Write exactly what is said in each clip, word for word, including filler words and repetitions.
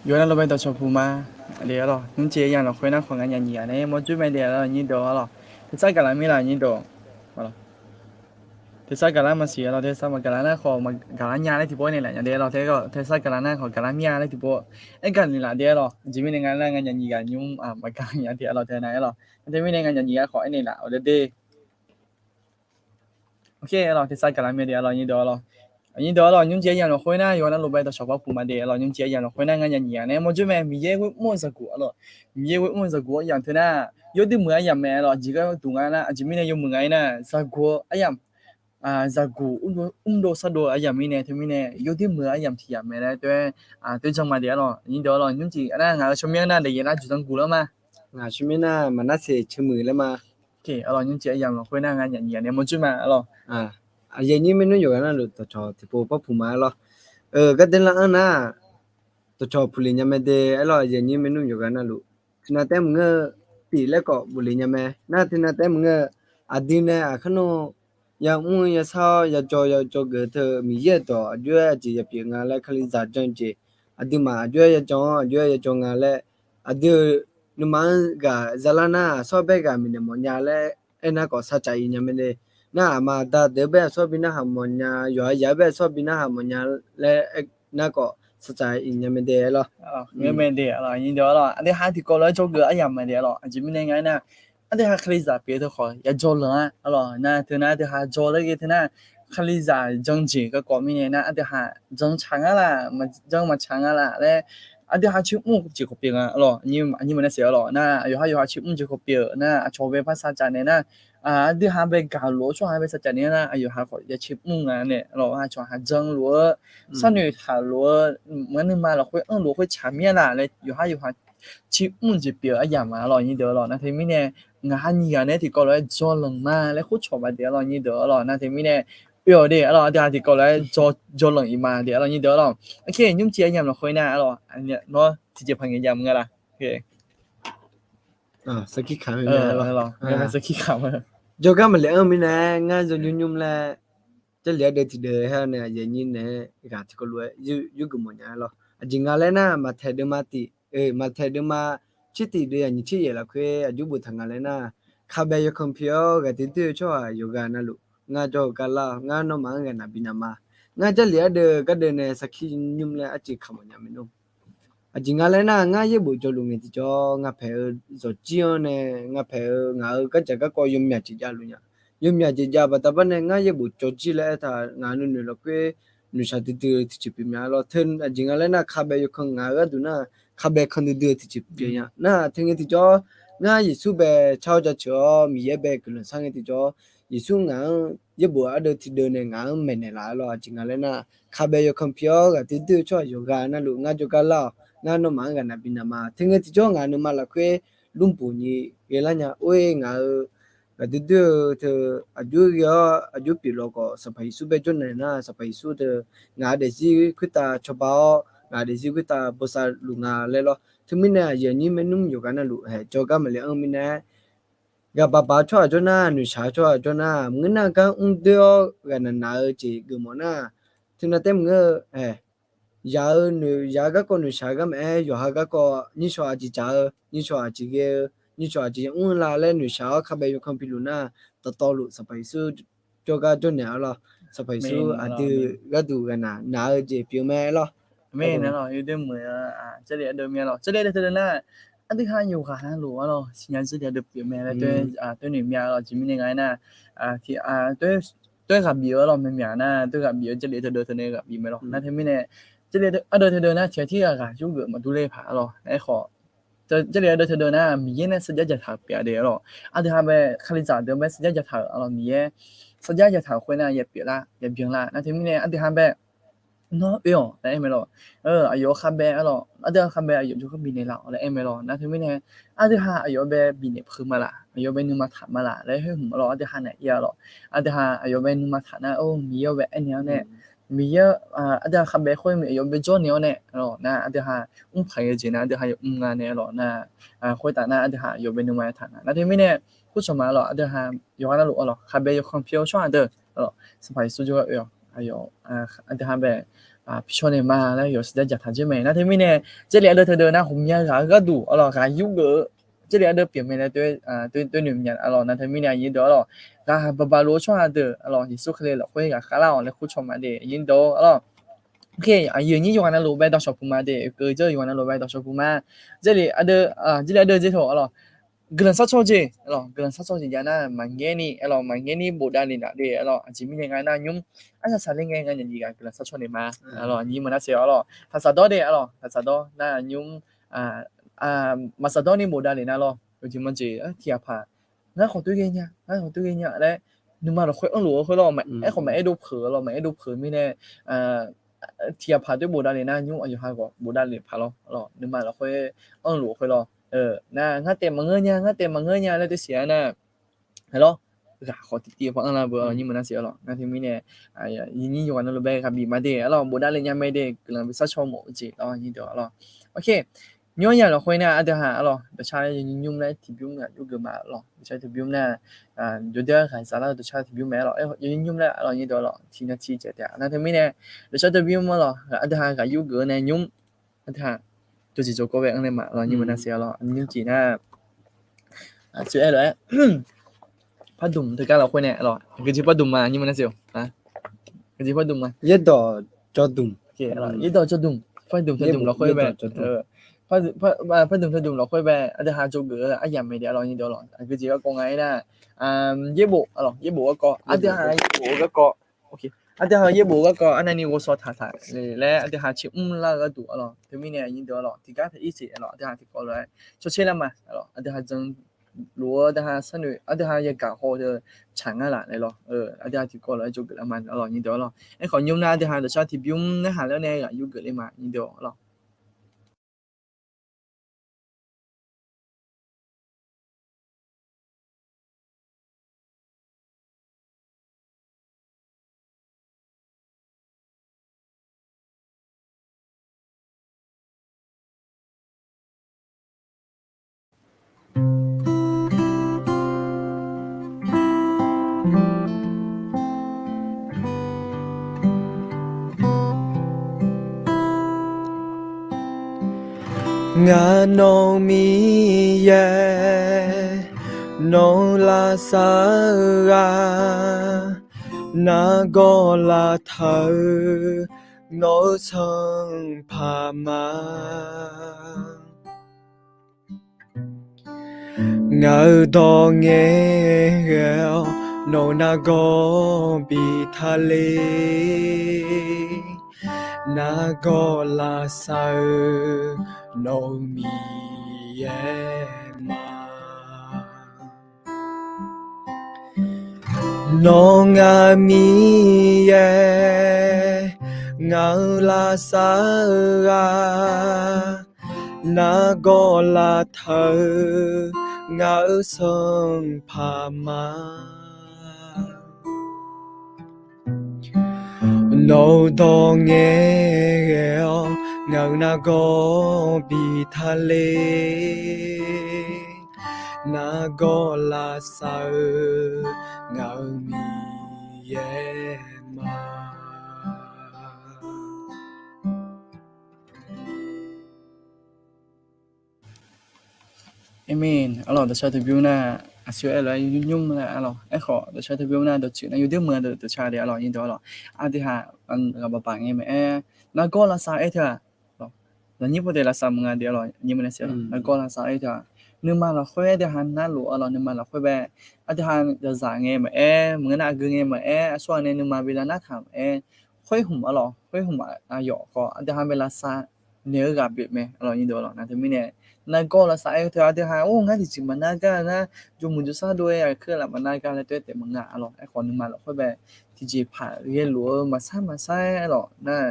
Yawqha navluf bae dawqcawq puq ma. Aqlawq, nymrcif aryamq lafkhoer nar khawf ngar nya nyiq ghaq nae mawrjawr mae de, aqlawq, nyir deuq, aqlawq. Tersar gaqlar mirlaf nyir deuq, aqlawq. Tersar gaqlar maqsiq, aqlawq, tersar maqgaqlar nar khawf maqgaqlar nya laer tiqpov aernaeq laf nya de, aqlawq, tersar gaqlar nar khawf gaqlar mir-a laer tiqpov aergaq naeq laf de, aqlawq. Aqjeq mirnae nga nar ngar nya nyiq ghaq nymr maqgaq nya de, aqlawq, teu nar, aqlawq. Nar teu mirnae nga nya nyiq ghaq khawf aernaeq laf-awq de. Aqlawq, tersar gaqlar mir-a de, aqlawq, nyir deuq, aqlawq. Nyir deuq, aqlawq, nymrcif aryamq lafkhoer nar yawqha navluf bae dawqcawq par puq ma de, aqlawq, nymrcif aryamq lafkhoer nar ngar nya nyiq ghaq nae mawrjawr mae. Miqyaer ghoer mr-eu zaqguq, aqlawq. Miqyaer ghoer mr-eu zaqguq aryamq teu nar yawduq muiq aryamq mae, aqlawq. Aqjeq gharduq nga nar, aqjeq mirnae yawmuiq nga-aer nar, zaqguq aryamq, zaqguq mrdov sardov-eu aryamq mirnae, teumirnae yawduq muiq-eu aryamq tiq yamq mae laer teu-aer, teu janr ma de, aqlawq. Nyir deuq, aqlawq, nymrcif nar ngaq-euq tsawrmyanr nar Daqyeq nar juq zanr guq lar ma. Ngaq tsawrmyanr nar Maqnarseq ceumuiq laer ma. Aqlawq, nymrcif aryamq lafkhoer nar ngar nya nyiq ghaq nae mawrjawr ma, aqlawq. Aqyuif aqnyir maernmr yawqghaq navluf dawqcawq tiqpov par puq ma, aqlawq. Ghardae lar-anr nar dawqcawq puq lef nya mae de, aqlawq, aqyuif aqnyir maernmr yawqghaq navluf. Tiqnan taef maqngeur-eu, tif laer khawf bof lef nya mae. Nar tiqnan taef maqngeur-eu, aqdui nae aqkar nawr yamr yashar-awr yajawr yajawr geuf-eu teu Miqyaer-euq dawq aqjox-aer aqjeq yapyeuf nga laer, Kalizaq jan-eu jeq aqduimaf aqjox-aer yajan-awr aqjox-aer yajan nga laer, aqdui-euq nuima-anr ghaq zalar nar, aqsawr bae ghaq maeqnaeq mawfnya laer aernar khawf sarcaf iq nya mae de. Nar aqma aqda deuq-eu bae aqsawr bi narhaq mawfnya, yawqha yaq-eu bae aqsawr bi narhaq mawfnya laer aernar khawf sarcaf iq nya mae de, aqlawq. Aqdui ha tiqkawv lof-aer jawrgeuf aryamq mae de, aqlawq. Aqjeq mirnae nga aernar, aqdui ha Kalizaq pyeuf-eu teu khawf yajawr lanq-a, aqlawq. Nar teu nar aqdui ha jawr laer ghae teu nar, Kalizaq jan jeq garkawv mirnae nar aqdui ha jan tsaq nga laf, jan maqtsaq nga laf laer, aqdui ha ciqmr jeq khawf pyeuf nga, aqlawq. Aqnyir maqnar siq, aqlawq. Nar yawqha yawqha ciqmr jeq khawf pyeuf nar, aqcawq bae par sarcaf naeq nar, aqdui ha bae gaq lof-eu tsawrhaq bae sarcaf naeq nar, aqyawf ha khawf ya ciqmr nga nae, aqlawq. Aqcawq ha jan lof-eu, sharnoeq taq lof-eu, maqngeur nuima lafkhoer anrlof-eu khoer tsaq mir-a laf laer yawqha yawqha ciqmr jeq pyeuf-eu aryamq ma, aqlawq, nyir deuq, aqlawq. Nar teumirnae ngaq ha nyiq ghaq nae tiqkawv lof-aer jawr lanq ma laer khoercawq ma de, aqlawq, nyir deuq, aqlawq. Nar teumirnae oe-awq de, aqlawq, aqdui ha tiqkawv lof-aer jawr lanq iq ma de, aqlawq, nyir deuq, aqlawq. Oke, nymrcif aryamq lafkhoer nar, aqlawq, nawr tiqjeq paq ngaeq jav maqngeur laf. Sarkir kaq-eu sarkir kaq-eu jawrgar maqlef-anr mirnae ngar yawnymr nymr laer, Jarlif ardeuv tiqdeuv-aer nae aqyuif aqnyir naeq-aer ghaq tiqkawv lof-aer yurgeuf mawfnya-a lawr. Aqjeq nga laer nar, Maqtaeq deuvma tiq, Maqtaeq deuvma tser tiq deuv yaq nyiq tser yaef lafkhoer aqjox boftaq nga laer nar, Khabae yawkanr pi-awr ghaq duidui-eu tsawrhaq yawqghaq navluf ngar jawr-eu gar lar-awq. Ngar nawmaf-anr ghaqnaq bi naq ma. Ngar Jarlif ardeuv gardeuv nae sarkir nymr laer arciv kaq mawfnya mae lor. Aqjeq nga laer nar, ngar yaerbof jawrluf ngae tiqjawr, ngaq paeq-eu zawqjir-anr nae, ngaq paeq-eu ngaq-euq gardzaq garkawv yawmyaq jeq javluf nya. Yawmyaq jeq jav baqda bar nae ngar yaerbof jawrjir laer aertaq, ngaq nuinoeq lafkhoer noeqshaq duidui-eu tiqjeq pyeuf mya lawr. Teu aqjeq nga laer nar, Khabae yawkanr ngaq-euq gharduq nar, Khabae kanr duidui-eu tiqjeq pyeuf nya. Nar teu ngae tiqjawr, ngar Yeqsur bae car-awr jaceuq-awr, Miqyaer bae guiqlanq shar ngae tiqjawr, Yeqsur ngaq-anr yaerbof ardeuv tiqdeuv nae ngaq-anr maeqnaeq laf-a lawr. Aqjeq nga laer nar, Khabae yawkanr pi-awr ghaq duidui-eu tsawrhaq yawqghaq navluf ngar jawrgar lar-awq. Ngar nawmaf-anr ghaqnaq bi naq ma. Teu ngae tiqjawr ngaq nuima lafkhoer lmrboq nyi ghae lar nya. Or-e, ngaq-euq ghaq duidui-eu teu aqjox ghae-awr aqjox pyeufluf khawf, Sanqpaq Yeqsur bae jawrnaeq nar, Sanqpaq Yeqsur teu ngaq-euq daefzir khoertav cawba-awr, ngaq-euq daefzir khoertav bosav luf nga laer lawr. Teumirnae aqyuif aqnyir maernmr yawqghaq navluf haeq jawrgar maqle-anr mirnae, ghaq baq baq-eu tsawrhaq jawr nar, noeqshaq-eu tsawrhaq jawr nar, maqngeur nar gar mr doer-awr ghaqnaq naq-eu jeq geufmawf nar, teunav taef maqngeur-eu, yaq-eu noeq yaq-eu garkawv noeqshaq-eu gar maqaer, yawqha garkawv nyir shawq aqjeq dzaq-eu, nyir shawq aqjeq ghae-eu, nyir shawq aqjeq mr-eu la laer noeqshaq-awr Khabae yawkanr piluf nar, dawqtawvluf Sanqpaq Yeqsur jawrgar jawrnaeq-a lawr. Sanqpaq Yeqsur aqdui gharduq ghaqnaq naq-eu jeq pyeuf mae lawr. Aqmeq. Nar lawr, yawdoer muiq-eu Jarlif ardeuv mya lawr. Jarlif ardeuv teu deuv nar, aqdui ha yawqghaq navluf-a lawr, siqnya Jarlif ardeuv pyeuf mae laer toer noeq mya lawr. Aqjeq mirnae nga aernar, toer ghaq bif-eu lawr, maqmyaq nar toer ghaq bif-eu Jarlif teu deuv teu nae ghaq bif mae lawr. Nar teumirnae Jarlif ardeuv teu deuv nar tiq ghaq tir ghaq ghaq yurgeuf maqdur ler paq-a lawr. Aerkhawf, Jarlif ardeuv teu deuv nar Miqyaer nae sarjax jaqtaq-euq pyeuf-a de-a lawr. Aqdui ha bae Kalizaq deuq bae sarjax jaqtaq-euq-a lawr. Miqyaer sarjax jaqtaq-euq khoer nar ya pyeuflar ya byanlar. Nar teumirnae aqdui ha bae nawr oe-awq laer aer mae lawr. Aqyawf-euq Khabae-a lawr, aqdui ha Khabae aqyawf jawrgar bifnaeq laf-awq laer aer mae lawr. Nar teumirnae aqdui ha aqyawf bae bifnaeq peuq ma laf, aqyawf bae nuima taq ma laf laer khoer hmq-a lawr. Aqdui ha naeq ir-a lawr. Aqdui ha aqyawf bae nuima taq nar, or, Miqyaer-awr bae aernaeq-awr nae, Miqyaer, aqdui ha Khabae khoer aqyawf bae jawrnaeq-awr nae lawr. Nar aqdui ha mr paq-aer jeq nar aqdui ha yawf mr nga nae lawr. Nar khoertav nar aqdui ha aqyawf bae nuima taq nga. Nar teumirnae khoercawq ma lawr, aqdui ha yawqghaq navluf-a lawr, Khabae yawkanr pi-awr tsawrhaq deuq-a lawr, Sanqpaq Yeqsur jawrgar oe-awq. Aqdui ha bae pisawr naeq ma laer yawqsaq dzaq taq dzer mae. Nar teumirnae, Jarlif ardeuv teudeuv nar ghawqmya ghaq-eu gharduq arlawq ghaq yur geuf-eu Jarlif ardeuv pyeufmae laer toer noeq nya arlawq. Nar teumirnae aqnyir deuq arlawq, ghaq baqbaq luf-eu tsawrhaq deuq arlawq, Yeqsur Kali lafkhoer ghaqkhav lar-awq laer kur caw ma de aqnyir deuq arlawq. Aqyuif aqnyir yawqghaq navluf bae dawqshawq puq ma de, uqkeuv jawr yawqghaq navluf bae dawqshawq puq ma. Jarlif ardeuv, Jarlif ardeuv dzer taq arlawq, guiqlanq sharcaw jeq arlawq, guiqlanq sharcaw jeq jav nar maqngaer ni arlawq, maqngaer ni bofdav lef naf de arlawq. Aqjeq mirnae nga nar nymr arsaq saqler ngae nga nyaf nyiq ghaq guiqlanq sharcaw naeq ma arlawq. Aqnyir maqnar siq arlawq, taqsaqdawr de arlawq, taqsaqdawr nar nymr maqsaqdawr ni bofdav lef nar lawr, yawjeq manjeq tiq ghaq paq ngar khawf toer ghae nya, ngar khawf toer ghae nya laer nuima lafkhoer anrluf-eu khoer lawr, aerkhawf maqaer dov peuq lawr, maqaer dov peuq mirnae tiq ghaq paq toer bofdav lef nar nymr aqyawf ha khawf bofdav lef paq lawr, nuima lafkhoer anrluf-eu khoer lawr, nar ngar taef maqngeur nya, ngar taef maqngeur nya laer toer siq-a nar, lawr, ghaq khawf tiqtiv par anrlar beu nyir maqnar siq arlawq. Nar teumirnae, yawnyir yawqghaq navluf bae ghaq bif ma de arlawq, bofdav lef nya mae de, guiqlanq bi sharcaw mawf-eu jeq arlawq, nyir deuq arlawq. Nymr yaq lafkhoer nar ardeuv ha arlawq, dawqcar yawnyir nymr laer tiqbymr ghaq yur geuf ma arlawq. Dawqcar tiqbymr nar, jawrdaer ghaq zaq lar-eu dawqcar tiqbymr mae arlawq, yawnyir nymr laer arlawq, nyir deuq arlawq, tiqnya tiq caev taef-a. Nar teumirnae, dawqcar tiqbymr arlawq, ardeuv ha ghaq yur geuf-eu nae nymr, ardeuv ha jawrjeq jawrkawr bae anr nae ma arlawq, nyir maqnar siq arlawq. Nymr jeq nar, aqtsoeq-aer lof-aer pardmq teugar lafkhoer nae arlawq, aqgeujeq pardmq ma, nyir maqnar siq-a. Aqgeujeq pardmq ma, yaerdawq jawrdmq, yaerdawq jawrdmq, pardmq taqdmq lafkhoer bae, pardmq taqdmq lafkhoer bae ardeuv ha jawrgeuf-eu aryamq mae de arlawq, nyir deuq arlawq. Aqgeujeq garkawv nga-aer nar, yaerbof arlawq, yaerbof garkawv, ardeuv ha yaerbof-eu garkawv, ardeuv ha yaerbof garkawv arnavni ghovshaw taq taq laer ardeuv ha caer mrlar-eu gharduq arlawq. Teumirnae nyir deuq arlawq, tiqgar taq-ir siq arlawq, ardeuv ha tiqkawv lof-aer cawcaer lar ma arlawq, ardeuv ha jan luf-eu ardeuv ha sharnoeq ardeuv ha yagaq haw-eu tsaq ngar laf naeq lawr, ardeuv ha tiqkawv lof-aer jawrgeuf lar ma arlawq, nyir deuq arlawq. Aerkhawf nymr nar ardeuv ha dawqcar tiqbymr narhaq lar nae ghaq yur geuf ler ma, nyir deuq arlawq. Ngaq nawq Miqyaer, nawq-eu lavsav-eu ghaq, nargawr lavtaq-eu nawq-eu sanqpaq ma. Ngaq-euq dawq ngae ghae-awr nawq-eu nargawr bi taq le. Nargawr lavsav-eu nawq-eu Miqyaer ma. Nawr ngaq Miqyaer, ngaq-euq lavsav-eu ghaq, nargawr lavtaq-eu ngaq-euq sanqpaq ma. Nawq-eu dawq ngae ghae-awr ngaq-euq nargawr bi taq le. Nargawr lavsav-eu ngaq-euq Miqyaer ma. Aqmeq. Arlawq, dawqcar taqbymr nar, aqsur aer lof-aer nymr nar arlawq. Aerkhawf dawqcar taqbymr nar dawqtsuif nar yawdoer meuq-a deuq dawqcar de arlawq, nyir deuq arlawq. Aqdui haq ghaq baqbaq ngae maqaer, nargawr lavsav aer teu-aq, lafnyir paw taef lavsav maqnga de arlawq, nyir maqnar siq arlawq. Nargawr lavsav aer teu-aq, nuima lafkhoer aqdui ha narluf arlawq, nuima lafkhoer bae, aqdui ha zaqzaq ngae maqaer, maqngeur nar aqgeu ngae maqaer, aqsur ghaq nae nuima bi lavnar taq maqaer, khoer hmq arlawq, khoer hmq aqyawf khawf aqdui ha bae lavsav naeq-eu ghaq pyeuf mae arlawq, nyir deuq arlawq. Nar teumirnae, nargawr lavsav aer teu-aq, aqdui ha or ngar tiqjeq maqnar gar, ngar jawrmuiq jawrshar dov-aer aqkuir laf maqnar gar laer taef taef maqnga arlawq. Aerkhawf nuima lafkhoer bae tiqjeqpaq ghae luf-eu maqsar maqsar aer arlawq nar,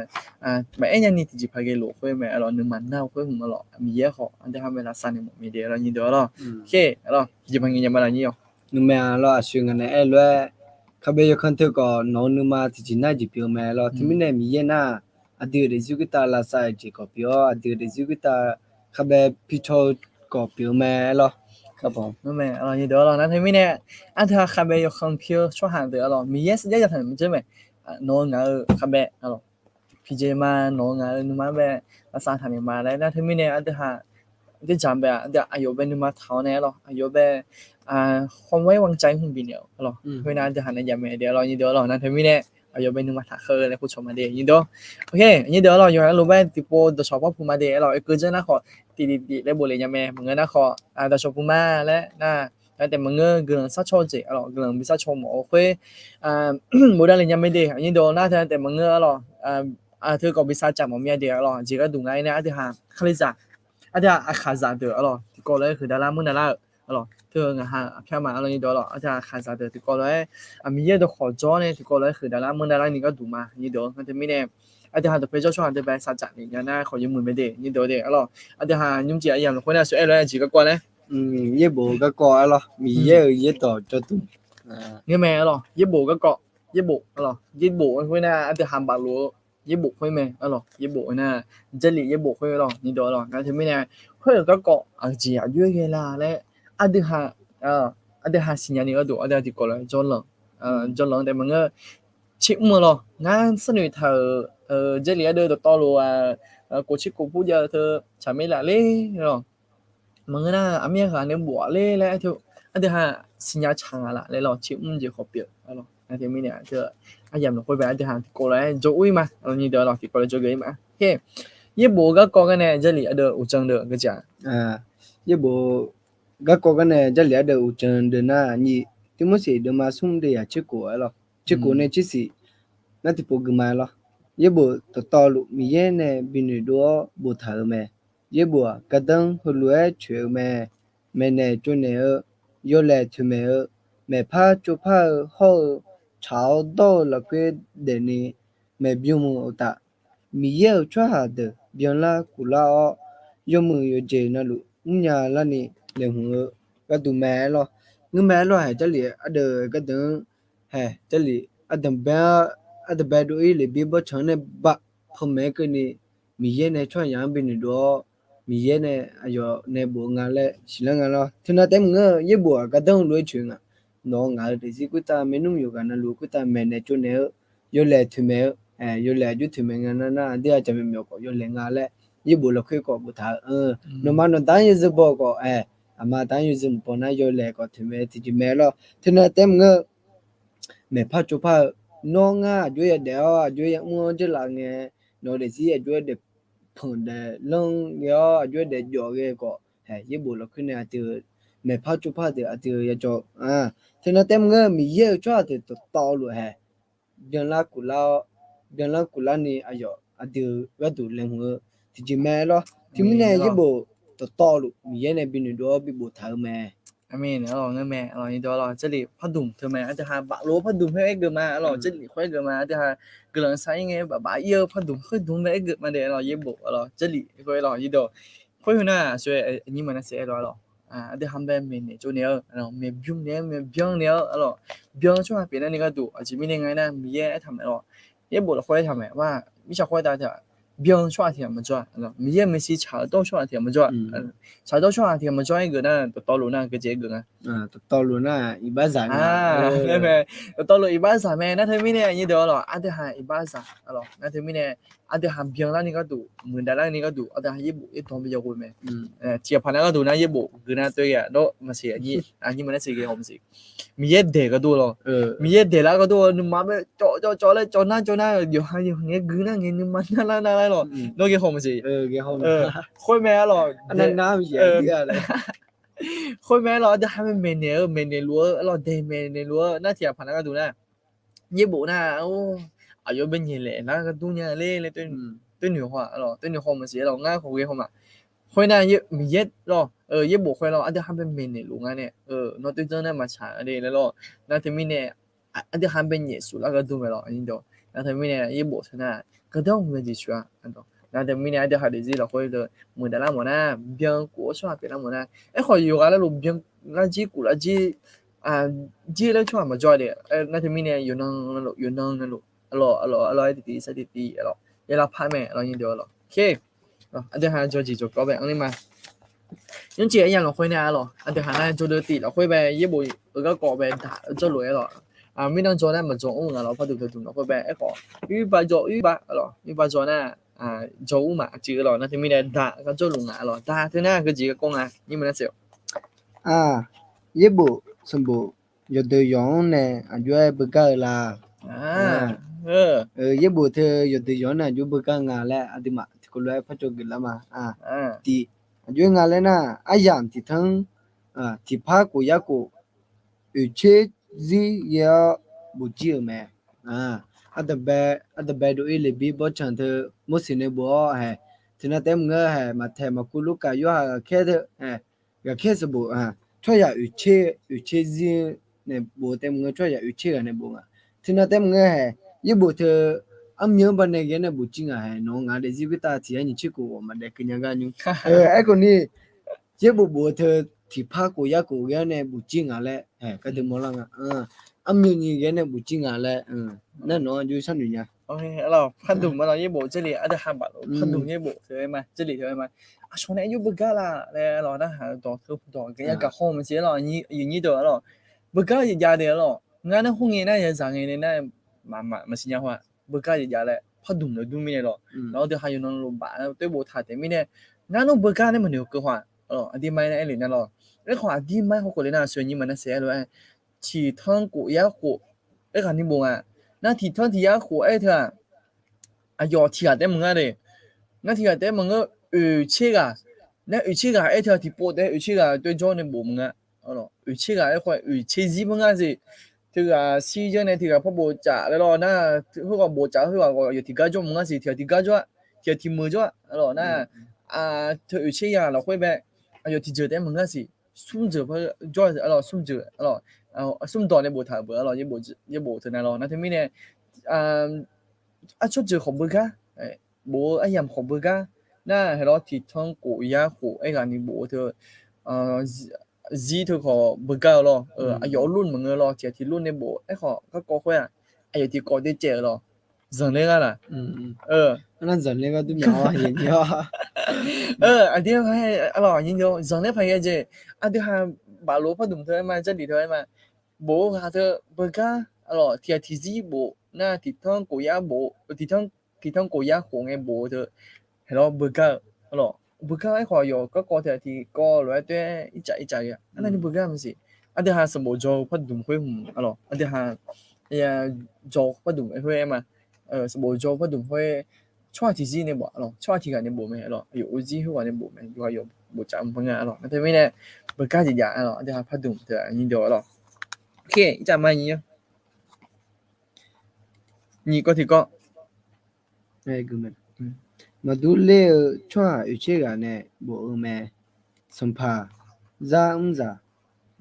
maqaer nyani tiqjeqpaq ghae luf khoer mae arlawq, nuima nar-eu khoer hmq arlawq. Miqyaer khawf aqdui ha bae lavsav naeq mawf mae de arlawq, nyir deuq arlawq. Oke arlawq, tiqjeqpaq ngae nya ma laf nyir-awq. Nuima arlawq, aqsur ngaq nae aer lof-aer, kharbae yawkhanr teu khawf nawq-eu nuima tiqjeq nar jeq pyeuf-eu mae arlawq. Teumirnae Miqyaer nar, aqdui-euq daefzir khoertav lavsav-eu jeq khawf pyeuf-awr, aqdui-euq daefzir khoertav kharbae pi caw-eu khawf pyeuf-eu mae arlawq. Nar teumirnae, aqdui ha kharbae yawkhanr pi-eu tsawrhaq deuq arlawq, Miqyaer sarjax yataq-euq maqdzeur mae. Nawq-eu ngaq-eu kharbae arlawq, tiqjeq ma nawq-eu ngaq-euq nuima bae lavsav taqnaeq ma laer nar teumirnae aqdui haq, aqdui dzaq bae aqdui aqyawf bae nuima taq-awr nae arlawq, aqyawf bae ความไว้วางใจ hmq bifnaeq-awq arlawq. Khoernar aqdui haq nae jav mae de arlawq nyir deuq arlawq. Nar teumirnae aqyawf bae nuima taq khaer-eu laer kur cawq ma de nyir deuq. Nyir deuq arlawq, yawqha lov bae tiqpov dawqshawq par puq ma de arlawq. Oekeuv janr nar khawf tiqdiq diq laer bof le nya mae. Maqngeur nar khawf dawqshawq puq ma laer nar, taef maqngeur guiqlanq sharcaw-eu jeq arlawq, guiqlanq bi sharcaw mawf-eu khoer bofdar le nya mae de nyir deuq. Nar taef maqngeur arlawq, teu kawv bi sharcaw mawf mya de arlawq. Jeq gharduq nga-aer nae aqdui haq kalizaq, aqdui haq aqkhaqzaq deuq arlawq tiqkawv lof-aer huiqdav lar murdav lar-eu arlawq. Teu ngaq ha aqpyar ma arlawq nyir deuq arlawq. Aqdui haq aqkhaqzaq deuq tiqkawv lof-aer, Miqyaer dawqkhawq jawr nae tiqkawv lof-aer huiqdav lar murdav lar ni gharduq ma nyir deuq. Nar teumirnae aqdui haq dawqpae jawr tsawrhaq deuq bae sharcaw naeq nya nar khawf yawmuiq mae de nyir deuq de arlawq. Aqdui haq nymrcif aqyamq lafkhoer nar shawr-aer lof-aer jeq garkawv laer, yaerbof garkawv arlawq, Miqyaer-euq yaerdawq jawrduq. Ngeurmae arlawq, yaerbof garkawv, yaerbof arlawq, yaerbof khoernar aqdui haq baflof-eu yaerbof khoer mae arlawq. Yaerbof nar, Jarlif yaerbof khoer arlawq nyir deuq arlawq. Nar teumirnae khoer-euq garkawv aqjeq aqjox-aer ghae la laer aqdui haq, aqdui haq siqnya ni gharduq aqdui haq tiqkawv lof-aer jawrlanq, jawrlanq taef maqngeur. Tser mr-eu lawq, ngar sharnoeq taq-euq Jarlif ardeuv dawqtawvluf-aq, kof tser kof pur jav-eu teu tsaqmaer laf ler lawq. Maqngeur nar aqmir aqghaq nae bof-a ler laer teu, aqdui haq siqnya tsaq nga laf laer lawq. Tser mr jeq khawf pyeuf-eu lawq. Nar teumirnae aryamq lafkhoer bae aqdui haq tiqkawv lof-aer jawr ur-ir ma. Nyir deuq lawq, tiqkawv lof-aer jawrgeuf-ir ma. Yaerbof-eu garkawv gar nae Jarlif ardeuv uqdzan deuq geujeq-a. Yaerbof garkawv gar nae Jarlif ardeuv uqdzan deuq nar nyiq Tirmorseq deuvma smr deuq yaq tser kof-aer lawq. Tser kof nae tser siq nar tiqpov gui ma lawr. Yaerbof dawqtawvluf Miqyaer nae binoeq dov-awr boftaq-euq mae. Yaerbof-aq gardanr heulof-aer coeq-eu mae. Maeqnaeq tsovnaeq-eu, yawlaeq toeqmaeq-eu, maeqpar tsovpar-eu hawr-eu, tsaq-awr dawr-eu lafkhoer daefni maeqbymr-eu uqtaf, Miqyaer-euq tsawrhaq deuq byanlar kuflar-awr, yawmuiq yawqjeq navluf mrnya larni laeqhmq-eu gharduq mae aer lawr. Ngeurmae aer lawr-aq, Jarlif ardeuv gardanr-anr hae, Jarlif ardanqbae, ardanqbae dov-ir lef bir bawrtsanq-anr nae baf panmaeq-aer keuvni, Miqyaer nae tsawrhaqzaq-anr binoeq dov-awr, Miqyaer nae aqyawf nae bof-eu nga laer siqlar nga lawr. Teunav taef maqngeur, yaerbof-aq gardanr lof-aer coeq nga. Nawq-eu ngaq-eu daefzir khoertav maernmr yawqghaq navluf khoertav maeqnaeq tsovnaeq-eu, yawlaeq toeqmaeq-eu, yawlaeq aqjox toeqmaeq nga nar nar aqdui aqcawq myawqmyawq khawf yawlaeq nga laer yaerbof lafkhoer khawf boftaq-eu. Nawqma nawqda-anr yawzeu baw khawf-aer, aqma aqda-anr yawzeu maqbaw nar yawlaeq khawf toeqmaeq tiqjeq mae lawr. Teunav taef maqngeur, maeqpar tsovpar-eu, nawr ngar aqjox-aer yadaef-awr aqjox-aer yamr-anr dzeurlaf ngae, nawq-eu daefzir aqjox-aer daefpanq daeflanr ghae-awr aqjox-aer daefjawf ghae khawf, yaerbof lafkhoer nae aqdui maeqpar tsovpar deuq aqdui yajawr-a. Teunav taef maqngeur, Miqyaer-euq tsawrhaq deuq dawqtawvluf hae byanlar kuflar-awr, byanlar kuflarni aqyawf aqdui gharduq laeqhmq-eu tiqjeq mae lawr. Teumirnae yaerbof dawqtawvluf Miqyaer nae binoeq dov-awr biboftaq-eu mae. Aqmeq. Ngeurmae, Jarlif pardmq teu mae, aqdui haq baflof-eu pardmq khoer aergeuf ma lawq. Jarlif khoer aergeuf ma, aqdui haq guiqlanq sar-ir ngae baf baf-ir-eu pardmq khoerdmq mae aergeuf ma de lawq. Yaerbof lawq, Jarlif khoer lawq, yaerbof khoer heu nar aqsur aqnyir maqnar saef-aer lawq lawq. Aqdui haq bae maeqnaeq tsovnaeq-eu, maeqbymr naeq-aer, maeqbyan naeq-eu lawq. Byan tsawrhaq pyeuflarni gharduq aqjeq mirnae nga aernar, Miqyaer aertaq mae lawq. Yaerbof lafkhoer aertaq mae, mirtsaq khoer aertaq, byan tsawrhaq tiq ghaq maqjawr-a, Miqyaer-euq maeqshi tsaq-eu dawr tsawrhaq tiq ghaq maqjawr-a. Tsaq dawr tsawrhaq tiq ghaq maqjawr aergeuf nar dawqtawvluf nar geujeq aergeuf nga. Dawqtawvluf nar iqbaxzaq nga. Dawqtawvluf iqbaxzaq mae. Nar teumirnae nyir deuq lawq, aqdui haq iqbaxzaq lawq. Nar teumirnae aqdui haq byanlarni gharduq, muiqdavlarni gharduq aqdui haq yaerbof yaerdanq bi yaghoe mae. Tiq ghaq paq nar gharduq nar yaerbof gui nar toer ghae-a, dawr maqsiq, aqnyir maqnar siq ghae haw maqsiq. Miqyaer daeq gharduq lawq. Miqyaer daeqlar gharduq nuima bae cawv cawv cawv laer cawv nar cawv nar yawqha yawqha ngae gui nar ngae nuima nar lar nar lar lawq. Nawr ghae haw maqsiq. Khoer mae arlawq. Khoer mae arlawq, aqdui haq bae maeqnaeq-eu, maeqnaeq luf-eu arlawq, daeq maeqnaeq luf-eu nar tiq ghaq paq nar gharduq nar yaerbof nar, aqyawf bae nyaeq laef nar gharduq nya ler laer toer noeq haw-a lawq, toer noeq haw maqsiq lawq, ngar khawf ghae haw ma. Khoer nar Miqyaer lawq, yaerbof khoer lawq, aqdui haq bae maeqnaeq luf nga nae, nawr toer janr nar maqtsaq de laer lawq. Nar teumirnae aqdui haq bae nyaef suf lar gharduq mae lawq. Nar teumirnae yaerbof teu nar gardanr-eu jeqsuq-a. Nar teumirnae aqdui haq daefzir lafkhoer muiqdavlar mawf nar, byan kuf-awr tsawrhaq pyeuflar mawf nar, aerkhawf yawqghaq lar luf byan lar jir kuf lar jir jir laer tsawrhaq maqjawr-a de. Nar teumirnae yawqnan navluf, yawqnan navluf, arlawq arlawq arlawq-aer tiqtiv sar tiqtiv arlawq, yaerlar par mae lawq, nyir deuq lawq. Aqdui haq jawrjeq jawrkawv bae anr ler ma. Nymrcif aqyamq lafkhoer nae arlawq, aqdui haq nar jawrdeuv tif lafkhoer bae yaerbof-euq garkawv bae daq jawrlof-aer lawq. mirnan dzaw nar maqdzaw ur nga lawq, pardmq teu dmq lawq khoer bae. Aerkhawf, oerbar dzaw oerbar lawq, oerbar dzaw nar dzaw ur ma aqcuiv lawq. Nar teumirnae daq gar jawrluf nga lawq. Daq teu nar geujeq garkawv nga, nyir ma nar saef-awq. Yaerbof sanqbof yawqdeuq yawq-anr nae aqjox-aer beugar-eu la? Yaerbof teu yawqdeuq yawq-anr nae aqjox beugar nga laer aqduimaf tiqkawv lof-aer parcawv geuf lar ma. Tiq, aqjox-aer nga laer nar, aryamq tiqtanq-anr tiqpar khof yar khof oeqtser zir ghae-awr bofjir-euq mae. Ardanqbae dov-ir Leqbir bawrtsanq teu Morseq nae bof-awr hae, tiqnan taef maqngeur hae, Maqtaeq, Maqkuv, Lurkaf, Yorhaq ghaqkhaer teu hae, ghaqkhaer sanqbof tsawrhaq oeqtser, oeqtser zir nae bof taef maqngeur, tsawrhaq oeqtser ghaq nae bof nga. Tiqnan taef maqngeur hae, yaerbof teu armyan-anr banae ghae nae bofjir nga hae, nawq-anr ngaq daefzir khoertav tiq yar nyiq tser khof ghawq maqdaef keuv nya gar nymr. Aerkhawf ni, yaerbof bof-eu teu tiqpar khof yar khof ghae-awr nae bofjir nga laer gardeuv mawrlar nga. Armyan nyiq ghae nae bofjir nga laer nar nawq-anr aqjox sharnoeq nya. Pardmq-a lawq, yaerbof jarlif aqdui ha baf lof pardmq yaerbof teu-aer ma, jarlif teu-aer ma. Aqcawq nae aqjox beugar la laer lawq, narhaq-eu dawq teu dawq gaq yagaq haw maqsiq-a lawq, aqyuif nyir deuq-a lawq. Beugar jeq jav deuq-a lawq, ngar nar khoerngae nar yadzaq ngae nae nar maqsiq nya haw-aq. Beugar jeq jav laer pardmq-eu dur mirnae lawq. Nawq-eu deuq ha yawqnan lof baf toer boftaq taef mirnae, ngar nawr beugar nae maqnoeq keuv haw-aq. Aqdirma-aer nar aerlef nar lawq. Aerkhawf aqdirma-aer hawkhof le nar aqsur nyir ma nar saef-aer lof-aer, tiqtanq khof yar khof aerghaq ni bof nga. Nar tiqtanq tiq yar khof aer teu-aq, aqyawf tiq ghaq taef maqngeur de. Ngar tiq ghaq taef maqngeur, oeqtser ghaq. Nar oeqtser ghaq aer teu-aq tiqpov taef oeqtser ghaq toer jawr nae bof maqnga. Oeqtser ghaq aer khof oeqtser zir maqnga siq. Teughaq shir janr nae tiq ghaq par bof caf laer lawr nar, khoerghaq bof caf khoerghaq aqyawf tiqgar jawr maqnga siq, tiq ghaq tiqgar jawr-a, tiq ghaq tiq meuq jawr-a lawq nar, teu oeqtser ghaq lafkhoer bae aqyawf tiqjeuq taef maqnga siq. Smr jeuq par jawr-a lawq, smr jeuq lawq. Smr dawq nae boftaq-euq beuq-a lawq, yaerbof teu nar lawq. Nar teumirnae, artsawr jeuq khawf beugar, bof-eu aryamq khawf beugar. Nar hae lawr tiqtanq khof yar khof aerghaq ni bof-eu teu zir teu khawf beugar-eu lawr. Aqyawf lur maqngeur lawr, tiq ghaq tiq lur nae bof aerkhawf garkawv khoer-aq, aqyawf tiqkawv tae caev-euq lawr. Zanqler gar laq? Aqdir-a, zanqler paq ghae jeq, aqdui ha baf lof pardmq teu-aer ma, jarlif teu-aer ma, bof-eu ghaq teu beugar-a lawq, tiq ghaq tiq zir bof nar tiqtanq khof yar bof, tiqtanq khof yar khof ngae bof-eu teu hae lawr beugar-eu lawq. Beugar aerkhawf yawf garkawv tiq ghaq tiqkawv lof-aer toer-aer ircaf ircaf ghae-a. Arnavni beugar maqsiq. Aqdui ha sanqbof dzaw-eu pardmq khoer hmq-a lawq. Aqdui ha dzaw pardmq khoer-aer ma. Sanqbof dzaw-eu pardmq khoer tsawrhaq tiqzir nae bof-a lawq, tsawrhaq tiq ghaq nae bof mae-a lawq, aqyawf urzir khoerghaq nae bof mae, yawqha yawf bof caf maqngeur-a lawq. Nar teumirnae beugar jeq jav-a lawq, aqdui ha pardmq teu aqnyir deuq-a lawq. Ircaf ma nyi-a, nyiq kawv tiqkawv. Maqdur ler-eu tsawrhaq oeqtser ghaq nae bof-eu mae. Sanqpaq, zar mrzaq,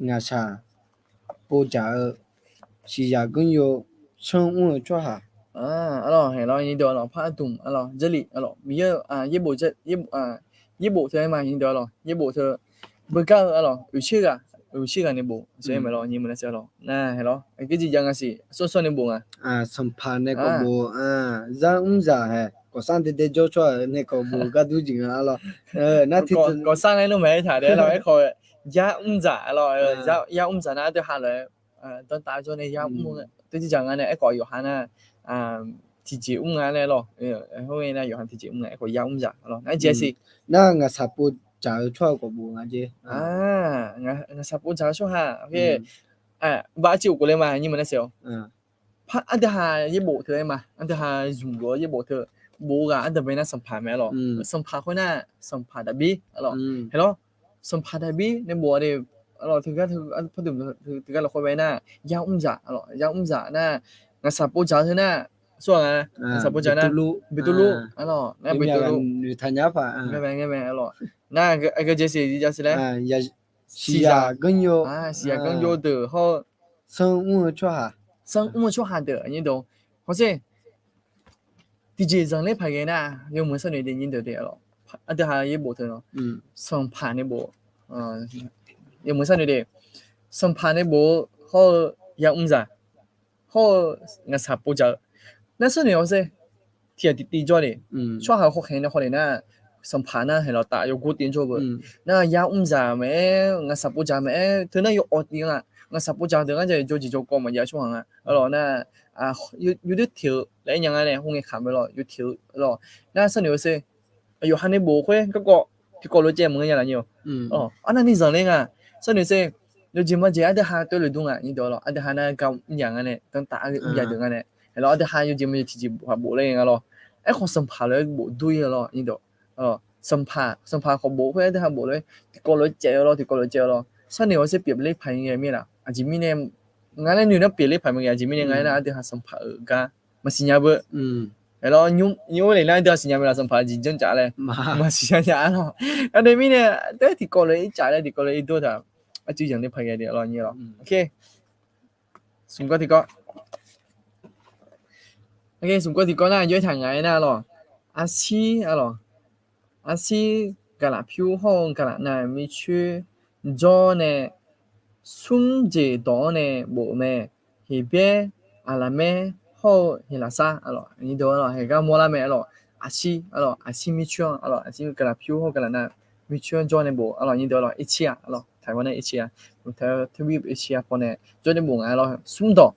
ngaqshaq povdzaq-eu, siqyaq ganryo, sanr mr-eu tsawrhaq. Arlawq, haeq lawr, nyirdeuq arlawq, pardmq arlawq, jarlif arlawq, Miqyaer-eu yaerbof, yaerbof teu-aer ma, nyirdeuq arlawq, yaerbof teu beugar-eu arlawq, oeqtser ghaq, oeqtser ghaq nae bof, nar haeq lawr, aqgeu jeq jav nga siq, sawr sawr nae bof nga. Sanqpaq nae khawf bof, zar mrzaq haeq, kawqsar daedae jawr tsawrhaq nae khawf bof gar dur jeq nga arlawq. Kawqsar nae nmr maqaer taq daef arlawq, aerkhawf yar mrzaq arlawq, yar mrzaq nar ardeuv ha lof-aer dantav jawr nae yar mr-eu teu jeq jav nga nae, aerkhawf yawqha nar tiqjeq mr nga nae arlawq, khoer nar yawqha tiqjeq mr nga, aerkhawf yar mrzaq arlawq, nar jeq siq. Nar ngaqshaq povdzaq-eu tsawrhaq khawf bof nga jeq. Ngaqshaq povdzaq-eu tsawrhaq, baqciv of khof le ma, nyir ma nar siq-awq. Ardeuv ha yaerbof teu-aer ma, ardeuv ha zmq lof-eu yaerbof teu bof-eu ghaq ardeuv bae nar sanqpaq mae arlawq. Sanqpaq khoer nar sanqpaq Daqbir arlawq, haeq lawr, sanqpaq Daqbir nae bof-a de arlawq, teugar teu pardmq teugar lafkhoer bae nar yar mrzaq arlawq, yar mrzaq nar ngaqshaq povdzaq teu nar, sawr-a nga, ngaqshaq povdzaq nar Beqtuvluv arlawq, nar Beqtuvluv, nar aqgeu jeq siq jav siq laer, siqyaq ganryo, siqyaq ganryo deuq hawr-eu sanr mr-eu tsawrhaq, sanr mr-eu tsawrhaq deuq, hawsher tiqjeq zanqler paq ghae nar yawmuiq sharnoeq de, nyir deuq de arlawq, ardeuv ha yaerbof teu-a sanqpaq nae bof, yawmuiq sharnoeq de, sanqpaq nae bof-eu hawr-eu yar mrzaq hawr-eu ngaqshaq povdzaq-eu nar sharnoeq hawsher tiq ghaq tiqtiv jawr de. Tsawrhaq hawkhaeq nae hawlef nar sanqpaq nar haeq lawq taf yawgor tiv jawr beu. Nar yar mrzaq maqaer, ngaqshaq povdzaq maqaer, teu nar yawawv tiv nga. Ngaqsaq povdzaq deuq ngar jav-iq jawrjeq jawrkawv maqjav tsawrhaq nga. Arlawq nar, yawdoer teq-eu laer aer nya nga nae khoerngae kaq mae lawq, yawdoer teq-eu lawq. Nar sharnoeq-eu sher, yawqha nae bof-eu khoer garkawv tiqkawv lof-aer caev maqngeur nya laf nyir-awq. Arnavni zanqler nga. Sharnoeq sher, yawjeq majeq ardeuv ha toer lof dur nga nyir deuq lawq. Ardeuv ha nar gar mrya nga nae, danrtav mrya deuq nga nae, aerlawq ardeuv ha yawjeq majeq tiqjeq bof ha bof ler nga lawq. Aerkhawf sanqpaq lof-aer bof dur-ir-eu lawq nyir deuq. Sanqpaq, sanqpaq khawf bof khoer ardeuv ha bof lof-aer tiqkawv lof-aer caev-eu lawq, tiqkawv lof-aer caev-eu lawq. Sharnoeq-awr sher pyeufler paq-ir ngae mir laf. Aqjeq mirnae ngar laer noeq nar pyeufler paq mae, aqjeq mirnae nga aernar ardeuv ha sanqpaq-euq gar maqsiq nya beu. Aerlawq nymr lef nar ardeuv ha siqnya mae laf, sanqpaq jeq janr caf laer maqsiq nya nya-a lawq. Aqdui mirnae taef-aer tiqkawv lof-aer ircaf laer tiqkawv lof-aer irdov taq. Arcuiv zanqler paq ghae de lawq nyir lawq. Smq gawr tiqkawv. Smq gawr tiqkawv nar jawr-aer taq ngaq-aer nar lawq, arshir arlawq, arshir gaqlaq pyur hawr-eu gaqlaq nav mircoer jawr nae smr jeq dawq-anr nae bof-eu mae. Heqbyaer, Aqlaqmaer hawr-eu Heqlaqsar arlawq, nyir deuq arlawq, haeq gar mawrlar mae arlawq. Arshir arlawq, arshir mircoer-anr arlawq, arshir gaqlaq pyur hawr-eu gaqlaq nav mircoer-anr jawr nae bof arlawq, nyir deuq arlawq, Asia arlawq, Taiwan nar Asia, Taiwan tar wir Asia pawnae jawr nae bof nga arlawq, smr dawq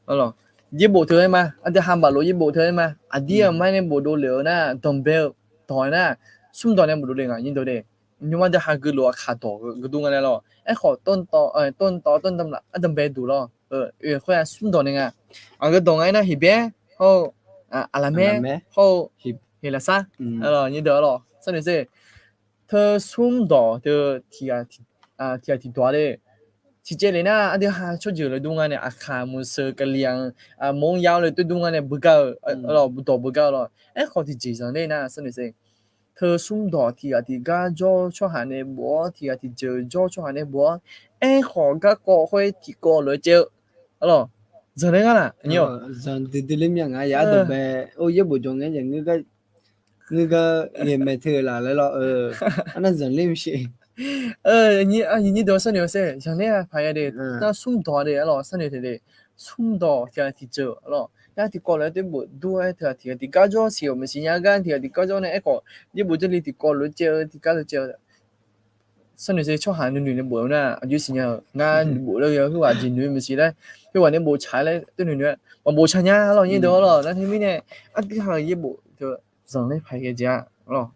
arlawq. Yaerbof teu-aer ma, ardeuv ha baflof yaerbof teu-aer ma. Aqdir aqmar nae bofdov lef-eu nar danqbae-eu dawq-aer nar, smr dawq nae bofdov le nga nyir deuq de. Nymr ardeuv ha geulof-eu aqkaq dawq geudur nga laer lawq. Aerkhawf tawrtawv tawrtawv ardanqbae duq lawr. Oe khoer-aq smr dawq nae nga. Aqgeu dawq nga aernar Heqbyaer hawr-eu, Aqlaqmaer hawr-eu Heqlaqsar arlawq, nyir deuq arlawq, sharnoeq sher. Teu smr dawq teu tiqghaq tiqdawq-a de. Tiqcaev lef nar ardeuv ha tsawrjeuq lof dur nga nae aqkaq muiqsheuq kali-anr maqya-awr lof dur nga nae beugar-eu, dawq beugar-eu lawr. Aerkhawf tiqjeq zanqler nar sharnoeq sher. Teu smr dawq tiqghaq tiqgar jawr tsawrhaq nae bof-awr, tiqghaq tiqjeuq jawr tsawrhaq nae bof-awr, aerkhawf garkawv khoer tiqkawv lof-aer caev-eu arlawq, zanqler ngar laf. Zanq duidui ler mya nga yaq ardanqbae. Or yaerbof jawr ngae ngeur gar ngae mae teu-eu laf laer lawr. Arnar zanqler maqsiq. Nyir deuq sharnoeq-awr sher, zanqler-a paq-a de. Nar smr dawq de arlawq, sharnoeq taef de. Smr dawq tiqghaq tiqjeuq arlawq, yar tiqkawv lof-aer bof dur-aer teu-aq tiqghaq tiqgar jawr siq-awq maqsiq nya gar tiqghaq tiqgar jawr nae aerkhawf yaerbof jarle tiqkawv lof-aer caev-eu tiqgar lof-aer caev-eu. Sharnoeq sher tsawrhaq nuinoeq nae bof-eu nar aqjox siqnya-euq ngar bof ler-eu khoerghaq jeq noeq maqsiq laer, khoerghaq nae bof tsaq laer teu noeq noeq-aer maqbof tsaq nya arlawq, nyir deuq arlawq. Nar teumirnae ardeuv ha yaerbof teu zanqler paq ghae jeq-a arlawq.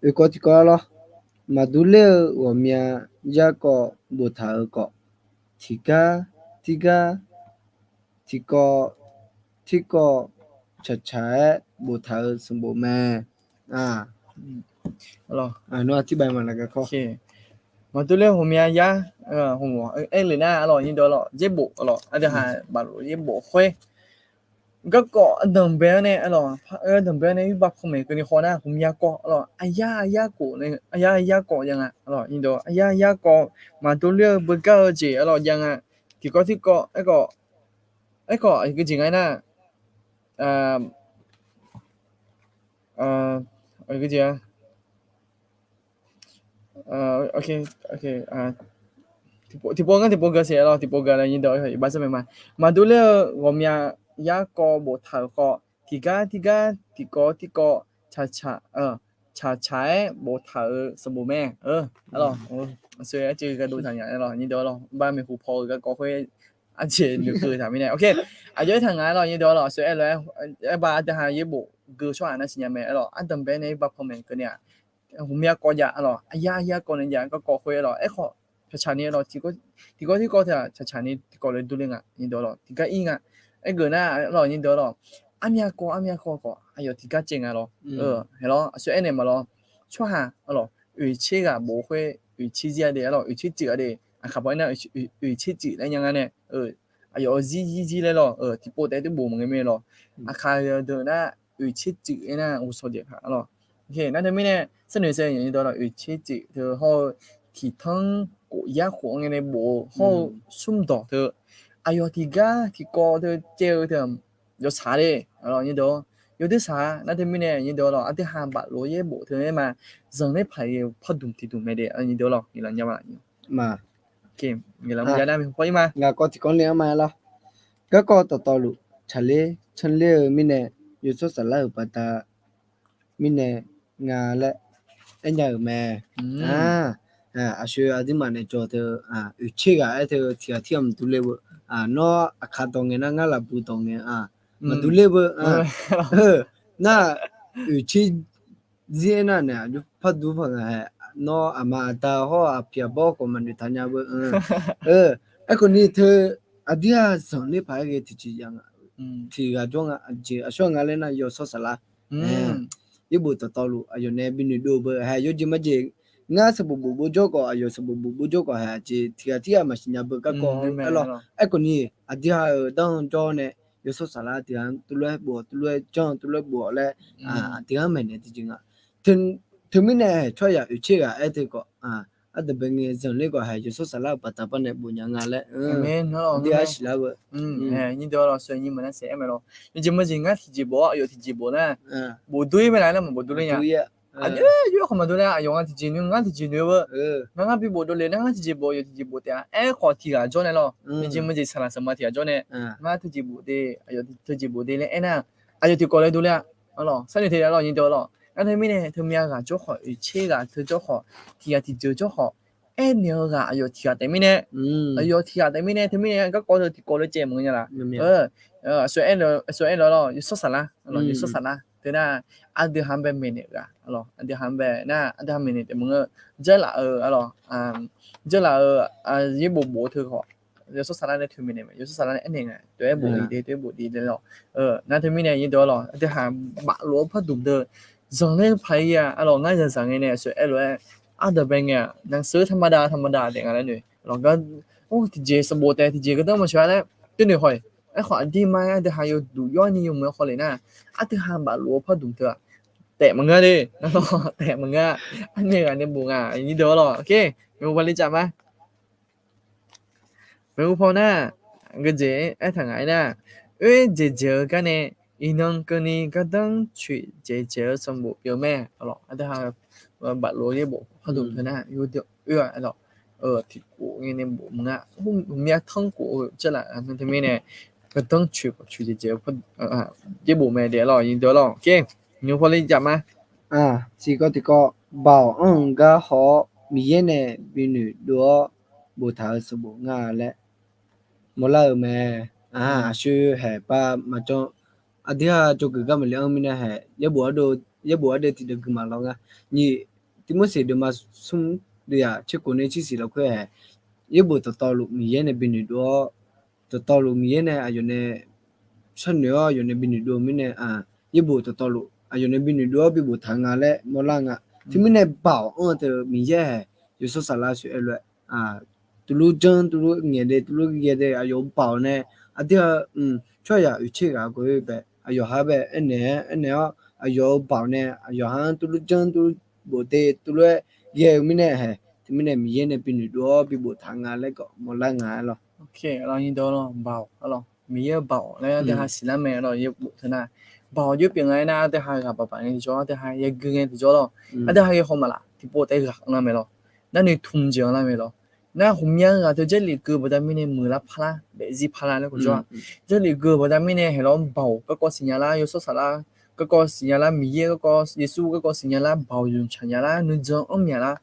Oekawv tiqkawv lawr. Maqdur ler-eu ghawqmya yarkawv boftaq-euq khawf, tiqgar tirgar tiqkawv tirkawv tsaqtsaq-aer boftaq-euq sanqbof mae. Maqdur ler ghawqmya yar, aerlef nar arlawq, nyir deuq arlawq, yaerbof arlawq, ardeuv ha baflof yaerbof khoer garkawv ardanqbae-anr nae arlawq, ardanqbae-anr nae irbav panmaeq keuvni haw nar ghawqmya kawv arlawq, aqyar aqyar kawv, aqyar aqyar kawv jav nga arlawq, nyir deuq arlawq, aqyar aqyar kawv maqdur ler-eu beugar-eu jeq arlawq jav nga. Tiqkawv tirkawv aerkhawf, aerkhawf aqgeu jeq nga aernar, aqgeu jeq-a tiqpov ngar tiqpov geu siq arlawq, tiqpov geu laer nyir deuq iqbax sar mae ma. Maqdur ler-eu ghawqmya yarkawv boftaq-euq khawf, tiqgar tirgar tiqkawv tirkawv tsaqtsaq tsaqtsaq-aer boftaq-euq sanqbof mae. Arlawq, aqsur arcuiv gardov taq nya arlawq, nyir deuq arlawq, bar maeqhu paw-eu garkawv khoer arjeq noeqkeuv taq mirnae, aqjox-aer taq nga arlawq, nyir deuq arlawq, aqsur aer lof-aer, aerbar ardeuv ha yaerbof geu tsawrhaq nar siqnya mae arlawq, ardanqbae nae irbav panmaeq keuvni-aq ghawqmya kawv jav arlawq, aqyar aqyar kawv nae jav garkawv khoer arlawq, aerkhawf tsaqtsaq ni arlawq, tiqkawv tirkawv teu-aq tsaqtsaq ni tiqkawv lof-aer durler nga nyir deuq arlawq, tiqgar ir nga. Aergeuf nar arlawq, nyir deuq arlawq, armya kawv armya kawv khawf aqyawf tiqgar caev nga lawr. Haqlawr aqsur aernaeq ma lawr, tsawrhaq arlawq oeqtser ghaq bof khoer oeqtser zir-a de arlawq, oeqtser cuif-a de. Aqkaq paw aernar oeqtser cuif laer nya nga nae, aqyawf-euq zir zir zir laer lawr, tiqpov taef-aer duq bof maqngeur mae lawr. Aqkaq deuq nar oeqtser cuif aernar ghovshaw jeq paq arlawq. Nar teumirnae sharnoeq sher nyir deuq arlawq, oeqtser cuif teu hawr-eu tiqtanr khof yar khof-anr ngae nae bof-eu hawr-eu smr dawq teu aqyawf tiqgar tiqkawv teu caev-eu teu yawshaq le arlawq, nyir deuq yawdui shaq-a. Nar teumirnae nyir deuq arlawq, aqdui ha baflof yaerbof teu-aer ma, zanqler paq-eu pardmq tiqdmq mae de, nyir deuq arlawq, nyiq laf nya ma. Ngaqkawv tiqkawv le-anr ma lawr, garkawv dawqtawvluf tsaqler canler-eu mirnae, yawshawr saflar-euq baqda mirnae nga laer aernya-euq mae. Aqshoe aqduimaf naeq jawr teu, oeqtser ghaq-aer teu tiq ghaq tirghaq maqdur ler beu. Nawr aqkaq dawq ngae nar ngar lafbu dawq ngae, maqdur ler beu. Nar oeqtser zir-aer nar naeq aqjox par dur paq nga hae. Nawr aqma aqda hawr aqpiq aqbawr khawf maqnoeq taq nya beu. Aerkhawf ni teu aqdir-aq zanqler paq-aer ghae tiqjeq ya nga. Tiq ghaq jawr nga, aqjeq aqsur nga laer nar yawshawr saflar yaerbof dawqtawvluf aqyawf nae binoeq dov beu hae yawjeq majeq. Ngar sanqbof bof bov jawr khawf aqyawf sanqbof bof bov jawr khawf hae aqjeq tiq ghaq tirghaq maqsiq nya beu garkawv aer lawr. Aerkhawf ni aqdir-aq-euq danr jawr nae yawshawr saflar tiq ghaq tuvlof-aer bof-awq, tuvlof-aer janr, tuvlof-aer bof-awq laer tiq ghaq maeqnaeq tiqjeq nga. Teumirnae hae tsawrhaq oeqtser ghaq-aer teu khawf, ardanqbae ngae zanqler khawf hae yawshawr saflar-euq baqda par nae bof nya nga laer, aqdir-aq siqlar beu. Yawjeq majeq ngar tiqjeq bof-awr aqyawf tiqjeq bof nar, bof dur-ir mae laf nar maqbof dur ler nya. Aqjox-aer khawf maqdur ler, aqyawf nga tiqjeq noeq ngar tiqjeq noeq-eu beu. Ngar ngar bi bof dovle nar ngar tiqjeq bof aqyawf tiqjeq bof taef-a. Aerkhawf tiq ghaq jawr nae lawr, yawjeq majeq saqlaq saqma tiq ghaq jawr nae, ngar teujeq bof de, aqyawf teujeq bof de laer aernar, aqyawf tiqkawv laer dur ler-a. Sharnoeq te lawr nyiq deuq lawr. Ngar teumirnae teumya ghaq jawr khawf, oeqtser ghaq teu jawr khawf, tiq ghaq tiqjeuq jawr khawf, aernaeq-eu ghaq aqyawf tiq ghaq taef mirnae, aqyawf tiq ghaq taef mirnae teumirnae garkawv teu tiqkawv laer caev maqngeur nya laf. Aqsur aer lawr lawr, yawshawr saflar, yawshawr saflar teu nar, aqdui ha-anr bae maeqnaeq-eu ghaq, aqdui ha-anr bae nar aqdui ha maeqnaeq taef maqngeur. Jarlaf-eu, jarlaf-eu yaerbof bof-eu teu khawf, yawshawr saflar nae toeq maeqnaeq mae, yawshawr saflar nae aernaeq nga, tov-aer bof-ir de, tov-aer bof-ir de lawr. Nar teumirnae nyiq deuq lawr, aqdui ha baflof-eu pardmq deuq zanqler paq-ir-a. Aqlawq ngar zaqzaq ngae nae aqsur aer lof-aer, ardanqbae ngae-aq nan seur ธรรมดา ธรรมดา taef nga laer noeq. Aqlawq gar, or tiqjeq sanqbof taef tiqjeq gardanr maqshaq-a laer, teunoeq haw-iq. Aerkhawf aqdirma-aer aqdui ha yawduq yawr ni yawmuiq-aer khawf le nar, aqdui ha baflof-eu pardmq teu-aq, taef maqngeur de, taef maqngeur. Arnaeq ghaq nae bof nga nyiq deuq lawr. Oke, maeqhu paw le caf ma. Maeqhu paw nar, geujeq aertaq ngaq-aer nar, oer dzaeqdzaeq-eu gar nae, iqnan keuvni gardanr coeq dzaeqdzaeq-eu sanqbof pyeuf mae. Aqlawq aqdui ha baflof-eu yaerbof pardmq teu nar, oer-a lawq. Tiqkhof ngae nae bof maqnga, myav tanrkhof-eu jarlaf teumirnae, gardanr coeq coeq dzaeqdzaeq-eu yaerbof mae de lawr, nyiq deuq lawr. Oke, nymq paw le caf ma. Tiqkawv tiqkawv, Baoq anr-eu gar haw-awr Miqyaer nae binoeq dov-awr boftaq-eu sanqbof nga laer mawrlar-euq mae. Aqshoe haeq par maqjanr, aqdui ha jawrgeuf gar maqle anr mirnae haeq, yaerbof ardeuv tiqdeuv gui maqlawr nga. Nyiq Tirmorseq deuvma smr deuvyaq tserkhof nae tsersiq lafkhoer haeq, yaerbof dawqtawvluf Miqyaer nae binoeq dov-awr, dawqtawvluf Miqyaer nae aqyawf nae sharnoeq-awr aqyawf nae binoeq dov-eu mirnae, yaerbof dawqtawvluf aqyawf nae binoeq dov-awr biboftaq nga laer mawrlar nga. Teumirnae Baoq anr-eu teu Miqyaer haeq yawshawr saflar sheuq-aer lof-aer, tuvlur janr tuvlur ngaeq de tuvlur ghae de aqyawf-euq Baoq nae, aqdui ha tsawrhaqzaq oeqtser ghaq ghoe bae aqyawf ha bae aernaeq-aer aernaeq-awr aqyawf-euq Baoq nae aqyawf ha-anr tuvlur janr tuvlur bof de tuvlur-aer ghae-eu mirnae haeq, teumirnae Miqyaer nae binoeq dov-awr biboftaq nga laer khawf mawrlar nga-aer lawr. Miqyaer-euq Baoq laer aqdui ha siqlar mae lawr, yaerbof teu nar, Baoq jawr pyeuf nga-aer nar aqdui ha ghaq baqbaq ngae tiqjawr, aqdui ha yagui ngae tiqjawr lawr, aqdui ha ghae haw maqlaf tiqpov taef ghaq anr lar mae lawr, nar noeqtmq jeq anr lar mae lawr. Nar ghawqmya ghaq teu Jarlif gui-eu baqda mirnae muiqlar parlar daefzir parlar laer khawf jawr-aq, Jarlif gui-eu baqda mirnae haeq lawr Baoq garkawv siqnya lar, yawshawr saflar garkawv siqnya lar, Miqyaer garkawv, Yeqsur garkawv siqnya lar, Baoq zmqtsaq nya lar, nuijan anr myaq lar,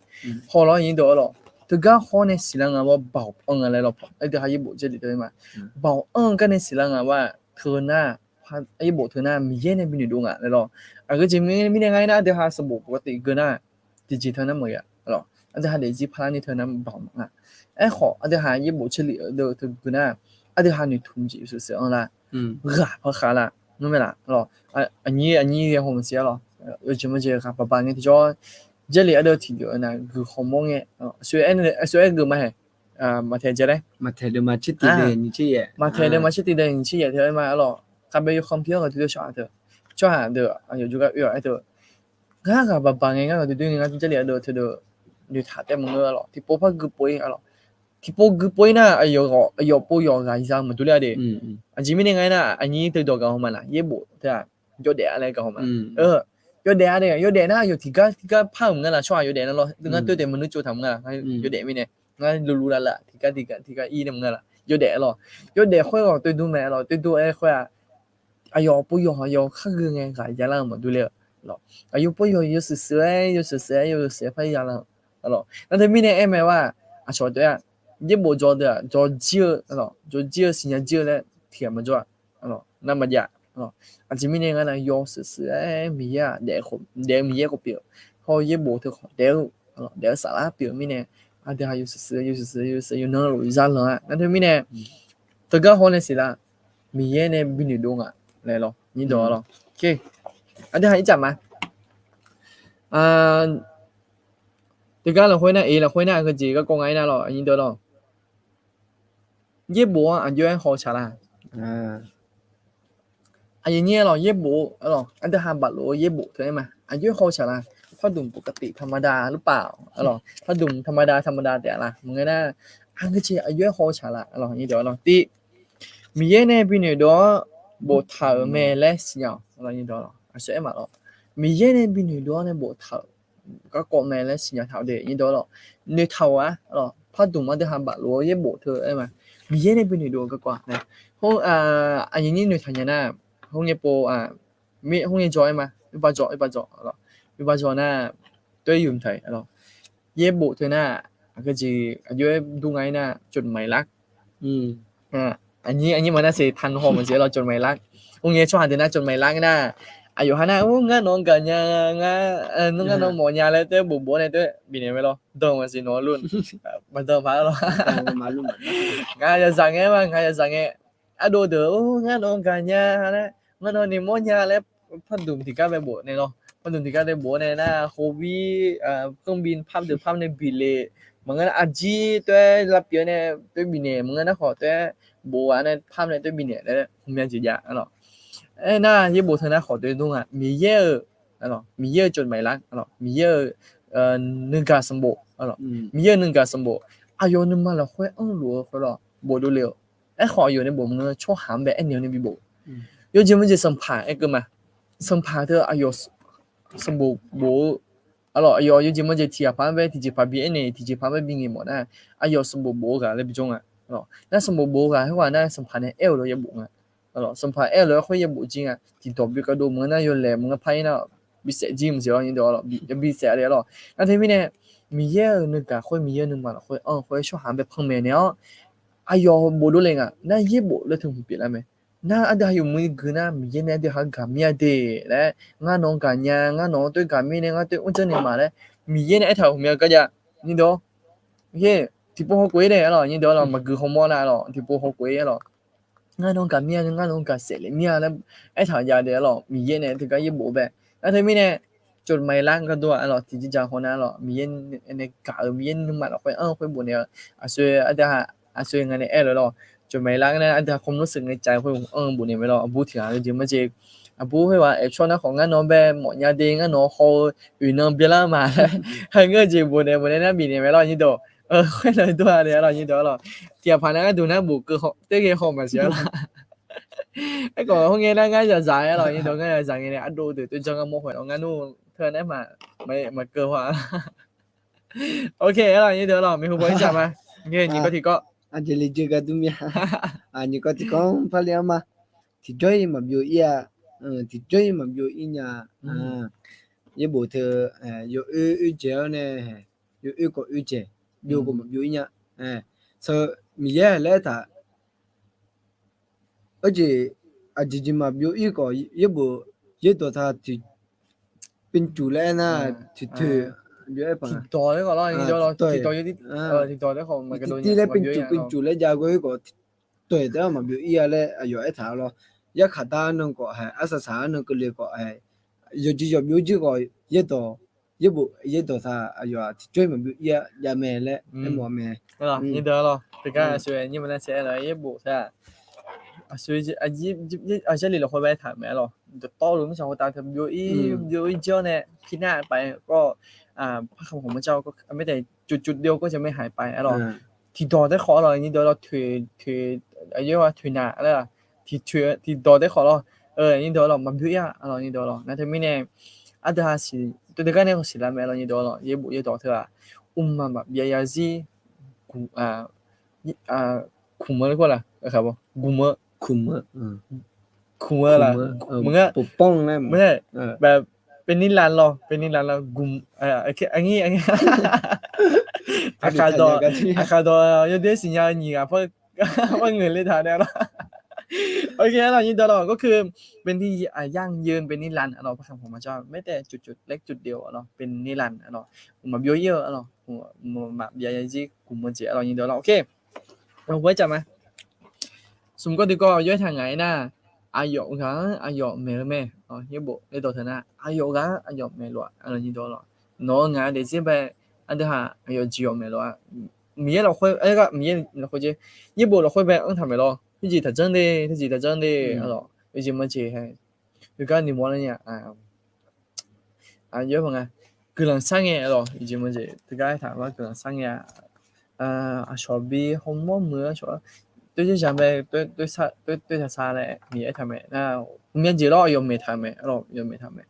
haw lawr nyiq deuq-a lawr. Teugar hawr nae siqlar nga lawr, Baoq anr nga laer lawr, aqdui ha yaerbof Jarlif teu-aer ma. Baoq anr-eu gar nae siqlar nga lawr-aq teu nar, yaerbof teu nar Miqyaer nae binoeq dov nga laer lawr. Aqgeu jeq mirnae nga-aer nar aqdui ha sanqbof pov tiq geu nar, tiqjeq teu nar maqghae-a lawr, aqdui ha daefzir parlar ni teu nar Baoq maqnga. Aerkhawf aqdui ha yaerbof Jarlif deuv teu geu nar, aqdui ha noeqtmq jeq yawshuif shuif anr lar, ghaq par khav lar nmr mae laf lawr. Aqnyir aqnyir ghae haw maqsiq-a lawr, yawjeq maqjeq ghaq baqbaq ngae tiqjawr, Jarlif ardeuv tiqdeuq-eu nar guiqkhawq mawr ngae, aqsur aer geuf ma haeq, Maqtaeq jeq laer, Maqtaeq deuvma tser tiq deuq nyiq tser yaeq, Maqtaeq deuvma tser tiq deuq nyiq tser yaeq teu-aer ma-a lawr. Khavbae yawkhanr pir-awr ghaq duidui shaq-a teu, tsawrhaq deuq aqyawf jawrgar oe-awq aer teu, ngar ghaq baqbaq ngae ngar ghaq duidui ngae ngar Jarlif ardeuv teudeuq noeqtaq taef maqngeur-a lawr, tiqpov par gui pov-ir-a lawr. Tiqpov gui pov-ir nar aqyawf pov yawq ghaq za maqdur ler-a de. Aqjeq mirnae nga-aer nar aqnyir teu dawq gaq haw ma laf, yaerbof teu-aq jawrdaef-a laer gaq haw ma. Jawrdaef-a de, yawdaef nar aqyawf tiqgar tiqgar par-euq maqnga laf, tsawrhaq yawdaef nar lawr, ngar toer taef maqneur tsov taq maqnga laf, ngar yawdaef mirnae, ngar lulu lavlav tiqgar tiqgar tiqgar ir nae maqnga laf, yawdaef lawr. Yawdaef khoer ghawq toer dur mae lawr, toer dur-aer khoer-aq, aqyawf pov yawq aqyawf khar gui ngae ghaq ya lar-eu maqdur ler-a lawr. Aqyawf pov yawq yawshuif shuif-aer yawshuif shuif-aer yawshuif shuif-aer par ya lar-eu Nar teumirnae aer mae-a, aqcawq taef-a, yaerbof dzaw deuq-aq, dzaw jir-eu, dzaw jir-eu siqnya jir-eu laer tiqghaq maqjawr-a. Nar maqjav. Aqjeq mirnae ngar nav yawshuif shuif-aer Miqyaer-aq, daef-eu Miqyaer khawf pyeuf-eu, hawr-eu yaerbof teu khawf daef-eu, daef-eu saflar pyeuf-eu mirnae, aqdui ha yawshuif shuif yawshuif shuif yawshuif yawnan luf zar lan-a. Nar teumirnae teugar haw nae siqlar, Miqyaer nae binoeq dov nga laer lawr, nyir dawq lawr. Aqdui ha ircaf ma. Teugar lafkhoer nar, eq lafkhoer nar, aqgeujeq garkawv nga aernar lawr, nyir dawq lawr. Yaerbof-anr aqjox-aer haw-eu tsaqlar. Aqyuif nyir-aer lawq, yaerbof lawq, aqdui ha baflof-eu yaerbof teu-aer ma, aqjox-aer haw-eu tsaqlar. ผ้าถุงปกติธรรมดาหรือเปล่า lawq, ผ้าถุงธรรมดาธรรมดา taef-a la. Maqngeur nar, aqgeujeq aqjox-aer haw-eu tsaqlar lawq, nyir dawq lawr. Tiv, Miqyaer nae binoeq dov-awr boftaq-euq mae laer siqnya-awq, nyir dawq lawr. Aqsur aer ma lawr, Miqyaer nae binoeq dov-awr nae boftaq-euq garkawv mae laer siqnya taq-eu de, nyir dawq lawr. Noeqtaq-euq-a lawq, ผ้าถุง aqdui ha baflof-eu yaerbof teu-aer ma. Miqyaer nae binoeq dov-eu garkawv-a. Aqyuif nyir noeqtaq nya nar, khoerngae pov, khoerngae jawr-aer ma, oerbar jawr, oerbar jawr, oerbar jawr nar, toer yumq taq-iq lawr. Yaerbof teu nar, aqgeujeq aqjox-aer dur nga aernar, จดหมายรัก. Aqnyir aqnyir ma nar seq tanq haw maqsiq-aer lawr, จดหมายรัก. Khoerngae tsawrhaq deuq nar จดหมายรัก nar, aqyawf ha nar, ngar nawq-anr gaqnya, ngar nawq-anr mawfnya laer toer bof bof-awr nae toer bifnaeq mae lawr, dan maqsiq nawq-anr lur, maqdan paq-aer lawr. Ngaq yawzaq ngae ma, ngaq yawzaq ngae. Ardov deuq, ngar nawq-anr gaqnya laer, ngar nawq-anr noeqmawr nya laer, ผ้าถุง tiqgar bae bof naeq lawr. ผ้าถุง tiqgar bae bof-awr nae nar, โควิด keuvbi par deuq par nae bif le. Maqngeur nar, arjir toer lavpyeuf-awr nae toer bifnaeq, maqngeur nar khawf toer bof-a nae par nae toer bifnaeq laer, hmqmya jeq jav lawr. Aernar, yaerbof teu nar khawf toer dur nga, Miqyaer-euq, Miqyaer-euq จดหมายรัก lawr, Miqyaer-euq nuigaq sanqbof, Miqyaer-euq nuigaq sanqbof, aqyawf nuima lafkhoer anrluf-eu khoer lawr, bofdov le-euq. Aerkhawf, aqyawf nae bof maqngeur, tsawrhaq-anr bae aernaeq-awr nae bi bof. Yawjeq maqjeq sanqpaq aer keuv ma. Sanqpaq teu aqyawf sanqbof bof-eu, aqlawq, aqyawf yawjeq maqjeq tiqghaq paq-anr bae tiqjeq paq bi aernaeq, tiqjeq paq-anr bae bi ngaeq mawf nar, aqyawf sanqbof bof-eu ghaq laer bijawr nga. Nar sanqbof bof-eu ghaq khoerghaq nar, sanqpaq nae aer-euq lof-aer yaerbof nga. Sanqpaq aer-eu lof-aer khoer yaerbof jir nga. Tiqdawq bi kardov maqngeur nar, yawlaeq maqngeur par-ir nar, bisaef jir maqsiq lawr, nyir dawq lawr, yabi saef le lawr. Nar teumirnae, Miqyaer-euq nuigaq khoer, Miqyaer-euq nuima lafkhoer anr-eu khoer tsawrhaq-anr bae panmaeq naeq-awr, aqyawf bofdov le nga. Nar yaerbof laer teu hmq pyeuflar mae. Nar aqdui ha yawmuiq gui nar, Miqyaer nae aqdui ha-anr gaqmir-a de laer, ngar nawq-anr gaqnya, ngar nawq-anr toer gaqmir nae, ngar toer mrjanr naeq ma laer, Miqyaer nae aertaq-euq hmq mya-eu garjav, nyir dawq. Tiqpov hawkhof-ir nae lawr, nyir dawq lawr, maqgui hawmawr nar lawr, tiqpov hawkhof-ir lawr. Ngar nawq-anr gaqmir-a, ngar nawq-anr gaqsaef le mir-a laer aertaq jav de lawr, Miqyaer nae teugar yaerbof bae. Nar teumirnae, จดหมายรัก gharduq-aq lawr, tiqjeq jaq haw nar lawr, Miqyaer nae gaq-euq, Miqyaer nuima lafkhoer anr-eu khoer bof naeq-eu, aqsur aqdui ha, aqsur nga nae aer-eu lawr, จดหมายรัก nar aqdui ha khawmnur seuq ngae cav khoer anr-eu bof naeq mae lawr, aqbur tiq ghaq-eu jeq maqjeq, aqbur khoerghaq aerpyawr nar khawf, ngar nawq-anr bae mawfnya de, ngar nawq-anr haw-eu oeq nan byalar ma laer, ha ngeur-eu jeq bof naeq bof naeq nar bifnaeq mae lawr, nyir dawq. Khoer nae dur-a de lawr, nyir dawq lawr. Tiqghaq paq nar gharduq nar bof keuv haw, toer ghae haw maqsiq-a lawr. Aerkhawf, khoerngae nar ngar yawzaq-aer lawr, nyir dawq, ngar yawzaq ngae nae ardov deuq toer janr ngar mawr khoer lawr, ngar nmr teu nae maqkeuv haw-a. Ok, aer lawr, nyir dawq lawr, maeqhu paw-ir jaq ma. Nyiq kawv tiqkawv. Aqjeq le jeq gharduq mir-a. Nyiq kawv tiqkawv-anr parle-anr ma. Tiqjawr-ir maqbyov-ir-a. Tiqjawr-ir maqbyov-ir nya. Yaerbof teu, yawoer oerdzaeq-awr nae, yawoer khawf oerdzaeq, byov khawf maqbyov-ir nya. Miqyaer laer aertaq, arjeq, aqjeq jeq maqbyov-ir khawf yaerbof, yaerdawq taq tiq, เป็นจุด laer aernar, tiqtoeq, byov-aer paq, tiqdawq, tiqdawq, tiqdawq, tiqdawq laer เป็นจุด เป็นจุด laer jav ghoe khoerkhawf, toeq taef-aer maqbyov-ir-a lawr. Yarkhaq dar arnan khawf hae, arsaq saq arnan keuvle khawf hae, yawqjeq yawqbyov jir khawf, yaerdawq, yaerbof yaerdawq taq aqyawf-aq tiqjawr-ir maqbyov-ir-a jav mae laer aermawf mae. Nyir dawq lawr, teugar aqsur nyir ma nar saer-aer lawr, yaerbof taq, aqsur, aqjeq lef lafkhoer bae taq mae lawr, dawqtawvluf mirtsaq khoertav teu byov-ir, byov-ir jir-awr nae, pirnar paf-aer khawf, par khamq khawq maqjav, mirtaeq จุด จุด byov kawv jaq mae haiq paf-aer lawr. Tiqdawq taef khawf lawr, nyir dawq lawr, toeq, toeq, aqyawf-a toeq naq laer, tiqtoeq tiqdawq taef khawf lawr, nyir dawq lawr, maqbyov-ir-a lawr, nyir dawq lawr. Nar teumirnae, aqdui ha siq, teu deuq gar nae khawf siqlar mae lawr, nyir dawq lawr, yaerbof yaerdawq teu-aq, อุมมาแบบ yayazir, ขุมเมอร์ lawr, ขุมเมอร์, ขุมเมอร์ lawr, ขุมเมอร์ lawr, ปกป้อง laer, Benirlan lawr, Benirlan lawr, gmq, aqkar dawq, aqkar dawq yawdoer siqnya-eu nyiq ghaq par ngeur le taq nae lawr. Oke, arlawr nyir dawq lawr, ก็คือ Benir, aqyar-anr yeu Benirlan lawr, par khanq pawq maqjawr, ไม่แต่จุดเล็กจุดเดียว lawr, Benirlan lawr, maqbyov ir-eu lawr, maqbyav ya zir gmq-eu jeq lawr nyir dawq lawr. Oke, aqbur aer caf ma. Smq gawr dui gawr yawr aertaq ngaq-aer nar, aqyawf ghaq-anr aqyawf maeq-eu mae. Yaerbof yaerdawq teu nar, aqyawf ghaq-anr aqyawf maeq lof-a, arlawr nyir dawq lawr. Nawq-eu ngaq daefzir bae, aqdui haq aqyawf jeq yawf maeq lof-a. Miqyaer lafkhoer, aer-eu gar Miqyaer lafkhoer jeq, yaerbof lafkhoer bae anr taq maeq lawr. Tiqjeq taqjanr de, tiqjeq taqjanr de, arlawr, yawjeq mawrjeq hae, heugar noeqmawr lar nya. Aqyawf nga, guiqlanq sar ngae lawr, yawjeq mawrjeq teugar aertaq lawr, guiqlanq sar ngae-a. Aqcawq bi hawmawr muiq-eu aqcawq, toer zaq mae, toer taq sar laer Miqyaer aertaq mae nar, hmqmya jeq lawr, aqyawf maeq taq mae lawr, aqyawf maeq taq mae.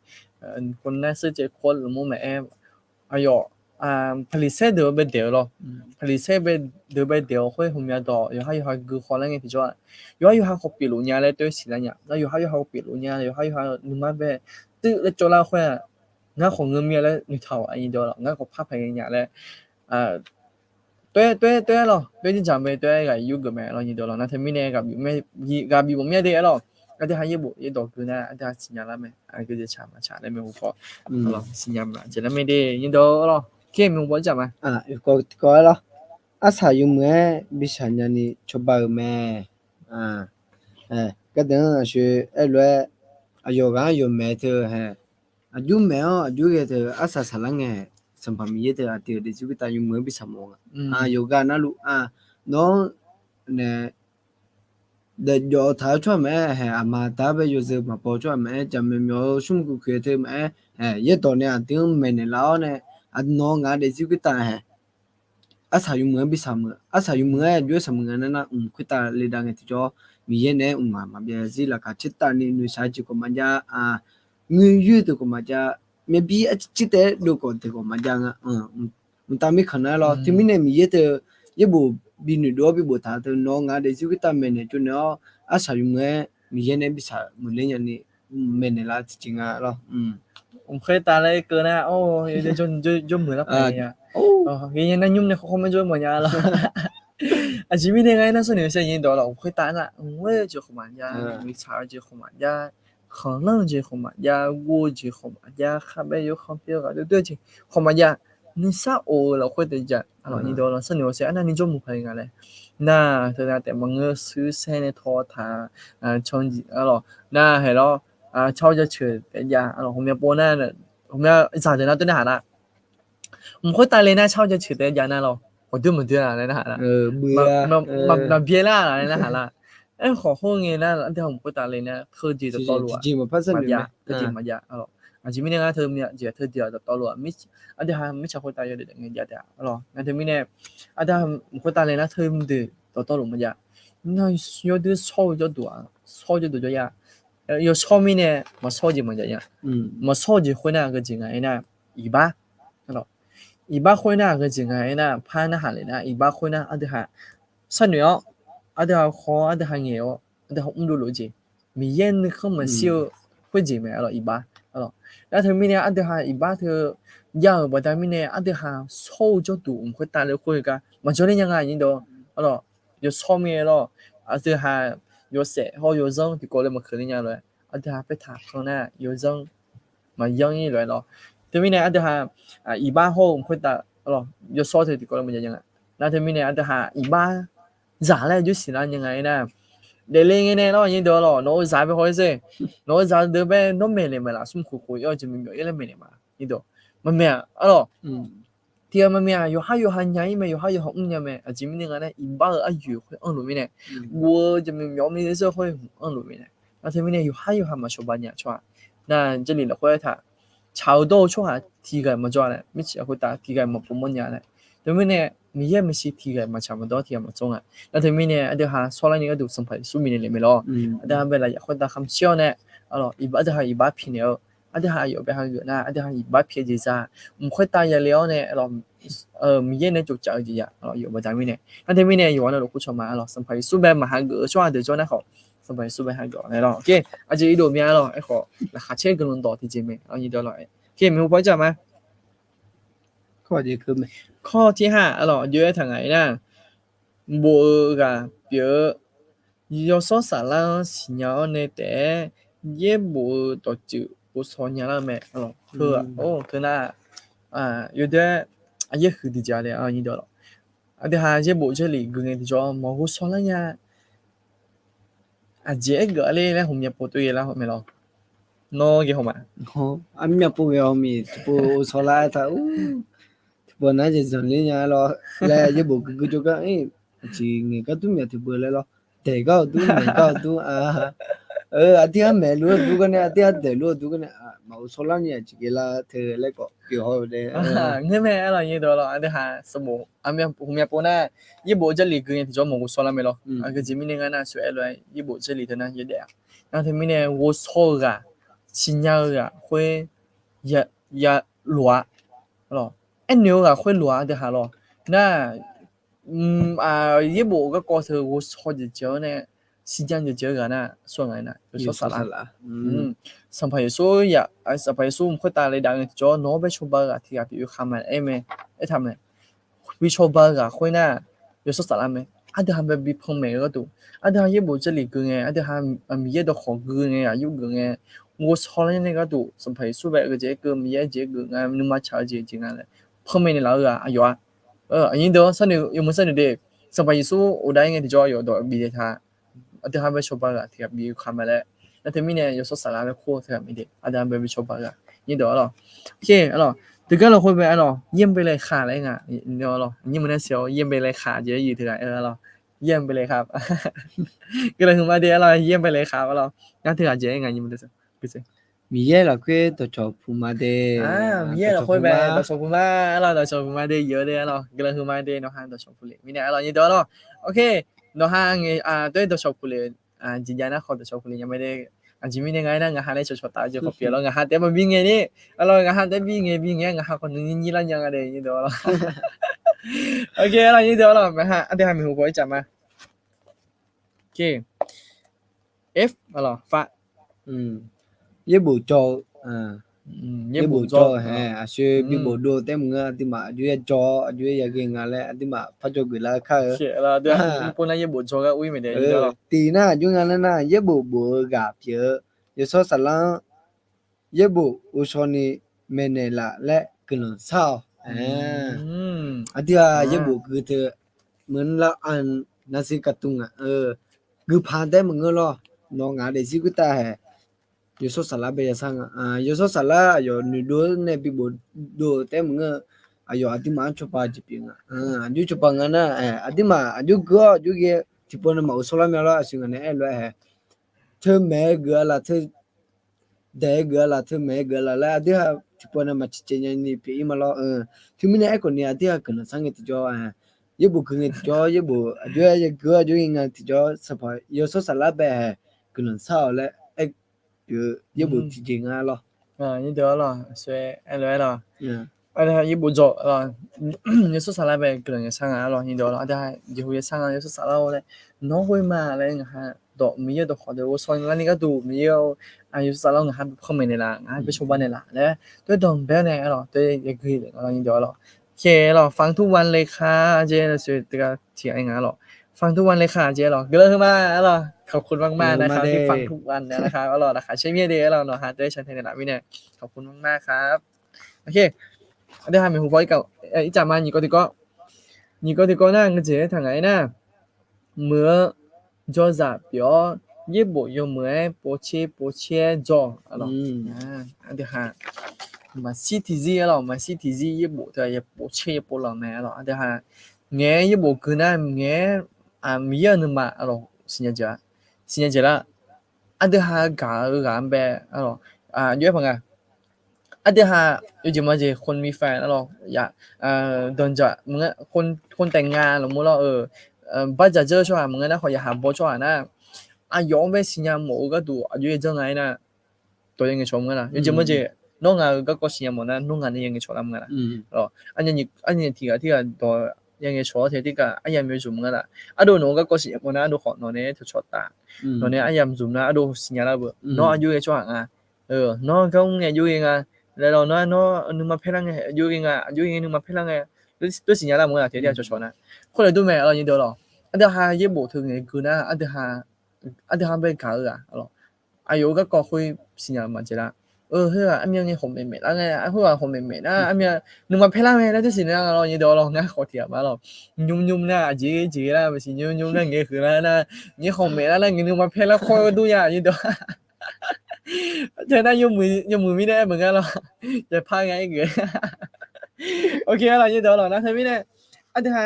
Khoernar sher caev kawr lmqmr maqaer, aqyawf, Paqliqsaer deuq-eu bae daeq-eu lawr. Paqliqsaer deuq bae daeq-awr khoer hmqmya dawq yawqhar yawqha gui khawf lar ngae tiqjawr-aq, yawqhar yawqha khawf pyeufluf nya laer toer siqlar nya. Nar yawqhar yawqha khawf pyeufluf nya, yawqhar yawqha nuima bae tuir laer cawvlar khoer-aq, ngar khawf ngeurmir-a laer noeqtaq-awq, aqnyir dawq lawr, ngar khawf par paq ngae nya laer toer, toer, toer-aer lawr, toer dzerdzaq mae, toer-aer ghaq yur geuf mae lawr, nyir dawq lawr. Nar teumirnae ghaq bif mawf mya de-aer lawr. Aqdui haq yaerbof yaerdawq gui nar, aqdui haq siqnya lar mae. Aqgeu jeq tsaq maqtsaq laer mae hu khawf, siqnya maqjeq lar mae de, nyir dawq lawr. Kar mq baw dzaq ma. Kawv-aer lawr, arsaq yawmuiq-aer bi shaq nyani cawba-euq mae. Gardeuq-anr aqshoe aerlof-aer, aqyawf ghaq-anr yawf maeq teu hae, aqjox maeq-anr aqjox ghae teu arsaq saqlar ngae, Sanqpaq Miqyaer teu aqdui-euq daefzir khoertav yawmuiq-aer bi shaqmawf nga. Yawqghaq navluf-aq, nawr nae daefjawf taq-eu tsawrhaq maqaer, hae aqma aqda bae yawzeu maqbaw tsawrhaq maqaer, jaqmyawf myawf-eu smrmuiq kuiq kuiq-eu teu maqaer, yaerdawq nae aqdui-anr maeqnaeq lar-awr nae, nawq-eu ngaq daefzir khoertav hae, arsaq yawmuiq-aer bi shaqmuiq, arsaq yawmuiq-aer aqjox-aer shaqmuiq nga nar nar, mq khoertav le dav ngae tiqjawr, Miqyaer naeq-aer mqmaq maqbyav zir laqkhaq caertavni noeqshaq-eu jeq khawf maqjav, ngeuryoer deuq khawf maqjav, myavbir arcir taef-aer dov khawf deuq khawf maqjav nga. Mqtav mirkhanq nar lawr, teumirnae Miqyaer teu yaerbof bi noeqdov-awr bi boftaq teu nawq-eu ngaq daefzir khoertav maeqnaeq tsovnaeq-awr, arsaq yawmuiq-aer Miqyaer nae bi shaqmuiq ler nyani maeqnaeq lar tiqjeq nga lawr. Mq khoertav laer keuv nar, jawrmuiq lar paq nya. Ghaenya nar nymr nae khawr khawr maer jawr mawf nya lawr. Aqjeq mirnae nga aernar, sharnoeq-eu saer nyir dawq lawr, mq khoertav nar, mq-aer-eu jeq khawf maqjav, mqtsaq-eu jeq khawf maqjav, khanqlanr-eu jeq khawf maqjav, ghof-eu jeq khawf maqjav, kharbae yawkhanr pyaer-eu ghaq doer doer-eu jeq khawf maqjav, nuisar of-eu lafkhoer taef jav, arlawq nyir dawq lawr, sharnoeq-eu saer arnavni jawrmuiq paq nga laer. Nar teunav taef maqngeur, shuir saer nae tawtaq, can, arlawq nar hae lawr, car-awr jaceuq taef jav, arlawq ghawqmya pov nar, ghawqmya zaqdeuq nar tov nar haq nar, mq khoertav le nar car-awr jaceuq taef jav nar lawr, ghawqdoer maqdoer-a laer nar haq nar, maqbyaer lar-a laer nar haq nar. Aerkhawf khoerngae nar, aqdui-aq mq khoertav le nar teujeq dawqtawvluf-aq maqjav, teujeq maqjav. Aqjeq mirnae ngar teu jeq teujeq-aq dawqtawvluf-aq, aqdui-aq mirtsaq khoertav yawdaef daef ngae jav taef-a lawr. Nar teumirnae aqdui-aq mq khoertav le nar teu deuq dawqtawvluf maqjav. Nar yawdoer shawr-eu jawrduq-aq, shawr-eu jawrduq jawr ya. Yawshawr mirnae maqshawr-eu jeq maqjav nya. Maqshawr-eu jeq khoer nar aqgeu jeq nga aernar, iqbax. Iqbax khoer nar aqgeu jeq nga aernar, par narhaq le nar iqbax khoer nar aqdui-aq sharnoeq-awr, aqdui-aq khawf-awr, aqdui-aq ngaeq-awr, aqdui-aq mrdov lof-eu jeq, Miqyaer nuikhanr maqshir-eu khoerjeq mae, arlawq iqbax. Nar teumirnae aqdui-aq iqbax teu jav-euq baqda mirnae aqdui-aq shawr-eu jawrduq mq khoertav le khoer-eu gar maqjawr ler nya nga nyir dawq, arlawq yawshawr mirnae lawr, aqdui-aq yawshaef hawr yawzanr tiqkawv le maqkeuq ler nya lof-aer, aqdui-aq paertaq kan nar yawzanr maqyanr ir lof-aer lawr. Teumirnae aqdui-aq iqbax hawr-eu mq khoertav, arlawq yawshawr teu tiqkawv le maqjav nya nga. Nar teumirnae aqdui-aq iqbax zaq laer jawr siqlar nya nga aernar, daefle ngae nae lawr nyir dawq lawr, nawq-eu zaq bae haw-aer sher. Nawq-eu zaq deuq bae nawr maeqnaeq maqlaf, smrkhof khof-ir-awr jeq maqmyawf-ir laer maeqnaeq ma nyir dawq. Maqmaeq-a, arlawq tiqghaq maqmaeq-aq, yawqhar yawqha nya ir mae, yawqhar yawqha mrnya mae. Aqjeq mirnae nga nar iqbax-euq aryoeq khoer anrluf mirnae, guv-eu jeq maqmyawf-eu mirnae zeur khoer anrluf mirnae, nar teumirnae yawqhar yawqha maqcawba nya tsawrhaq. Nar Jarlif lafkhoer aertaq, tsaq-eu dawr-eu tsawrhaq tiqghaq maqjawr-a laer, mirtsaq khoertav tiqghaq maqpov mawrnya laer. Teumirnae Miqyaer maeqshi tiqghaq maqtsaq maqdawr tiqghaq maqtsawr nga. Nar teumirnae aqdui-aq shawrlar ni gharduq Sanqpaq Yeqsur Miqyaer naeq mae lawr. Aqdui-aq bae lafyaf khoertav khamshir-awr nae, aqdui-aq iqbax pi naeq-eu, aqdui-aq aqyawf bae hageuf nar aqdui-aq iqbax pi-eu jeq za, mq khoertav yale-awr nae, Miqyaer nae tsovcaf-eu jeq ya, aqyawf baqda mirnae. Nar teumirnae yawqghaq navluf khof cawq ma, arlawq Sanqpaq Yeqsur bae maqhageuf-eu tsawrhaq deuq jawr nar khawf, Sanqpaq Yeqsur bae hageuf-awq laer lawr. Aqjeq irdov mya-aer lawr, aerkhawf laqkhaq caer guiqlanq dawq tiqjeq mae, aqnyir deuq-a lawr. Aqmeq hu paw-aer jaq ma. Kawr tiq haq lawr, aqjox-aer taq ngaq-ir nar, bof-eu ghaq pyeuf-eu yawshawr saflar-anr siqnya-awr nae taef-aer, yaerbof-eu dawqtsuif ghovshaw nya lar-eu mae. Teu nar, yawdoer-aer aqyaer huiq tiqjeq le, aqnyir deuq-a lawr. Aqdui ha yaerbof jarlif gui ngae tiqjawr mawq ghovshaw lar nya. Aqjeq aergeuf-a ler laer hmqmya pov tov-ir lar-eu mae lawr. Nawr ghae haw ma. Armyaq pov ghae haw miq tiqpov ghovshaw lar-aer taq-ur. Tiqpov nar jeq zanqler nya-aer lawr laer yaerbof guigui jawrgar-ir. Aqjeq ngaeq gar dur myaq tiqpov laer lawr. Daeq gar-awq dur, maeq gar-awq dur-a. Aqdui ha maeq luf-eu dur gar nae, aqdui ha daeq luf-eu dur gar nae, maqghovshaw lar ni aqjeq ghae lar teu laer khawf pyeuf haw-eu dae. Ngeur mae-aer lawr, aqnyir deuq-a lawr. Aqdui ha sanqbof armyaq hmqmya pov nar, yaerbof jarlif gui ngae tiqjawr mawq ghovshaw lar mae lawr. Aqgeujeq mirnae ngar nar sheuq-aer lof-aer yaerbof jarlif teu nar yaerdaef-a. Nar teumirnae ghovshaw-eu ghaq, siqnya-eu ghaq khoer ya lof-a. Aernoeq-eu ghaq khoer lof-a, aqdui ha lawr. Nar yaerbof garkawv teu ghovshaw jeq jeq-awr nae siqnya jeq jeq-eu ghaq nar, aqsur ngaq-aer nar yawshawr saflar. Sanqpaq Yeqsur, Sanqpaq Yeqsur mq khoertav le dav ngae tiqjawr nawq-anr bae cawba-eu ghaq tiq ghaq pyeuf-eu khaq ma aer mae, aertaq mae. Bi cawba-eu ghaq khoer nar, yawshawr saflar mae. Aqdui ha bae bi panmaeq-eu gharduq, aqdui ha yaerbof jarlif gui ngae, aqdui ha Miqyaer dawqkhawq gui ngae, aqyawf geuf ngae, ghovshaw lar nya nae gharduq, Sanqpaq Yeqsur bae-eu jeq aerkeuv, Miqyaer jeq aerkeuv nga, nuima tsaq-eu jeq jeq nga laer panmaeq naeqlaf-eu ghaq aqyawf-a. Aqnyir deuq-a, sharnoeq yawmuiq sharnoeq de. Sanqpaq Yeqsur ghofdav-ir ngae tiqjawr yawf dawq bif daef taq, aqdui ha bae cawba-eu ghaq tiq ghaq bif-eu khaq ma laer. Nar teumirnae yawshawr saflar bae kur-eu teu ghaq mae de, aqdui ha bae bi cawba-eu ghaq, aqnyir deuq-a lawr. Teugar lafkhoer bae-a lawr, เยี่ยมไปเลยค่ะ laer nga, aqnyir meuq nar siq-awr เยี่ยมไปเลยค่ะ jeq-aer yuif teu ghaq-a lawr. เยี่ยมไปเลยครับ Guiqlanq huiqma de-a lawr, เยี่ยมไปเลยครับ a lawr. Ngar teu ghaq jeq-aer nga, Miqyaer lafkhoer dawqcawq puq ma de. Miqyaer lafkhoer bae dawqcawq puq ma-a lawr, dawqcawq puq ma de, yawf-eu de-a lawr. Guiqlanq huiqma de, nawq ha dawqcawq puq lef mirnae-a lawr, aqnyir deuq-a lawr. Ok, nawq ha ngae, tov-aer dawqcawq puq lef, jeq jav nar khawf dawqcawq puq lef nya mae de. Aqjeq mirnae nga-aer nar ngaq ha nae cawqcawq taf-eu jeq khawf pyeuf lawr, ngaq ha taef-aer maqbi ngae ni, a lawr, ngaq ha taef-aer bi ngae bi ngae-aer ngaq ha khawf nuinyir nyir lar nya nga de, aqnyir deuq-a lawr. Ok, a lawr, aqnyir deuq-a lawr, maqha aqdui ha maeqhu paw-aer caf ma. F, a lawr, fa. Yaerbof jawr-eu, yaerbof jawr-eu hae, aqshoe bi bofdov taef maqngeur, aqduimaf aqjox-aer jawr-awr aqjox-aer yaghae nga laer aqduimaf par jawr geuf lar kar-eu. Pov nar yaerbof jawr gar ur-ir mae de. Tiq nar aqjox nga laer nar, yaerbof bof-eu ghaq pyeuf-eu yawshawr saflar-anr yaerbof ghovshaw ni maeqnaeq laf laer guiqlanq shar-awq. Aqdui ha yaerbof gui teu meuq lar-a, narsiq kaqtuv ngaq-eu guiqpaq taef-aer maqngeur lawr. Nawq ngaq daefzir khoertav hae, yawshawr saflar bae yashar nga. Yawshawr saflar aqyawf noeqdov nae bi bofdov-eu taef-aer maqngeur, aqyawf aqduimaf-anr cawba jeq pyeuf nga. Aqjox cawba nga nar, aqduimaf aqjox gui-awr aqjox ghae tiqpov nae maqghovshaw lar mya lawr, aqshoe ngaq nae aer lof-aer hae, teu maeq-aer geuf-a laf, teu daeq-aer geuf-a laf, teu maeq-aer geuf-a laf laer aqdui ha tiqpov nae maqciq caev nyani pyeuf-ir ma lawr. Teumirnae aerkhawf ni aqdui ha guiqlanq shar ngae tiqjawr, yaerbof gui ngae tiqjawr, yaerbof aqjox-aer yagui-awr aqjox-aer ngae tiqjawr, yawshawr saflar bae hae guiqlanq shar-awq laer aer pyeuf-eu yaerbof tiqjeq nga lawr. Aqnyir deuq-a lawr, aqshoe aer lof-aer lawr, yaerbof jawr-a lawr, yawshawr saflar bae guiqlanq yashar nga-a lawr, aqnyir deuq-a lawr. Aqdui ha jeqhu yashar nga, yawshawr saflar-awr laer nawr ghoe ma laer ngaq ha dawq Miqyaer dawqkhawq deuq ghovshaw lar ni gharduq Miqyaer-awr, yawshawr saflar-awr ngaq ha bi panmaeq naeqlaf, ngaq ha bi cawba naeqlaf laer tov-aer dawq bae-awr nae-a lawr, tov-aer yagui-a lawr, aqnyir deuq-a lawr. Oke, a lawr, ฟังทุกวันเลยค่ะ jeq lawr, sawr teugar tiq ghaq-aer nga-a lawr. ฟังทุกวันเลยค่ะ jeq lawr, guiqlanq huiqma-a lawr, ขอบคุณมากๆนะครับที่ฟังทุกวันนะครับ a lawr, laqkhaq caer mir-a de-a lawr, nawq ha tov-aer shar tae naeqlaf mirnae ขอบคุณมากๆครับ. Oke, aqdui ha maeqhu paw-aer caf ma, nyiq kawv tiqkawv, nyiq kawv tiqkawv nar ngeur jeq-aer taq ngaq-aer nar, muiq-eu jawrzaq pyeuf-awr yaerbof yawmuiq-aer povtser povtser-aer jawr-awq. Aqdui ha maqshir tiqzir-a lawr, maqshir tiqzir yaerbof teu-aq yaerbof povtser yaerbof povlanq mae-a lawr. Aqdui ha ngaeq-aer yaerbof gui nar ngaeq-aer Miqyaer-euq nuima-a lawr, siqnya jeq-a, siqnya jeq lar. Aqdui ha gaq-eu ghaq-anr bae-a lawr, aqjox-aer paq nga. Aqdui ha yawjeq majeq คนมีแฟน-a lawr, danqdzaq maqngeur, คนแต่งงาน lafmur lawr-eu, bardzaq dzeur-eu tsawrhaq maqngeur nar khawf, yaqhaq baw tsawrhaq nar, aqyawf-anr bae siqnya mawf-eu gharduq aqjox-aer janr nga-aer nar, dawq ya ngaeqcawq maqngeur nar, yawjeq majeq nawr ngaq-euq garkawv siqnya mawf nar nawr ngaq nae ya ngaeqcawq lar maqngeur nar. Arnyaf tiq ghaq tirghaq dawq ya ngae cawq-awr tae tirkaf aryamq yawzmq nga laf. Ardov nawq-eu garkawv siqnya mawf nar ardov khawf nawq nae tawqcawq taf. Nawq nae aryamq zmq nar ardov siqnya lar beu. Nawr aqjox ghae tsawrhaq nga. Nawr gar mr ngae aqjox ghae nga. Laer lawr nawr nawr nuima paer lar ngae aqjox ghae nga, aqjox ghae nuima paer lar ngae. Tov siqnya lar mawf-eu laf tae tirkaf cawqcawq nar. Khoerlof dur mae, aqlawq nyir deuq lawq. Aqdui ha yaerbof teu ngaeq geu nar, aqdui ha bae gaq-eu ghaq lawq. Aqyawf-euq garkawv khoer siqnya maqjaeq lar. Khoerghaq armyan ngae hawq maeqmaeq lar ngae, khoerghaq hawq maeqmaeq nar armyan nuima paer lar ngae laer tov siqnya lar lawq nyir deuq lawq. Ngar khawf tiq ghaq ma lawq. Nymr nymr nar aqjeq jeq lar maqsiq, nymr nymr nar ngaeq huiq lar nar, ngae hawq maeq lar nar ngaeq nuima paer lar khoer dur ya nyir deuq. Teu nar yawmuiq mirnae aer meuq ngar lawq. Yaeqpar ngae aer geuf. Ok, aqlawq nyir deuq lawq nar teumirnae aqdui ha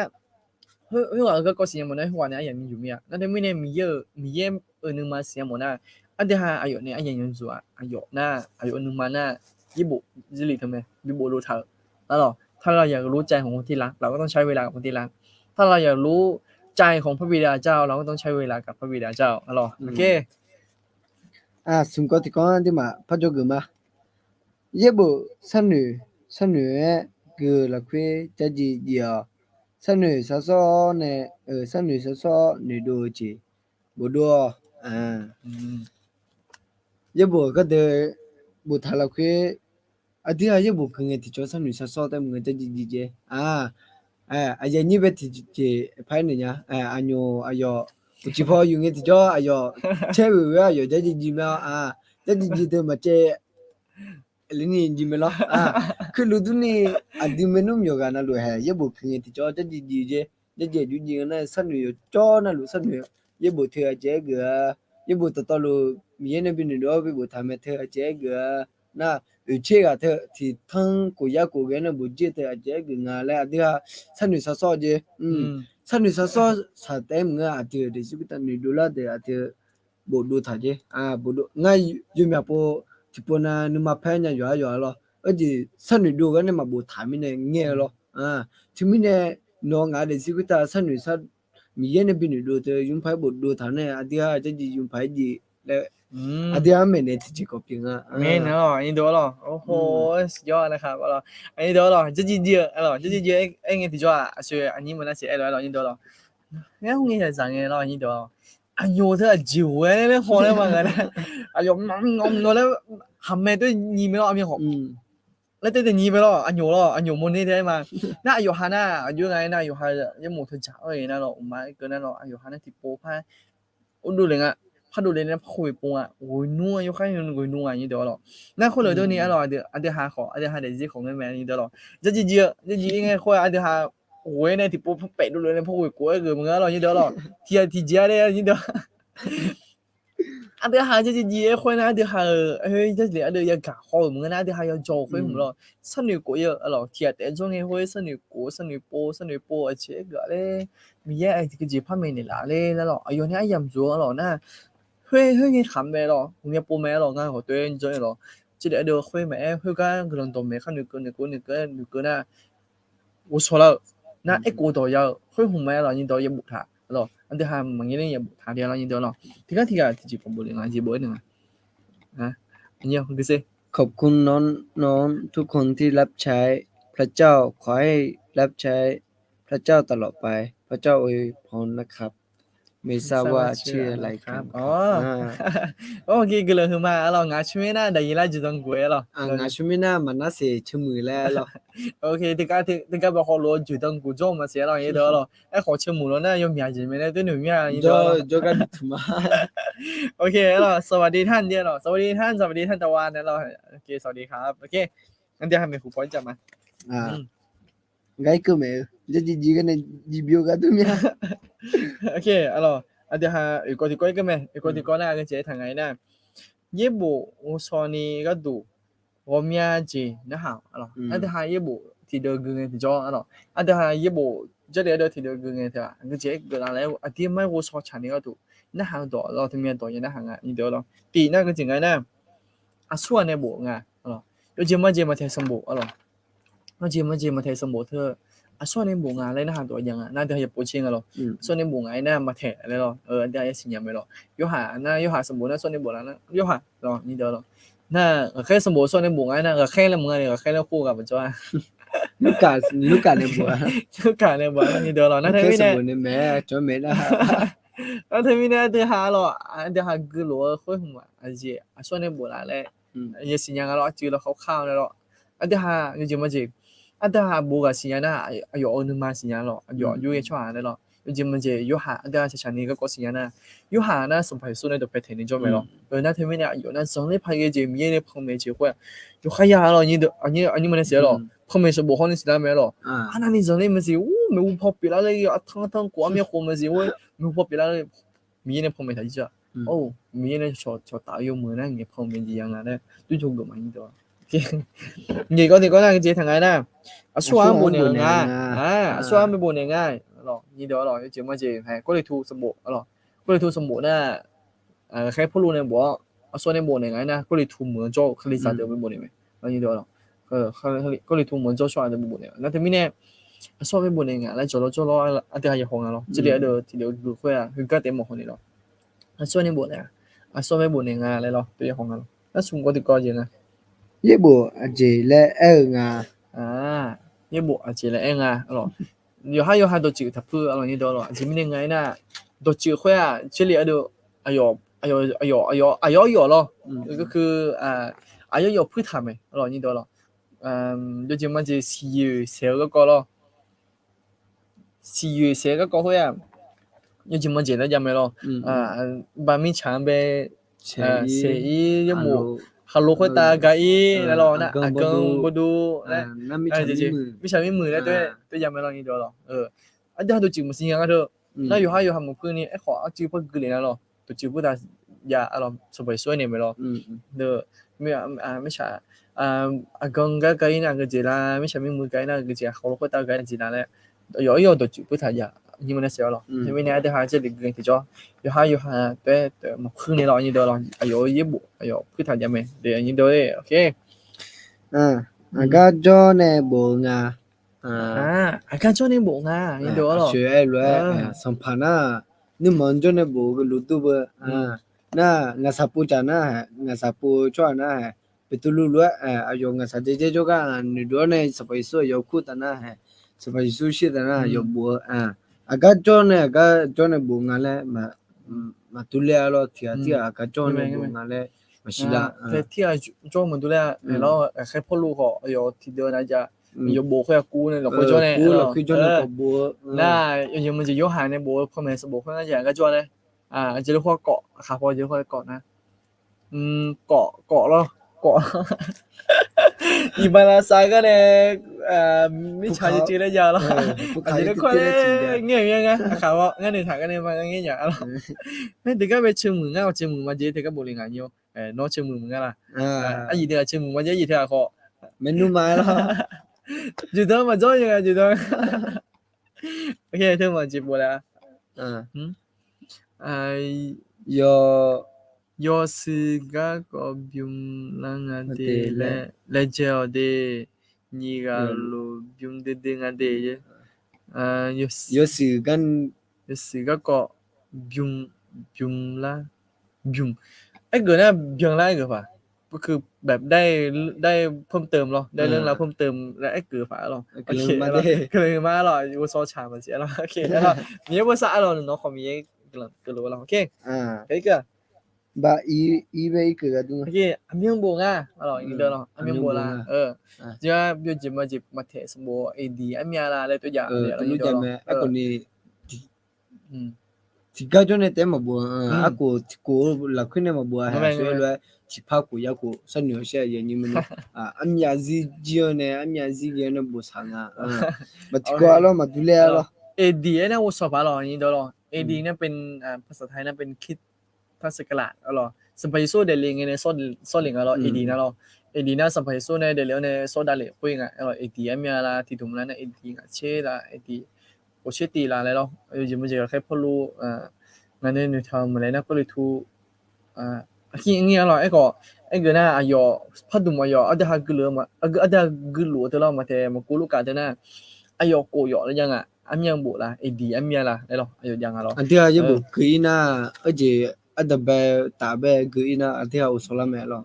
khoerghaq-euq garkawv siqnya mawf nar khoerghaq nae aryamq yawzmq mir-a. Nar teumirnae Miqyaer-euq, Miqyaer-euq nuima siqnya mawf nar, aqdui ha aqyawf nae aryamq yawzmq-aq, aqyawf nar aqyawf-euq nuima nar yaerbof zirlif teu mae bi bof dov taq-euq. Aqlawq ถ้าเราอยากรู้ใจของคนที่รัก เราก็ต้องใช้เวลากับคนที่รัก ถ้าเราอยากรู้ใจของพระบิดาเจ้า เราก็ต้องใช้เวลากับพระบิดาเจ้า aqlawq. Ok. Smq kawv tiq kawv-anr aqduimaf parjawr geuf ma. Yaerbof sharnoeq, sharnoeq-aer gui-eu lafkhoer jardziv dziv-awq. Sharnoeq shar sawr nae, sharnoeq shar sawr noeqdov-eu jeq bofdov-awq. Yaerbof gharduq boftaq lafkhoer, aqdui-aq yaerbof gui ngae tiqjawr sharnoeq shar sawr taef maqngae jardziv dziv jeq. Aqyawf nyir bae tiqjeq par-aer naeq nya. Aqnyoq aqyawf uqcif paw yuf ngae tiqjawr aqyawf caer-euq ghoe-aer aqyawf jardziv dziv mae-awr, jardziv dziv deuq maqcaev leni jeq mae lawr. Khoerlof durni, aqdui maernmr myawqghaq navluf-aer yaerbof gui ngae tiqjawr jardziv dziv jeq, jardziv aqjox dziv nga nar sharnoeq yawjawr navluf sharnoeq. Yaerbof teu aqjeq-aer geuf-a, yaerbof dawqtawvluf Miqyaer nae binoeq dov-awr bi boftaq mae teu aqjeq-aer geuf-a. Nar oeqtser ghaq teu tiqtanr khof yar khof ghae-aer nae bof jir-eu teu aqjeq-aer geuf nga laer aqdui ha sharnoeq shar sawr jeq. Sharnoeq shar sawr shaq taef-aer maqngeur, aqdui-euq daefzir khoertav noeqdov lar deuq aqdui bofdov taq jeq. Ngar yawmyaq pov tiqpov nav nuima paer nya yawqha yawqha lawr. Aqjeq sharnoeq dov gar nae maqbof taq mirnae ngae-eu lawr. Teumirnae nawq-eu ngaq-eu daefzir khoertav sharnoeq shar, Miqyaer nae binoeq dov teu yumr paer bofdov taq nae aqdui ha jardziv yumr paer jeq laer aqdui ha maeqnaeq tiqjeq kawv pyeuf nga. Aqnyir deuq-awr lawq, jardziv dziv-eu, jardziv dziv-eu aer ngae tiqjawr-aq aqshoe aqnyir maqnar siq aer lof-aer lawq nyir deuq-awr lawq. Ngar khoerngae yaqzaq ngae lawr nyir deuq-awr lawq. Aqnyoq teu aqjeq ghoe-aer laer haw laer maqnga nar, aqyawf maqnga nar laer haqmae teu nyiq mae lawr aqmyan hawq. Laer teu teu nyiq mae lawr aqnyoq lawr aqnyoq mawrner teu-aer ma. Nar aqyawf ha nar aqjox-aer nga-aer nar aqyawf ha yaerbof teudzaq-awr-e nar lawr uqma-aer keuv nar lawr aqyawf ha nar tiqpov par uvdov le nga, par dovle nar par khof-e pov nga, ghoe nmr-a yawkhaer ghoe nmr nga nyir deuq-awr lawq. Nar khoerlof durni aer lawq aqdui ha khawf aqdui ha daefzir khawf ngaer mae nyir deuq-awr lawq. Jardziv dziv-eu jardziv ir ngae khoer aqdui ha ghoe-aer nae tiqpov par paef dovle nae par ghoe khof-aer geuf maqngeur-a lawq nyir deuq-awr lawq. Tiq ghaq tiqjeq-a laer nyir deuq-awr Aqdui ha-eu jardziv dziv-aer khoer nar aqdui ha-euq oe jardziv aqdui yagaq haw-euq maqngeur nar aqdui ha yawjawr-eu khoer hmq lawr. Sharnoeq khof-ir-eu lawq tiq ghaq taef-aer jawr ngae khoer sharnoeq khof sharnoeq pov sharnoeq pov aqjeq-aer geuf-a laer Miqyaer aqdui keujeq par maeqnaeq laf-a laer lar lawq. Aqyawf nae aryamq dzoeq-awr lawq nar khoer khoer ngae khaq mae lawq, ghawqmya pov mae-aer lawq, ngar ghawqtoer-aer jawr-aer lawq. Jardziv aqdui khoer maqaer khoergar guiqlanq dawqmaeq khar noeqkeuv noeqkeuv noeqkeuv noeqkeuv nar ghovshaw lar-eu nar aerkhof dawq ya-eu khoer hmq mae-aer lawq nyir deuq-awr yabof taq lawq. Aqdui ha maqngeur ler yabof taq le-a lawr nyir deuq-awr lawq. Tiqgar tiqghaq tiqjeq pawqbof le nga jeq bof-aer naeq nga. ขอบคุณน้องๆทุกคนที่รับใช้พระเจ้า ขอให้รับใช้พระเจ้าตลอดไป พระเจ้าอวยพรนะครับ ไม่ทราบว่าชื่ออะไรครับ Awq, guiqlanq huiqma-a lawq. Ngaq tsawrmyanr nar daqyiq lar juiqdan guf-aer lawq. Ngaq tsawrmyanr nar maqnar siq tsawrmuiq laer lawq. Tiqgar tiqgar baqhaw lof-eu juiqdan guf jawr maqsiq-aer lawq nyir deuq-awr lawq. Aerkhawf tsawrmuiq lawr nar yawmyaq jeq mae laer doer noeq mir-a nyir deuq-awr lawq. Ok, สวัสดีท่าน jeq lawq, สวัสดีท่าน สวัสดีท่านตะวัน nar lawq. Ok, สวัสดีครับ Ok, aqdui ha maeqhu paw-aer jaq ma. Ngar irkeuv maeq-eu jardziv dziv gar nae dziv byov gar dur mya. Ok, aqdui ha oeqkawv tiqkawv irkeuv mae, oeqkawv tiqkawv nar aqgeu jeq aertaq nga-aer nar yaerbof ghovshaw ni gharduq ghawqmya jeq narhaq-awq lawq. Aqdui ha yaerbof tiqdeuv gui ngae tiqjawr-a lawq. Aqdui ha yaerbof jarlif ardeuv tiqdeuv gui ngae teu-aq gui jeq-aer geuflar laer aqdir mar ghovshaw tsaq ni gharduq narhaq-eu dawq lawq. Teumya dawq ya narhaq nga nyir deuq-awr lawq. Tiq nar gui jeq nga-aer nar aqsur ghaq nae bof nga lawq. Yawjeq marjeq maqtaeq sanqbof-a lawq. Yawjeq marjeq maqtaeq sanqbof teu aqsur ghaq nae bof nga laer narhaq dawq jav nga nar aqdui ha yawpov tser nga lawq. Aqsur ghaq nae bof nga-aer nar maqtaeq laer lawq. Aqdui ha yasiq nya mae lawq. Yorhaq nar yorhaq sanqbof nar aqsur ghaq nae bof nar yorhaq lawq nyir deuq-awr lawq. Nar ghaqkhaer sanqbof aqsur ghaq nae bof nga-aer nar ghaqkhaer laer maqnga ni ghaqkhaer laer khoer ghaq maqjawr-a. Lurkaf, Lurkaf nae bof-a. Lurkaf nae bof-a, nar nyi deuq lawq. Nar teumirnae, nar teumirnae aqdui ha lawq, aqdui ha guilof-eu khoer hmq-aq, aqjeq aqsur nae bof laf laer, yasiqnya nga lawq, aqcuiv lawq khawf kar-eu nae lawq. Aqdui ha yawjeq majeq, aqdui ha bof ghaq siqnya nar, aqyawf-euq nuima siqnya lawq, aqyawf yur-aer tsawrhaq nae lawq. Yawjeq majeq Yorhaq aqdui ha shaqshaq ni garkawv siqnya nar, Yorhaq nar Sanqpaq Yeqsur nae dawqpae taeq ni jawr mae lawq. Nar teumirnae aqyawf nar zanqler paq ghae jeq Miqyaer nae panmaeq jeq khoer-aq, yawqkhar ya lawq, aqnyir ma nae siq-aer lawq. Panmaeq sanqbof hawr nae siqlar mae lawq. Arnavni zanqler maqsiq, ur, maeqhu paw pyeuflar ler, artanq artanq khof armyav khof maqsiq, ur, maeqhu paw pyeuflar ler, Miqyaer nae panmaeq taq jir-aq. Or, Miqyaer nae cawqtaf-eu yawmuiq nar ngaeq panmaeq jeq ya nga laer dur jawr geuf ma nyi deuq. Ngaeq gawr tiqgawr nar jeq taq nga nar, aqsur ghaq-anr bof naeq-eu nga. Aqsur ghaq-anr bof naeq nga. Nyi deuq lawq, yawjeq majeq hae Gawrliqtu sanqbof lawq. Gawrliqtu sanqbof nar, ghaqkhaer Pawrluv nae bof-awr, aqsur nae bof naeq nga-aer nar, Gawrliqtu meuq-anr jawr-eu Kalizaq deuq-anr bof naeq mae. Nyi deuq lawq, Gawrliqtu meuq-anr jawr tsawrhaq deuq bof naeq-a. Nar teumirnae, aqsur mae bof naeq nga laer jawrlawr jawrlawr-aer aqdui ha ya haw nga lawq. Jarlif ardeuv tiqdeuv geuf khoer-aq, heugar taef mawf haw naeq lawq. Aqsur nae bof naeq-a, aqsur mae bof naeq nga laer lawr, teu ya haw nga lawq. Nar smq gawr tiqgawr jeq nga. Yaerbof aqjeq laer aer-eu nga. Yaerbof aqjeq laer aer nga lawq. Yawqhar yawqha dawqtsuif taqpuir-eu lawq, nyi deuq lawq. Aqjeq mirnae nga aernar, dawqtsuif khoer-aq, Jarlif ardeuv aqyawf, aqyawf, aqyawf, aqyawf, aqyawf yawf lawr. Garkeuv, aqyawf yawf puirtaq mae lawq, nyi deuq lawq. Yawjeq majeq siqyoeq saeq-eu garkawv lawr. Siqyoeq saeq-eu garkawv khoer-aq, yawjeq majeq laer jav mae lawr. Baq mirtsaq-anr bae saeq-ir, yaerbof khaqlo khoertav gaq-ir laer lawr, nar aqgan bawdur laer, mirtsaq mirmuiq laer teu jav mae lawr, nyi deuq lawq. Aqdui ha dawqtsuif maqsiq nya nga deuq. Nar yawqhar yawqha maqpuir ni aerkhawf arcuiv par gui lef nar lawq, dawqtsuif puirtaq jav-a lawq, Sanqpaq Yeqsur aernaeq mae lawr. Mirtsaq, aqgan gar gaq-ir nar aqgeu jeq lar, mirtsaq mirmuiq gaq-ir nar aqgeu jeq, khaqlo khoertav gaq-ir jeq lar laer, yawf-ir yawq dawqtsuif puirtaq jav, nyi ma nae saeq-awr lawq. Teumirnae aqdui ha Jarlif gui tiqjawr, yawqhar yawqha taef-aer maqpuir ni lawq, nyi deuq lawq. Aqyawf-euq yaerbof aqyawf puirtaq jav mae, nyi deuq-e. Aqgar jawr nae bof-eu nga. Aqgar jawr nae bof nga, nyi deuq-a lawq. Aqshoe aer lof-aer, sanqpaq nar, nuirmanq jawr nae bof-eu lof dur beu. Nar ngaqsaq pov taq nar, ngaqsaq pov-eu tsawrhaq nar, Beqtuvluv lof-aer, aqyawf ngaqsaq jaejae jawrgar noeqdov-awr nae Sanqpaq Yeqsur aqyawf kur taf nar, Sanqpaq Yeqsur shir taf nar aqyawf bof-eu. Aqgar jawr nae, aqgar jawr nae bof nga laer maqdur ler-a lawr, tiqghaq tirghaq aqgar jawr nae bof nga laer maqshir lar. Tirghaq jawr maqdur ler-a, lawr, ghaqkhaer Pawrluv khawf aqyawf tiqdeuv nav jav, yawbof khoer-aq kur nae lafkhoer jawr nae, lafkhoer jawr nae khawf bof-eu. Nar yawjeq majeq Yorhaq nae bof-eu panmaeq sanqbof khoer nar jeq aqgar jawr laer, aqjeq lafkhoer kawf, aqkhaq paw jeq lafkhoer kawf nar, kawf, kawf lawr, kawf. Iqbalavsav gar nae, mirtsaq jeq ceuv laer jav lawr. Aqjeq lafkhoer ngaer-eu mya nga, aqkhaq paw ngar noeqtaq gar nae ma ngar ngaer nya-a lawr. Aer, tiqgar bae ceuv muiq ngar, ceuv muiq ma jeq tiqgar bof le ngaq nyi-or. Nawr ceuv muiq muiq ngar la? Aqyuif teughaq ceuv muiq ma jeq, aqyuif teughaq khawf maeqnmr ma-aer lawr. Jeqdan maqjawr-a jeqdan. Teu maqjeq bof laer-a. Yawshuif garkawv bym lar nga de laer, laejae-awq de. Nyiq ghaq lof bym duidui nga de. Yawshuif gar, yawshuif garkawv bym, bym lar, bym. Aergeuf nar byan lar aergeuf paq. ก็คือแบบได้ ได้เพิ่มเติม lawr, ได้เรื่องราวเพิ่มเติม laer aergeuf paq-a lawr. Keuvle ma lawr, ghovshaw tsaq maqsiq-a lawr. Miqyaer bosav-a lawq, nawq khawf Miqyaer guiqlanq keuvle-a lawr. Baq ir bae irkeuv gar dur. Aqmyan bof nga, aqmyan bof la. Jeq-a, byovjeq majeq maqtaeq sanqbof aqdir armya la laer tov jav, tov jav mae. Aerkhawf ni tiqgar jawr nae taef-aer maqbof-a, arkhof tiqkhof-eu lafkhoer nae maqbof-a, haeq sar-aer lof-aer tiqpar khof yarkhof sharnoeq-awr shar-a, yawnyir maqnyi. Armya zir jir-awr nae, armya zir ghae-awr nae bof saq nga. Maqtiqkawv-a lawr, maqdur ler-a lawr. Aqdir aernar ghovshaw paq lawq, nyi dawq lawq. Aqdir nar เป็น ภาษาไทย nar เป็นคริสตศักราช lawq. Sanqpaq Yeqsur daefle ngae nae sawr lef nga lawr, aqdir nar lawr. Aqdir nar Sanqpaq Yeqsur nae daefle-awr nae sawr davlef khoer nga lawq. Aqdir armya la, tiqdmq lar nar aqdir ngaq tser la, aqdir khof tser tiv la laer lawr. Yawjeq maqjeq ghaqkhaer Pawrluv ngaq nae noeqtaq-eu maqlaer nar Gawrliqtu aqkir ngir-a lawq. Aerkhawf, aergeuf nar aqyawf pardmq aqyawf aqdui ha guiqluf-eu, aqdui ha guiqluf-eu teu lawr maqtaeq maqkov lurkaf teu nar, aqyawf khof yawf laer jav nga. Armyan bof la, aqdir armya la laer lawr, aqyawf jav nga lawr. Aqdui ha yaerbof keuv-ir nar, arjeq ardanqbae taf bae gui-ir nar, aqdui ha ghovshaw lar mae lawr.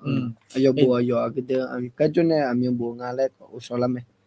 Aqyawf bof aqyawf aqgeu deuq, gar jawr nae aqmyan bof nga laer ghovshaw lar mae.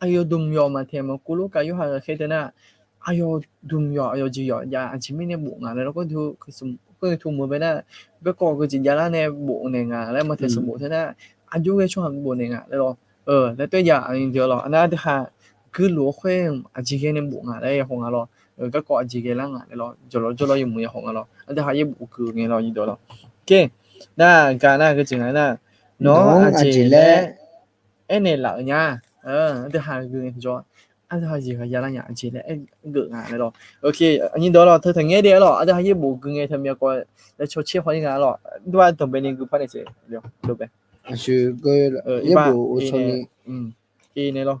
aqyawf dmq yawf maqtaeq maqkuv lof kav Yorhaq ghaqkhaer teu nar, aqyawf dmq yawf aqyawf jeq yawf jav aqjeq mirnae bof nga laer lawr, gawrteu muiq bae nar, garkawv geujeq javlar nae bof naeq nga laer maqtaeq sanqbof teu nar, aqjox ghae tsawrhaq bof naeq nga laer lawr. Laer toer jav aqnyir deuq-a lawr, aqnar aqdui haq guiqlof-eu khoer aqjeq ghae nae bof nga laer yahaw nga lawr. Garkawv aqjeq ghae lar nga laer lawr, jawrlawr jawrlawr yawmuiq yahaw nga lawr, aqdui haq yaerbof gui ngae lawr nyir deuq-a lawr. Oke, nar gaq nar geujeq nga nar, nawq-anr aqjeq laer aernaeq laf-euq nya. Aqdui haq gui ngae tiqjawr, aqdui haq jeq ghaq javlar nya aqjeq laer aergeuf nga laer lawr. Oke, aqnyir deuq-a lawr, teu taqngaer de-a lawr, aqdui haq yaerbof gui ngae teu myavkawv laer caw caer haw-ir nga lawr, aqdui haq dawq bae ni gui par nae jeq, aqsur, yaerbof ghovshaw ni, nae lawr,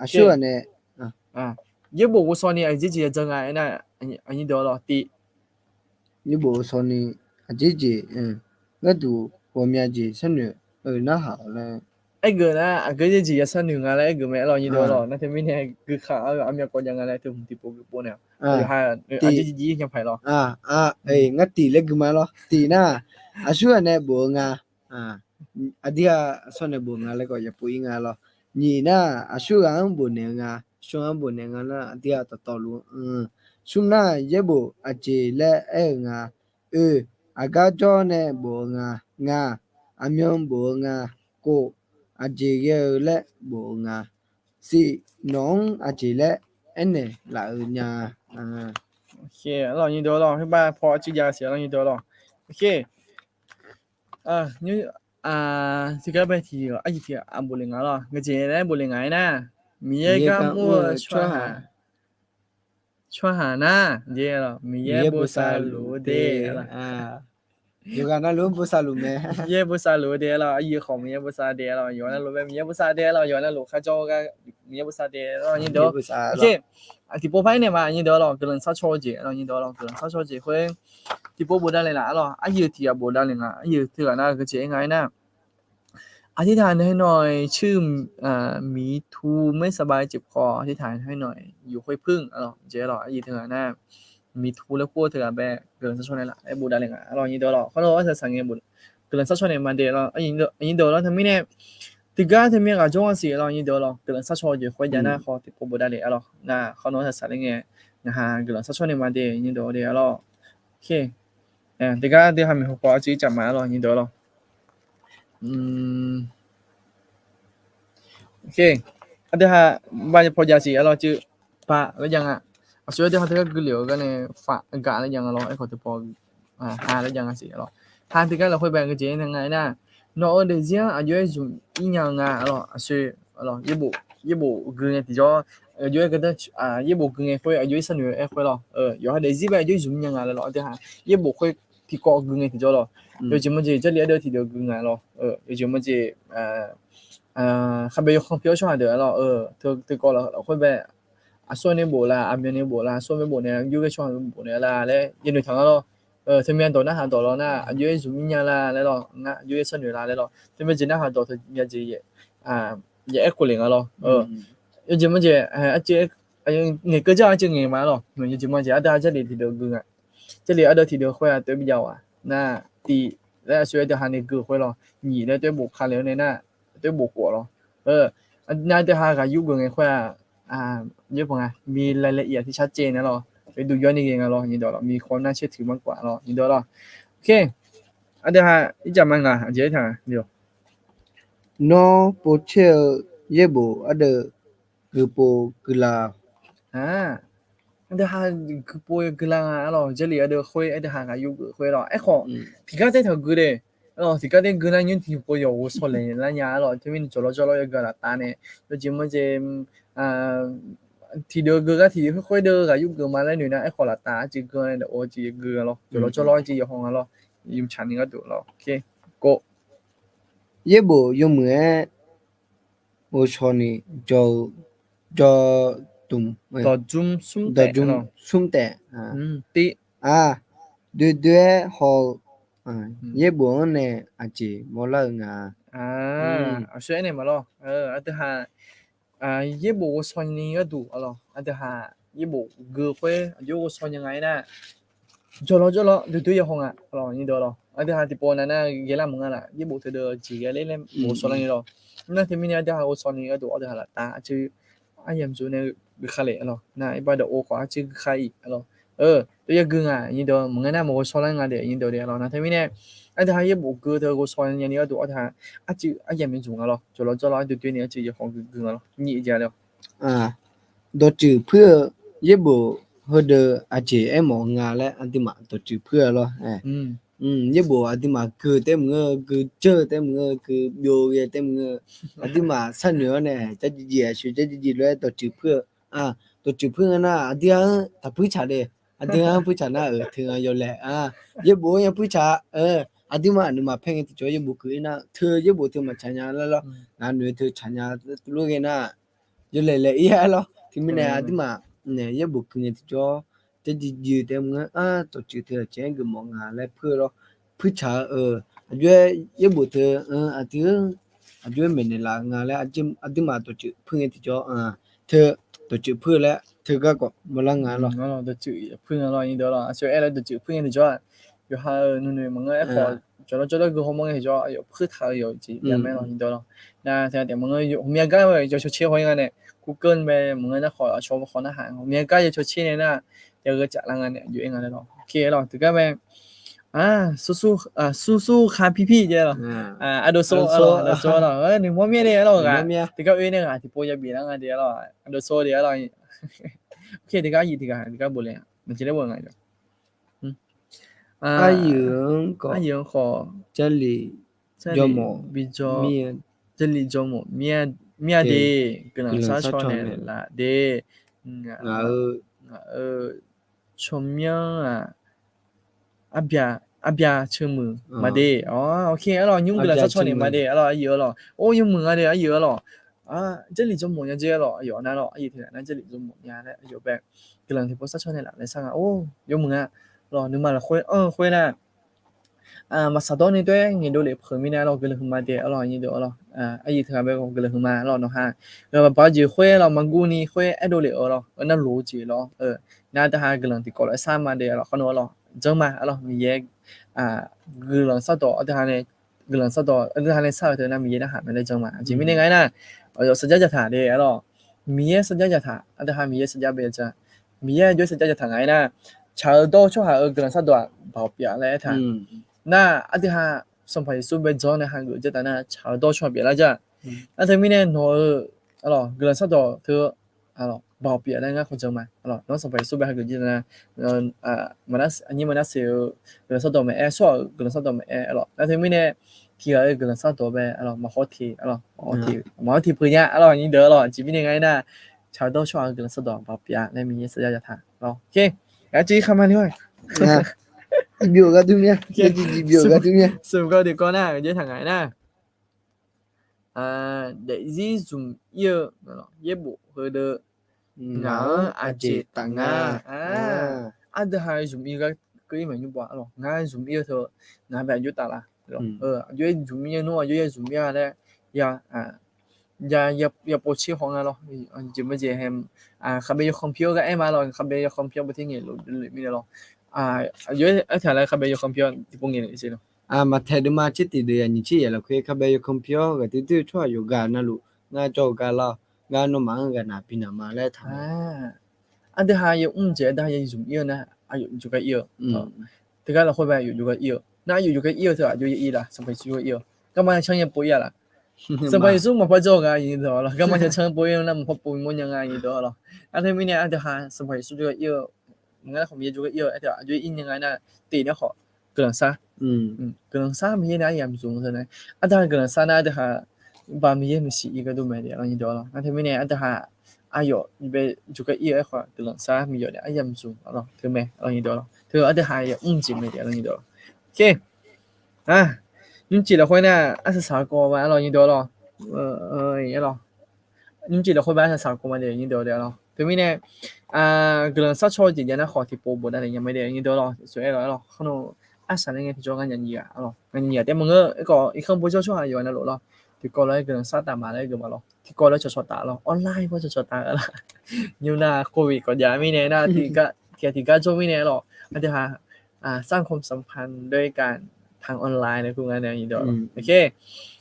aqsur ghaq nae, yaerbof ghovshaw ni aqjeq jeq yadzanr nga aernar, aqnyir deuq-a lawr, tiv, yaerbof ghovshaw ni aqjeq jeq gharduq ghawqmya jeq sharnoeq-eu narhaq-awq laer. Aergeuf nar aqgeu yaerjeq ya sharnoeq nga laer aergeuf mae-a lawr nyir deuq-a lawr, nar teumirnae guikaq-eu aqmyav kawv jav nga laer teu hmq tiqpov guiqpov nae, aqjeq jeq nya paq-aer lawr. Ngar tiv laer gui ma lawr, tiv nar, aqsur ghaq nae bof-eu nga. Aqdui haq aqsur nae bof nga laer khawf yapov-ir nga lawr. Nyiq nar, aqsur ghaq-anr bof naeq-eu nga, aqsur ghaq-anr bof naeq nga nar aqdui haq dawqtawvluf-eu. Smr nar, yaerbof aqjeq laer aer-eu nga. Oe, aqgar jawr nae bof-eu nga. Nga, aqmyan bof-eu nga. Kov, aqjeq ghae-eu laer bof-eu nga. Siq, nawq-anr aqjeq laer aernaeq laf-eu nya. Arlawr nyir deuq-a lawr, khoerbar paw arcuiv jav siq arlawr nyir deuq-a lawr. Oke, tiqgar bae tiq arjiq tiq aqbof le nga lawr, ngeujeq laer bof le nga-aer nar, Miqyaer gar mr-eu tsawrhaq tsawrhaq nar, Miqyaer bosav luf-eu de. Yawqghaq navluf-anr bosav luf mae. Miqyaer bosav luf-eu de-a lawr, aqyuif khawf Miqyaer bosav de-a lawr, yawqghaq navluf bae Miqyaer bosav de-a lawr, yawqghaq navluf kharjawr-eu gar Miqyaer bosav de-a lawr nyir deuq-a. Tiqpov par-aer naeq ma nyir deuq-a lawr, guiqlanq sharcaw-eu jeq arlawr nyir deuq-a lawr, guiqlanq sharcaw-eu jeq khoer tiqpov bofdav le laf arlawr, aqyuif tiq ghaq bofdav le nga, aqyuif teughaq nar geujeq-aer nga-aer nar, aqtirtaq nae haer nawq-iq cir-eu miqtu maer saqbav-aer jeq paw aqtirtaq nae haer nawq-iq yuf khoer puir-anr arlawr jeq arlawr, aqyuif teughaq nar miqtu laer kur-eu teughaq bae guiqlanq sharcaw naeq laf-aer bofdav le nga arlawr nyir deuq-a lawr, khawr nawr arsaq saq ngae guiqlanq sharcaw naeq ma de arlawr, aqnyir deuq-a lawr teumirnae tiqgar teumya ghaq jawr-a siq arlawr nyir deuq-a lawr, guiqlanq sharcaw-eu jeq khoer jav nar khawf tiqpov bofdav le arlawr, nar khawr nawr arsaq saq le ngae, ngaq ha guiqlanq sharcaw naeq ma de nyir deuq-a de arlawr. Tiqgar deuq ha maeqhu paw arcuiv caf ma arlawr nyir deuq-a lawr. Aqdui ha ba paw jav siq arlawr cuiv, ba laer jav nga. Aqsur-aer deuq ha teugar guilef-eu gar nae faf gaq laer jav nga lawr, aerkhawf teu paw ha laer jav nga siq arlawr. Ha teugar lafkhoer bae geujeq-aer nae nga-aer nar, nawq-euq daefzir-anr aqjox-aer zmq-ir nya-eu nga arlawr, aqsur arlawr, yaerbof gui ngae tiqjawr, aqjox-aer geudanr, yaerbof gui ngae khoer aqjox-aer sharnoeq-aer khoer lawr, yawqha daefzir bae aqjox-aer zmq-ir nya nga laer lawr, aqdui ha yaerbof khoer tiqkawv gui ngae tiqjawr lawr, yawjeq mawjeq Jarlif ardeuv tiqdeuv gui nga lawr, yawjeq mawjeq khabae yawkhanr pyeuf-awr tsawrhaq deuq-a lawr, teukawv lafkhoer bae aqsur nae bof la, aqmyan nae bof la, aqsur bae bof nae aqjox-aer tsawrhaq bof naeq la laer yanoeq taq nga lawr. Teumya dawq narhaq dawq lawr nar aqjox-aer zmq-ir nya la laer lawr, ngar aqjox-aer sharnoeq la laer lawr, teumya jeq narhaq dawq teumya jeq ya aer khof le nga lawr. Yawjeq mawjeq, ngaeqkeuv jar-aq arcuiv ngaeq ma lawr, yawjeq mawjeq ardeuv Jarlif tiqdeuv gui nga. Jarlif ardeuv tiqdeuv khoer-aq tov bi jav-aq nar, tiv laer aqsur-aer deuq ha nae gui khoer lawr, nyiq laer tov bof ka le-awr nae nar, tov bof khof-awq lawr. Nar deuq ha ghaq yur geuf ngae khoer-aq, yawr paq nga mi laeqlaeq iq-aq tiq car caev nae lawr, oe duq yawr ni ghae nga lawr nyir deuq lawr, mi khawf nar caer tiq mar kawf lawr nyir deuq lawr. Oke, ardeuv ha ircaf ma ngaq aqjeq aertaq-a. Nawr povcaer-eu yaerbof ardeuv guiqpov guiqla Aqdui ha guiqpov guiqla nga arlawr, Jarlif ardeuv khoer aqdui ha ghaq yur geuf khoer lawr. Aerkhawf tiqgar taer taq gui de. Arlawr tiqgar taer gui nar nymr tiqpov yawq ghovshaw laeq lar nya arlawr, teumirnae jawqlawr jawrlawr yawgui laftav nae, yawjeq mawjeq tiqdeuv gui gar tiqdeuv khoer khoer deuv ghaq yur geuf ma laer noeq nar, aerkhawf laftav arcuiv gui-a nae dawq-eu jeq gui nga lawr, jawqlawr jawrlawr arcuiv yawqhaw nga lawr, yumqcaq ni gharduq lawr. Yaerbof yawmuiq-aer ghovshaw ni jawr-eu, jawr dmq, dawqdzmr smr taef, doedoe-aer haw-eu yaerbof-anr nae aqjeq mawrlar-eu nga. Aqsur aernaeq ma lawr, aqdui ha yaerbof ghovshaw ni gharduq arlawr, aqdui ha yaerbof gui khoer aqjox ghovshaw nya nga-aer nar, jawrlawr jawrlawr duidui yahaw nga lawq, nyir deuq lawq. Aqdui ha tiqpov nav nar ghae lar maqngeur laf, yaerbof teudeuv jeq ghae ler laer maqghovshaw lar nga lawq. Nar teumirnae aqdui ha ghovshaw ni gharduq aqdui ha laftav arcuir aryamq zuf nae gui kha lef lawq. Nar iqbax dawq ov khawf arcuir gui kha-iq lawq. Tov yar gui nga nyir deuq maqngeur nar maqghovshaw lar nga de nyir deuq de lawq. Nar teumirnae aqdui ha yaerbof gui teu ghovshaw nya ni gharduq aqdui ha arcuir aryamq zuf nga lawq. Jawrlawr jawrlawr duidui ni arcuir yahaw gui gui nga lawq. Nyir ja lawq. Dawqtsuif puir-eu yaerbof heudeuq aqjeq aermawf nga laer aqduimaf dawqtsuif puir-eu lawr. Yaerbof aqduimaf gui taef maqngeur, gui jeur taef maqngeur, gui byov ghae taef maqngeur, aqduimaf sharnoeq-awr nae jarjir jeq aqshoe jarjir jeq lof-aer dawqtsuif puir-eu. Dawqtsuif puir nga nar aqdui ha-anr taqpuir tsaq de. Aqdui ha-anr puir tsaq nar-euq teu nga yawlaeq. Yaerbof-anr ya puir tsaq. Aqduimaf nuima paer ngae tiqjawr yaerbof gui-ir nar teu yaerbof teu maqtsaq nya laer lawr. Ngaq noeq teu tsaq nya lof ghae nar yawlaeq laeq-ir-aer lawr. Teumirnae aqduimaf nae yaerbof gui ngae tiqjawr jarjir jeq taef maqngeur, dawqtsuif teu aqjeq-anr geufmawf nga laer puir-eu lawr. Puir tsaq-eu aqjox-aer yaerbof teu aqdui aqjox-aer maeqnaeq laf nga laer aqduimaf dawqtsuif puir ngae tiqjawr teu dawqtsuif puir-eu laer teu garkawv mawrlar nga lawr. Dawqtsuif puir nga lawr nyir deuq lawq. Aqshoe aer laer dawqtsuif puir ngae tiqjawr-aq, yawqha-euq nuinoeq maqngeur aerkhawf jawrlawr jawrlawr gui hawmawr ngae tiqjawr aqyawf puir taq-eu yawq jeq jav mae lawr nyir deuq lawq. Nar teu taef maqngeur ghawqmya gar-eu yawshaw tser haw-ir nga nae, Google mae maqngeur nar khawf aqcawq khawf narhaq ghawqmya gar yawshaw tser nae nar, yagheu caf lar nga nae aqjox-aer nga laer lawq. Oke lawq teugar mae. Smrsmr kha pirpir jaev lawq. Ardov sor lawq, ardov sor lawq. Noeqmawr myaer de-aer lawq ghaq. Teugar oe nae ghaq tiqpov yabif lar nga de-aer lawq. Ardov sor de-aer lawq. Oke teugar aryuif tiq ghaq teugar bofle-a. Maqjeq laer bofle nga. Aryuif-anr khawf, Jarlif jawrmawf, Jarlif jawrmawf mir-a de, guiqlanq sharcaw naeqlaf de, ngaq-euq, ngaq-euq tsawrmyanr-aq, arbyaq ceuq muiq ma de. Oke aer lawq, nymr guiqlanq sharcaw naeq ma de aer lawq, aryuif-eu lawq. Or yawmuiq nga de aryuif-eu lawq. Jarlif jawrmawf nya dzer-aer lawq, aqyawf nar lawq, aryuif tiq ghaq nar jarlif jawrmawf nya laer aqyawf bae guiqlanq tiqpov sharcaw naeqlaf laer shar nga. Or yawmuiq nga lawq, nuima lafkhoer anr-eu khoer nar maqsaqdawr ni doer ngaeqdov lef peuq mirnae lawq, guiqlanq huiqma de-aer lawq, nyir deuq-a lawq. Aryuif tiq ghaq bae guiqlanq huiqma lawq, nawqha ghaq baq baq jeq khoer lawq, maqguv ni khoer aerdov lef-eu lawq, ngar loq-eu jeq lawq. Nar aqdui ha guiqlanq tiqkawv lof-aer shar ma de-aer lawq, khawf nawr-a lawq, janr ma-aer lawq, Miqyaer guiqlanq shardawq aqdui ha nae, guiqlanq shardawq aqdui ha nae shar-euq teu nar Miqyaer narhaq mae laer janr ma. Aqjeq mirnae nga-aer nar, aqyawf sarjax jataq de-aer lawq. Miqyaer sarjax jataq, aqdui ha Miqyaer sarjax bae jan. Miqyaer aqjox sarjax jataq nga-aer nar, tsaq-eu dawr-eu tsawrhaq-euq guiqlanq shardawq-aq baoq pyeuf laer aertaq. Nar aqdui ha Sanqpaq Yeqsur bae janr nae hageuf jataf nar tsaq-eu dawr-eu tsawrhaq pyeuflar jar. Nar teumirnae nawq-euq guiqlanq shardawq teu baoq pyeuf laer ngar khawf jan ma. Nawr Sanqpaq Yeqsur bae hageuf jir nar, aqnyir maqnar siq-eu guiqlanq shardawq maqaer, tsawrhaq-euq guiqlanq shardawq maqaer lawq. Nar teumirnae tiq ghaq-euq guiqlanq shardawq bae maqhaw te, maqhaw te peuq nya lawq, nyir deuq lawq. Aqjeq mirnae nga-aer nar, tsaq-eu dawr-eu tsawrhaq-euq guiqlanq shardawq baoq pyeuf laer Miqyaer sarjax jataq lawq. Oke, aqjeq khamar ni-a, byov ghardur mya, byov ghardur mya. Smq gawr deuq kawv nar, aqjeq taq nga-aer nar, daefzir zmq ir-eu yaerbof heudeuq ngaq-anr aqjeq taf nga. Aqdui ha zmq ir-eu gar keuv ir maqnymr bawq-a lawq. Ngar zmq ir-eu teu ngaq bae aqjox taf la. Aqjox-aer zmq ir-eu nmr aqjox-aer zmq ir-a laer ya ya pov tser haw nga lawr. Jeq maqjeq hae, khaqbae yawkhanr pir-awr gar aer ma lawr, khaqbae yawkhanr pir-awr bae ter ngaeq lof le mirnae lawr. Aqjox-aer aertaq laer khaqbae yawkhanr pir-awr tiqpov ngaeq le se lawr. Maqtaeq deuvma tser tiq deuq yaq nyiq tser yaf lafkhoer khaqbae yawkhanr pir-awr ghaq duidui-eu tsawrhaq yawqghaq navluf ngar jawr-eu gar lar-awq. Ngar nawmaf-anr ghaq naq bi naq ma laer taq. Aqdui ha ya mr jeq aqdui ha ya zmq ir-eu nar, aqyawf jawrgar ir-eu. Teugar lafkhoer bae aqyawf jawrgar ir-eu. Nar aqyawf jawrgar ir-eu teu aqjox ya ir la, Sanqpaq Yeqsur jawrgar ir-eu. Garma yacanr ya pov ir-a laf. Sanqpaq Yeqsur maqpar jawr-eu nga nyi deuq lawr. Garma yacanr pov ir-eu nar maqpar pov mawr nya nga nyi deuq lawr. Nar teumirnae aqdui ha Sanqpaq Yeqsur jawrgar ir-eu. Ngar khawf Miqyaer jawrgar ir-eu, aqdui ha aqjox ir nya nga nar, tef nar khawf guiqlanq shar. Guiqlanq shar Miqyaer nae aryamq zmq teu nar, aqdui ha guiqlanq shar nar aqdui ha baq Miqyaer maqsiq ir gharduq mae de lawr nyi deuq lawr. Nar teumirnae aqdui ha aqyawf bae jawrgar ir-eu aerkhawf guiqlanq shar Miqyaer nae aryamq zmq lawr teu mae lawr nyi deuq lawr. Teu aqdui ha ya mr jeq mae de lawr nyi deuq lawr. Oke. Nymrcif lafkhoer nar arsaq saq-eu kawv ma lawr nyi deuq lawr. Nymrcif lafkhoer bae arsaq saq-eu kawv ma de nyi deuq lawr. Teumirnae guiqlanq shar caw-eu jeq jav nar khawf tiqpov bofdav le nya mae de nyi deuq lawr. Suf-aer lawr aer lawr khawf nawr arsaq laer ngae tiqjawr ngar nya nyiq ghaq lawr, nya nyiq ghaq taef maqngeur. Aerkhawf irkanr bawjawr tsawrhaq yawqghaq navluf lawr, tiqkawv lof-aer guiqlanq shar taf ma laer geuf ma lawr. tiqkawv laer cawqcawq taf lawr, online paw cawqcawq taf-a lawr. Nymr nar โควิด kawqjav mirnae nar, tiqghaq tiqgar jawr mirnae lawr, aqdui haq สร้างความสัมพันธ์ด้วยการทางออนไลน์ nae kur nga nae,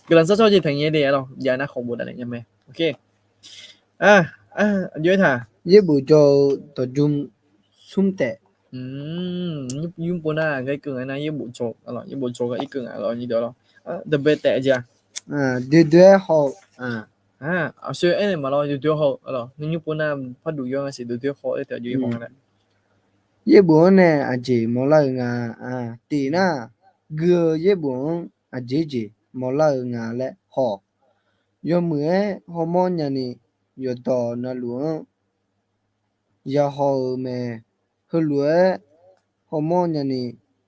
guiqlanq sar cawr jeq taqngae de lawr, jav nar khawf bof daf naeq nya mae. Aqjox aertaq, yaerbof jawr-eu dawqjmr smr taef. Nymr pov nar gar irkeuv nga nar, yaerbof jawr, yaerbof jawr gar irkeuv nga lawr, nyirdeuq lawr. Dawqbae taef jeq-a. Doe doe-aer haw-eu. Aqshoe aernaeq maqlawr, doe doe-aer haw-eu lawr. Nymr pov nar parduq yawr nga siq, doe doe-aer haw-eu taef aqjox irmawf nga nae. Yaerbof-anr nae aqjeq mawrlar-eu nga. Tiq nar, gui-eu yaerbof-anr aqjeq jeq mawrlar-eu nga laer haw-awq. Yawmuiq-aer hawmawr nyani yawqdawq navluf-anr ya haw-eu mae. Heulof-aer hawmawr nyani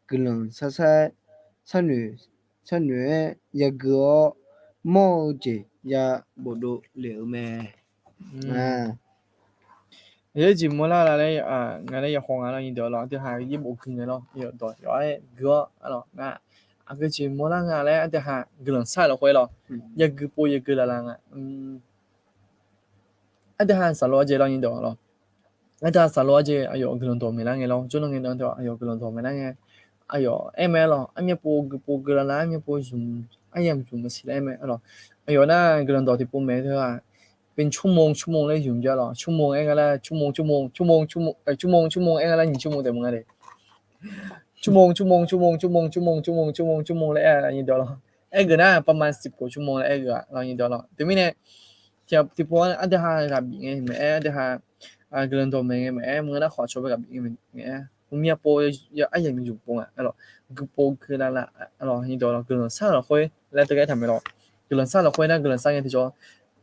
guiqlanq sar sar-aer, sharnoeq sharnoeq-aer yagui-awr, mawr-eu jeq ya bofdov lef-eu mae. Aqjeq jeq mawrlar la laer nga laer ya haw nga lawr, nyirdeuq lawr. Aqdui haq yaerbof gui ngae lawr, yawqdawq yawf-aer gui-awr lawr, aqgeu jeq mawrlar nga laer aqdui haq guiqlanq sar-euq lafkhoer lawr, yagui pov yagui laf laf nga. Aqdui haq saqlaq-a jeq lawr, nyirdeuq lawr. Aqdui haq saqlaq-a jeq aqyawf guiqlanq dawq maeqlar ngae lawr, jawrnan ngae nan teu aqyawf guiqlanq dawq maeqlar ngae, aqyawf aer mae lawr, armyav pov gui pov gui laf laf, armyav pov zmq, aryav zmq maqsiq laer aer mae lawr. Aqyawf nar guiqlanq dawq tiqpov maeq teu-aq, เป็นชั่วโมง ชั่วโมง laer zmq jav lawr, ชั่วโมง aer nga lar, ชั่วโมง ชั่วโมง ชั่วโมง ชั่วโมง เอ่อ ชั่วโมง ชั่วโมง aer nga lar, nyiq ชั่วโมง taef maqnga de. ชั่วโมง ชั่วโมง ชั่วโมง ชั่วโมง ชั่วโมง ชั่วโมง ชั่วโมง laer aer-a, nyirdeuq lawr. Aergeuf nar ประมาณ สิบกว่าชั่วโมง laer aergeuf-a lawr, nyirdeuq lawr. Teumirnae tiqpov-anr aqdui haq ghaq bif ngae maqaer, aqdui haq guiqlanq dawq maeq ngae maqaer, maqngeur nar khawf cawba ghaq bif ngae maqaer, myav pov, aryamq zmq pov nga lawr, gui pov gui laf laf lawr, nyirdeuq lawr. Guiqlanq sar-euq lafkhoer laer teugar aertaq mae lawr. Guiqlanq sar lafkhoer nar guiqlanq sar ngae tiqjawr,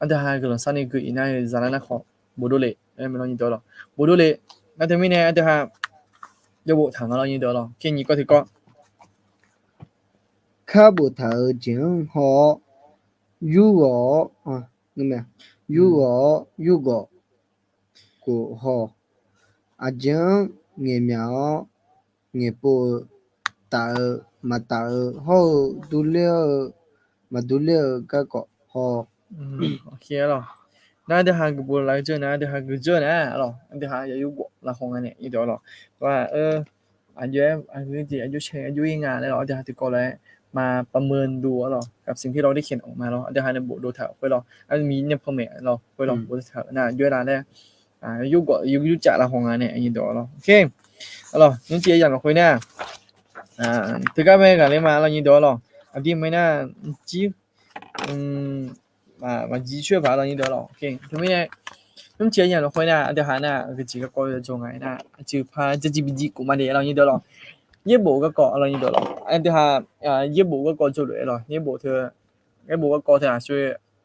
aqdui haq guiqlanq sar ni gui-iq nar zaqlar nar khawf bofdov lef-eu mae lawr, nyirdeuq lawr. Bofdov lef. Nar teumirnae aqdui haq yawbof taq nga lawr, nyirdeuq lawr. Khe nyiq kawv tiqkawv. Kar boftaq-euq jeq-anr haw-awr, yurghawq-awr, yurghawq-awr yurgawq khof haw. Aqjeq-anr ngaeqmyaq-awr ngaeqpov-eu, taf-eu maqtaf-eu hawr-eu, durler-awr-eu maqdurler-eu garkawv haw. Nar aqdui haq guiqpov lafjeur nar, aqdui haq guiqjeur nar lawr, aqdui haq yayur gawf lafkhoer nga nae, nyirdeuq lawr. Aqjox-aer aqgeu jeq aqjox shae aqjox ir nga laer lawr, aqdui haq tiqkawv lof-aer maq ประเมินดู lawr, กับสิ่งที่เราได้เขียนออกมา lawr, aqdui haq nae bofdov taq-euq khoer lawr, armir nae panmaeq lawr khoer lawr, bofdov taq-euq nar aqjox-aer la laer yur gawf yur jur caf lafkhoer nga nae, nyirdeuq lawr. Oke, lawr, nymrcif yamq lafkhoer nar, teugar mae ghaqler ma lawr, nyirdeuq lawr. Aqdir mae nar, jir maqjir coer paq lawr, nyirdeuq lawr. Teumirnae nymrcif yamq lafkhoer nar, aqdui haq nar aqgeu jeq garkawv yawjawr nga-aer nar, aqcuiq par jir jir bi jir khof ma de lawr, nyirdeuq lawr. Yaerbof garkawv lawr, nyirdeuq lawr. Aqdui haq yaerbof garkawv jawrluf-aer lawr, yaerbof teu, yaerbof garkawv teu aqsur,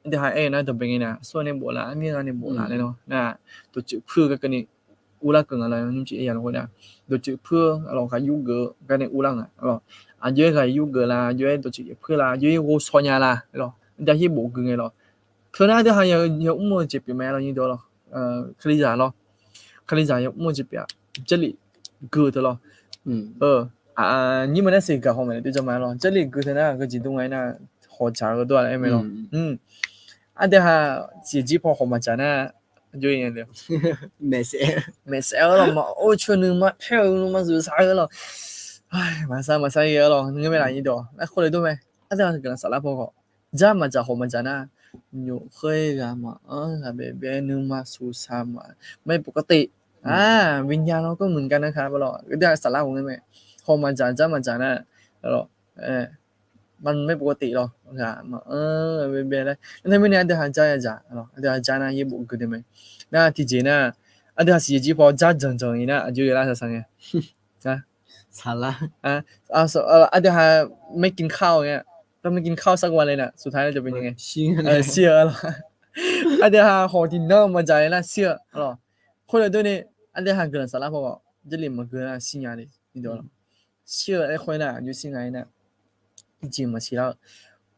aqdui haq aer-eu nar dawqbae ngae nar, aqsur nae bof laf, armir gha nae bof laf laer lawr nar, dawqtsuif puir-eu garkawv ni urlar keuv nga lawr, nymrcif yamq lafkhoer nar, dawqtsuif puir-eu lawr, ghaq yur geuf-eu garnae urlar nga lawr. Aqjox-aer ghaq yur geuf la, aqjox-aer dawqtsuif puir la, aqjox-aer ghovshaw nya la lawr, aqdui haq yaerbof gui ngae lawr. Teu nar aqdui haq yamr-eu jeq pyeuf mae lawr, nyirdeuq lawr. Kalizaq lawr, kalizaq yamr-eu jeq pyeuf-a, jarlif gui-eu teu lawr. Nyir ma nar siq gaq haw mae, dui jawr ma lawr, jarlif gui teu nar aqgeu jeq dur nga-aer nar, hawq dzaq-eu dawr-a laer aer mae lawr. Aqdui haq siq jir paw hawq maqdzaq nar, aqjox-aer maeqsaef-eu lawr, maq or coer nuima paer-eu nuima zuqsaq-eu lawr. Maqsar maqsar-ir-eu lawr, ngeur mae laf, nyirdeuq lawr, nar khoerle dur mae. Aqdui haq guiqlanq saflar paw khawf, dzar maqdzaq hawq maqdzaq nar, nyoq khoer ghaq maqanr ghaq baebae nuima suqsaq ma, ไม่ปกติ. วิญญาณเราก็เหมือนกันนะครับ lawr, aqdui haq saflar khof ngeur mae. Hawq maqdzaq dzar maqdzaq nar, lawr, maq ไม่ปกติ lawr, ghaq maqanr baebae laer. Nar teumirnae aqdui haq dzar yadzaq lawr, aqdui haq dzar nar yaerbof gui deuq mae. Nar tiqjeq nar, aqdui haq siq jeq jir paw dzar janqjanq-ir nar aqjox-aer lar saqsaq ngae. Aqdui haq ไม่กินข้าว ngae, ไม่กินข้าวสักวันเลยนะ สุดท้ายแล้วจะเป็นยังไง? Shir-eu lawr. Aqdui haq hawq tiqnan maqdzaq-aer nar shir-eu lawr. Khoerle dur ni, aqdui haq guiqlanq saflar paw khawf, jarlif maqgui nar shir nya le. Shir-eu aer khoer nar aqjox shir nga-aer nar, irjeq maqsiq lar-eu.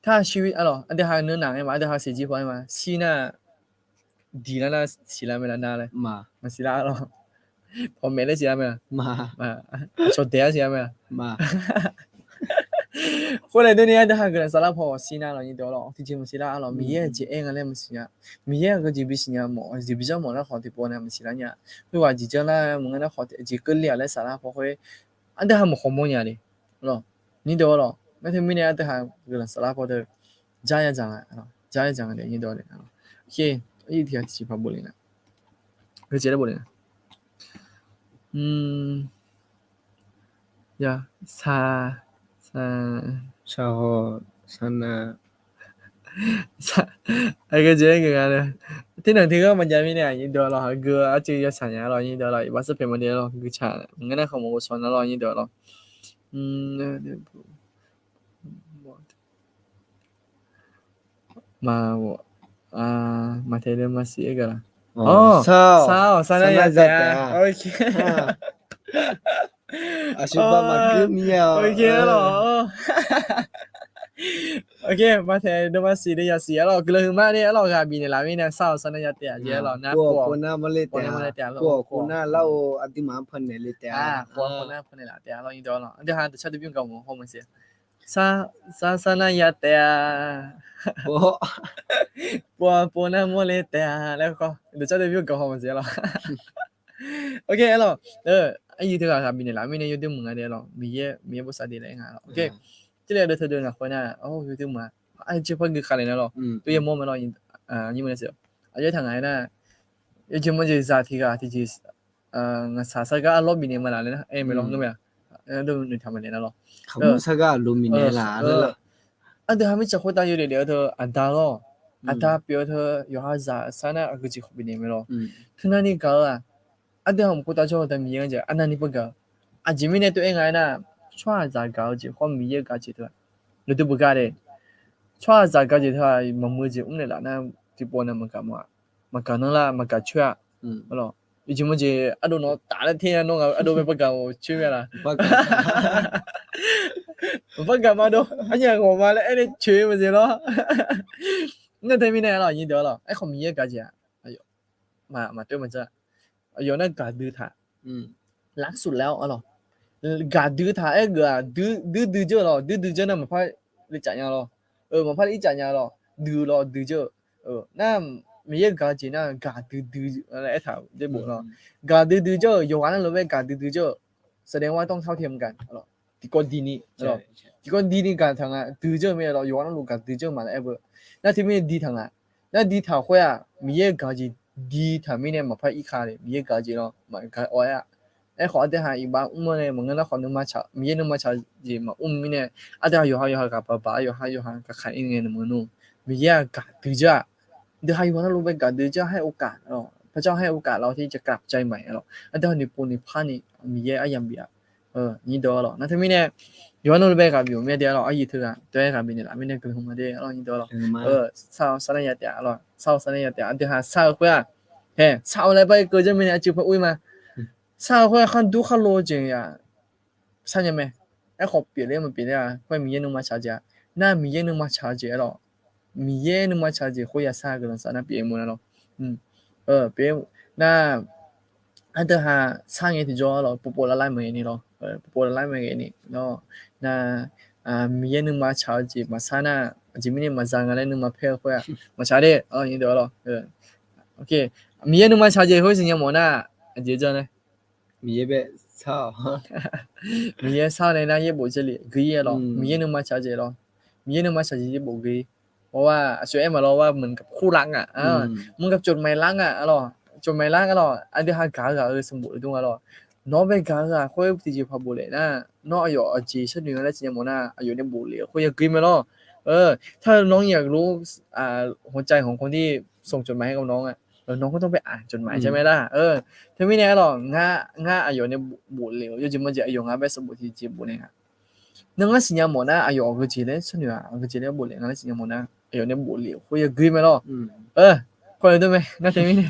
Tar shir-ir-a lawr, aqdui haq nuinaq ngae ma, aqdui haq siq jir paw-aer ma shir nar, diq lar nar siqlar mae laf nar laer. Maqsiq lar lawr. Hawq maeq laer siqlar mae laf. Aqcawq daeq-ar siqlar mae laf. Khoer nae durni aqdui ha guiqlanq saflar paw ghawqshir nar lawq nyir deuq-awr lawq, tiqjeq maqsiq lar-a lawq, Miqyaer-euq jeq aer nga laer maqsiq nya. Miqyaer-euq geujeq bisiq nya mawf, jeq bijanr mawf nar khawf tiqpov nae maqsiq lar nya. Khoerghaq jeq janr lar maqngeur nar khawf jeq keuvle-aq laer saflar paw khoer, aqdui ha maqkhawq mawr nya le. Lawq, nyir deuq-awr lawq, ngar teumirnae aqdui ha guiqlanq saflar paw deuq jar yadzaq nga, jar yadzaq nga de nyir deuq-awr le. Oke, aryiq tiq ghaq tiqjeq paq bof le nga. Geujeq laer bof le nga. Ya, sa, sa, saqhawq, saqnav, aqgeu jeq-aer geu nga le. Tiqnan tiqghaq maqjav mirnae aqnyir deuq-awr lawq, aqgeu arcuiv yawshaq nya lawq nyir deuq-awr lawq, iqbax sarpaeq maqdaef lawq, gui tsaq maqngeur nar khawf maqghov shaw nar lawq nyir deuq-awr lawq. Ma, maqtaeq deuq maqsiq-aer gaq laq. Sar-awq, sar nar ya taef-a. Aqsur ba maqgeur mir-a. Maqtaeq deuq maqsiq deuq yasiq-a lawq, guiqlanq huiqma ni-a lawq, ghaq bifnaeq laf mirnae sar-awq, sar nar ya taef-a jeq-aer lawq, nar pov-awq, pov nar mawrle taef-a, pov-awq, pov nar lar-awq, aqduimaf-anr pawnaeq le taef-a, pov-awq, pov nar pawnaeq laf taef-a lawq nyir deuq-awr lawq, aqdui ha dawqcar dawqbymr gaq mawf haw maqsiq. Sar, sar nar ya taef-a. Pov-awq, pov nar mawrle taef-a laer khawf dawqcar dawqbymr gaq haw maqsiq-a lawq. Oke, aer lawq. Aryiq teughaq ghaq bifnaeq laf mirnae yawdoer muiq nga de lawq. Miqyaer, Miqyaer bosav de laer aer nga lawq. Oke. Tirle dawr teudeuq ngaq khoer nar, yawdoer muiq-a. Aqjeq par gui khavle nar lawq. Tov yamawr mae lawq. Aqjox taq ngaq-aer nar, yawjeq mawrjeq zaq tiq ghaq tiqjeq ngaqshaq sargar arlawr bifnaeq ma laf laer nar aer mae lawq, ngeur mae-a. Noeqtaq maqnaeq nar lawq. Aqdui ha mirtsaq khoertav yawdaef daef-eu teu aqda lawq. Aqda pyeuf-eu teu yawqha zaqsar nar aqgeu jeq khawf bifnaeq mae lawq. Teunar ni gaq-eu-aq, aqdui ha mq khoertav jawr-eu da Miqyaer-anr jeq arnavni par gaq-eu. Aqjeq mirnae tov-aer nga-aer nar, tsawrhaqzaq gaq-eu jeq khawf Miqyaer gaq-eu jeq teu-aq, noeqdui beugar de. Tsawrhaqzaq gaq-eu jeq teu-aq, maqmuiq-eu jeq mrnaeq laf nar tiqpov nae maqgaq mawf-a. Maqgaq nanr lar, maqgaq coer-a. Yawjeq mawrjeq ardov nawq taf laer ter nar nawr ardov mae par gaq-a coer mae laf. Par gaq ma dov, arnyaf ghawq ma laer aer nae coer maqjeq lawr. Ngar teumirnae lawq nyir deuq-awr lawq, aerkhawf Miqyaer gaq jeq-aq, maqtoer maqdzar. Aqyawf nar gaqdui taq. Lafsuf laer-awr lawq, gaqdui taq-aer geuf-aq, duidui dzeur lawq, duidui dzeur nar maqpar le caf nya lawq. Maqpar le ir caf nya lawq, dui lawq, dui dzeur-eu. Nar Miqyaer gaq-eu jeq nar gaqdui dui laer aertaq-euq dzer bof lawq. Gaqdui dui dzeur-euq yawqghaq nar lof-aer gaqdui dui dzeur-eu. แสดงว่าต้องเท่าเทียมกัน tiqkawv dini, tiqkawv dini gaq taq nga, dui dzeur-eu mae lawq, yawqghaq nar lof gaqdui dzeur-eu ma laer aer beu. Nar teumirnae di taq nga. Nar di taq khoer-aq, Miqyaer gaq-eu jeq di taq mirnae maqpar ir ka le, Miqyaer gaq-eu jeq lawr maqgaq-awr aer-a. Aerkhawf aqdui ha iqbax mr-awr nae maqngeur nar khawf nuima tsaq, Miqyaer nuima tsaq jeq maqmr mirnae, aqdui ha yawqha yawqha ghaq baq baq-aer yawqha yawqha gaq kaq ir ngae nmr nmr. Miqyaer-aq gaqdui dzeur-aq, dui ha yawqha nar lof bae gaqdui dzeur-a ให้โอกาส lawq, พระเจ้าให้โอกาส lawq, ที่จะกลับใจใหม่ lawq, aqdui ha noeqpov noeqpar ni Miqyaer aryamq bif-aq. Nyir deuq-awr lawq, nar teumirnae yawqha nar lof bae ghaq bif-euq mir-a de-a lawq, aryiq teughaq dawq-aer ghaq bifnaeq laf mirnae guiqlanq ma de-a lawq, nyir deuq-awr lawq. Sar-awr sar nar ya taef-a lawq, sar-awr sar nar ya taef-a, aqdui ha sar-eu khoer-aq, hae sar-awr laer bar ir keuv dzeur mirnae aqcuiv par ur-ir ma. Sar-eu khoer-aq khardur kharlo jeq-aq sar nya mae. Aerkhawf pyeufler maqpyeufler-a khoer Miqyaer nuima tsaq-eu jeq-a. Nar Miqyaer nuima tsaq-eu jeq-aer lawq, Miqyaer nuima tsaq-eu jeq khoer ya sar guiqlanq saf nar pyeuf-eu mawf nar lawq. Pyeuf nar aqdui ha sar ngae tiqjawr-a lawq, povpov lavlar maqghae ni lawq, povpov lavlar maqghae ni lawq. Nar Miqyaer nuima tsaq-eu jeq maqsar nar, aqjeq mirnae maqza nga laer nuima paer-eu khoer-aq maqtsaq de-a, nyir deuq-awr lawq. Miqyaer nuima tsaq-eu jeq khoer siqnya mawf nar, aqjeq janr nae Miqyaer bae sar-awq. Miqyaer sar-awr nae nar yaerbof jeq le gui-ir-a lawq. Miqyaer nuima tsaq-eu jeq lawq, Miqyaer nuima tsaq-eu jeq yaerbof gui-ir. เพราะว่า aqsur aer maqlawr ว่าเหมือนกับคู่รักอะ เหมือนกับจดหมายรักอะ lawq, จดหมายรัก lawq, aqdui ha gaq-eu ghaq-euq sanqbof deuq dmr-a lawq. Nawr bae gaq-eu ghaq khoer tiqjeq paq bof lef nar, nawr aqyawf aqjeq sharnoeq nga laer siqnya mawf nar, aqyawf nae bof lef-eu khoer yagui mae lawq. ถ้าน้องอยากรู้ หัวใจของคนที่ส่งจดหมายรัก ให้กับน้องอะ nawq khoertav bae aq jawqmaf jae mae lar. Teumirnae-a lawq, ngar aqyawf nae bof lef-eu yawjeq mawrjeq aqyawf ngar bae sanqbof tiqjeq bof nae nga. Nar ngar siqnya mawf nar aqyawf aqgeujeq laer sharnoeq-aq, aqgeujeq laer bof lef nga laer siqnya mawf nar, aqyawf nae bof lef-eu khoer yagui mae lawq. Khoer-eu dawr mae, nar teumirnae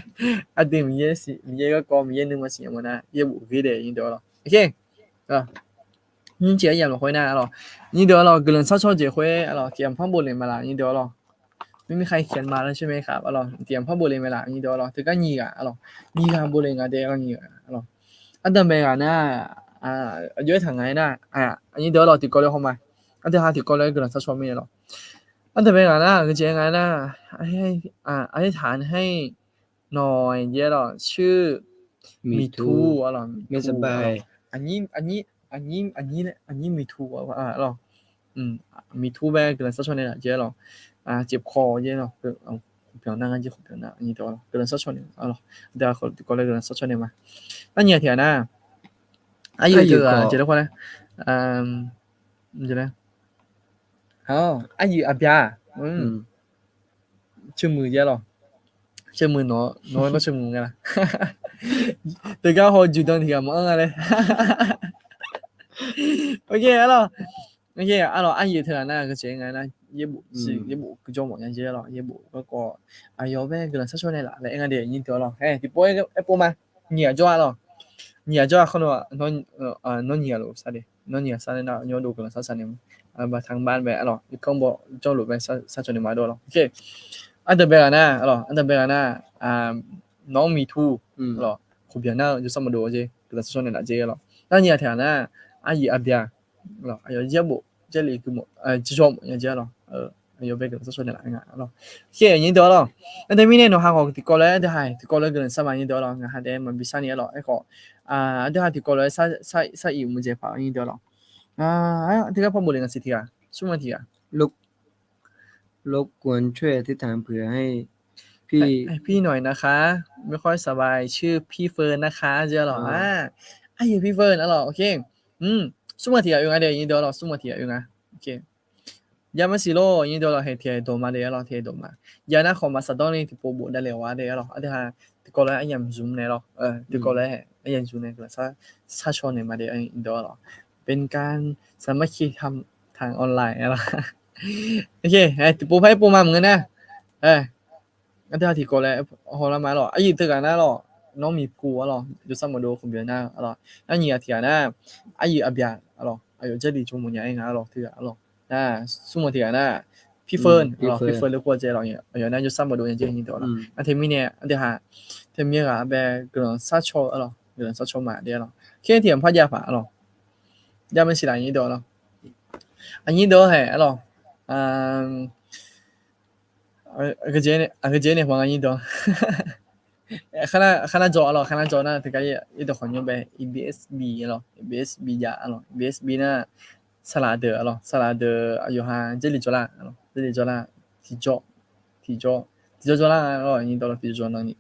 aqdui Miqyaer siq, Miqyaer garkawv Miqyaer nuima siqnya mawf nar yaerbof gui daef nyir deuq-a lawq. Nymrcif aryamq lafkhoer nar-a lawq, nyir deuq-a lawq, guiqlanq sharshawr-eu jeq khoer-a lawq, tiqyamq par bof lef ma laf nyir deuq-a lawq. Mirmir khar-ir khaeq ma lar sher mae khaf-a lawq, tiqyamq par bof lef mae laf nyir deuq-a lawq, teugar nyiq ghaq-a lawq, nyiq ghaq bof lef nga de-a lawq, nyiq ghaq-a lawq. Ardanqbae ghaq nar, aqjox-aer taq nga-aer nar, nyir deuq-a lawq, tiqkawv le haw ma. Aqdui ha tiqkawv lof-aer guiqlanq sharshawr mirnae lawq. Aqdui bae ghaq nar, geujeq nga nar, อธิษฐานให้หน่อย jeq-aer lawq, ชื่อหมีภู aqlawq, หมีภู aqlawq, aqnyir, aqnyir, aqnyir หมีภู aqlawq, หมีภู bae guiqlanq sharshawr naeqlaf jeq-aer lawq, เจ็บคอ jeq-aer lawq, khofbyanq nar ngar jeq khofbyanq nar, guiqlanq sharshawr naeq-a lawq, aqdui ha tiqkawv lof-aer guiqlanq sharshawr naeq ma. Arnyiq aqtiq ghaq nar, aryiq teughaq jeq lar khawr nar, aryiq aqbyaq, ceuqmuiq jeq-aer lawq, ceuqmuiq nawq, nawq-aer nawr ceuqmuiq nga la? Teugar haw juqdan tiq ghaq maqanr nga laer. Arlawq, arlawq, aryiq teughaq nar geujeq nga nar, yaerbof, yaerbof guijawr mawf nya jeq-aer lawq, yaerbof garkawv aqyawf bae guiqlanq sharshawr naeqlaf laer aer nga de, aqnyir deuq-a lawq. Tiqpov aer pov ma. Nyiq ghaq jawr-a lawq. Nyiq ghaq jawr-a khawf nawr, nawr nyiq ghaq lof sar de, nawr nyiq ghaq sar nar, nawr dov guiqlanq sharshawr naeq ma. Baqtaq bae arlawq, irkanr baw jawrluf bae sharshawr naeq ma dov lawq. Aqdui bae ghaq nar, arlawq, aqdui bae ghaq nar, nawq-anr หมีภู lawq, khofbyanq nar-eu jawrshar maqdov jeq guiqlanq sharshawr naeqlaf jeq-aer lawq. Arnyiq ghaq teughaq nar, aryiq aqbyaq lawq, aqyawf yaerbof jarlif guimawf, jawr mawf nya jeq-aer lawq, aqyawf bae guiqlanq sharshawr naeqlaf nga lawq. Aqnyir deuq-a lawq. Aqdui mirnae nawq ha khawf tiqkawv lof-aer, aqdui ha tiqkawv lof-aer guiqlanq sharma, aqnyir deuq-a lawq, ngaq ha daef-aer maqbi sharni-a lawq. Aerkhawf, aqdui ha tiqkawv lof-aer shar iq maqjaeq paq, aqnyir deuq-a lawq. Aqdui gar par bof le ngaq siq tiq ghaq, smr ma tiq ghaq. รบกวนช่วยอธิษฐานเผื่อให้พี่ พี่หน่อยนะคะ ไม่ค่อยสบาย ชื่อพี่เฟิร์นนะคะ jeq-aer lawq. Aryiq พี่เฟิร์น arlawq, smr ma tiq ghaq oe nga de, aqnyir deuq-a lawq, smr ma tiq ghaq oe nga. Jav maqsiq lor, aqnyir deuq-a lawq, hae tiq ghaq dawq ma de-a lawq, tiq ghaq dawq ma. Jav nar khawf maqsaq dawr ni tiqpov bof davle-awq-a de-a lawq, aqdui ha tiqkawv lof-aer aryamq zmq naeq lawq, tiqkawv lof-aer aryamq zmq naeq guiqlanq sharshawr naeq ma de, aqnyir deuq-a lawq. เป็นการสามัคคีธรรมทางออนไลน์ lawq. Tiqpov par aer pov ma maqngeur nar. Aqdui ha tiqkawv lof-aer hawlar ma lawq, aryiq teughaq nar lawq, nawr หมีภู arlawq, jawrshar maqdov khofbyanq nar-eu arlawq. Arnyiq ghaq tiq ghaq nar, aryiq aqbyaq arlawq, aqyawf jarlif jawr mawf nya-aer nga arlawq, teughaq arlawq. Nar smr ma tiq ghaq nar, พี่เฟิร์น arlawq, พี่เฟิร์น lor kur-a jeq lawq, aqyawf nar jawrshar maqdov nya jeq, aqnyir deuq-a lawq. Nar teumirnae aqdui ha, teumirnae ghaq bae guiqlanq sharcaw-eu arlawq, guiqlanq sharcaw ma de arlawq. Khaer tiq ghaq par jav paq arlawq. Jav maqsiq laf, aqnyir deuq-a lawq. Aqnyir deuq-a hae arlawq, aqgeujeq nae paq nga, aqnyir deuq-a. Khar nar jawr arlawq, khar nar jawr nar teugar yaerdawq khawf nymr bae, ibsb arlawq, ibsb jav arlawq, ibsb nar saqlaq deuq arlawq, saqlaq deuq aqyawf ha jarlif jawrlar, jarlif jawrlar, tiqjawr, tiqjawr, tiqjawr jawrlar arlawq, aqnyir deuq-a lawq, tiqjawr jawrlar ni.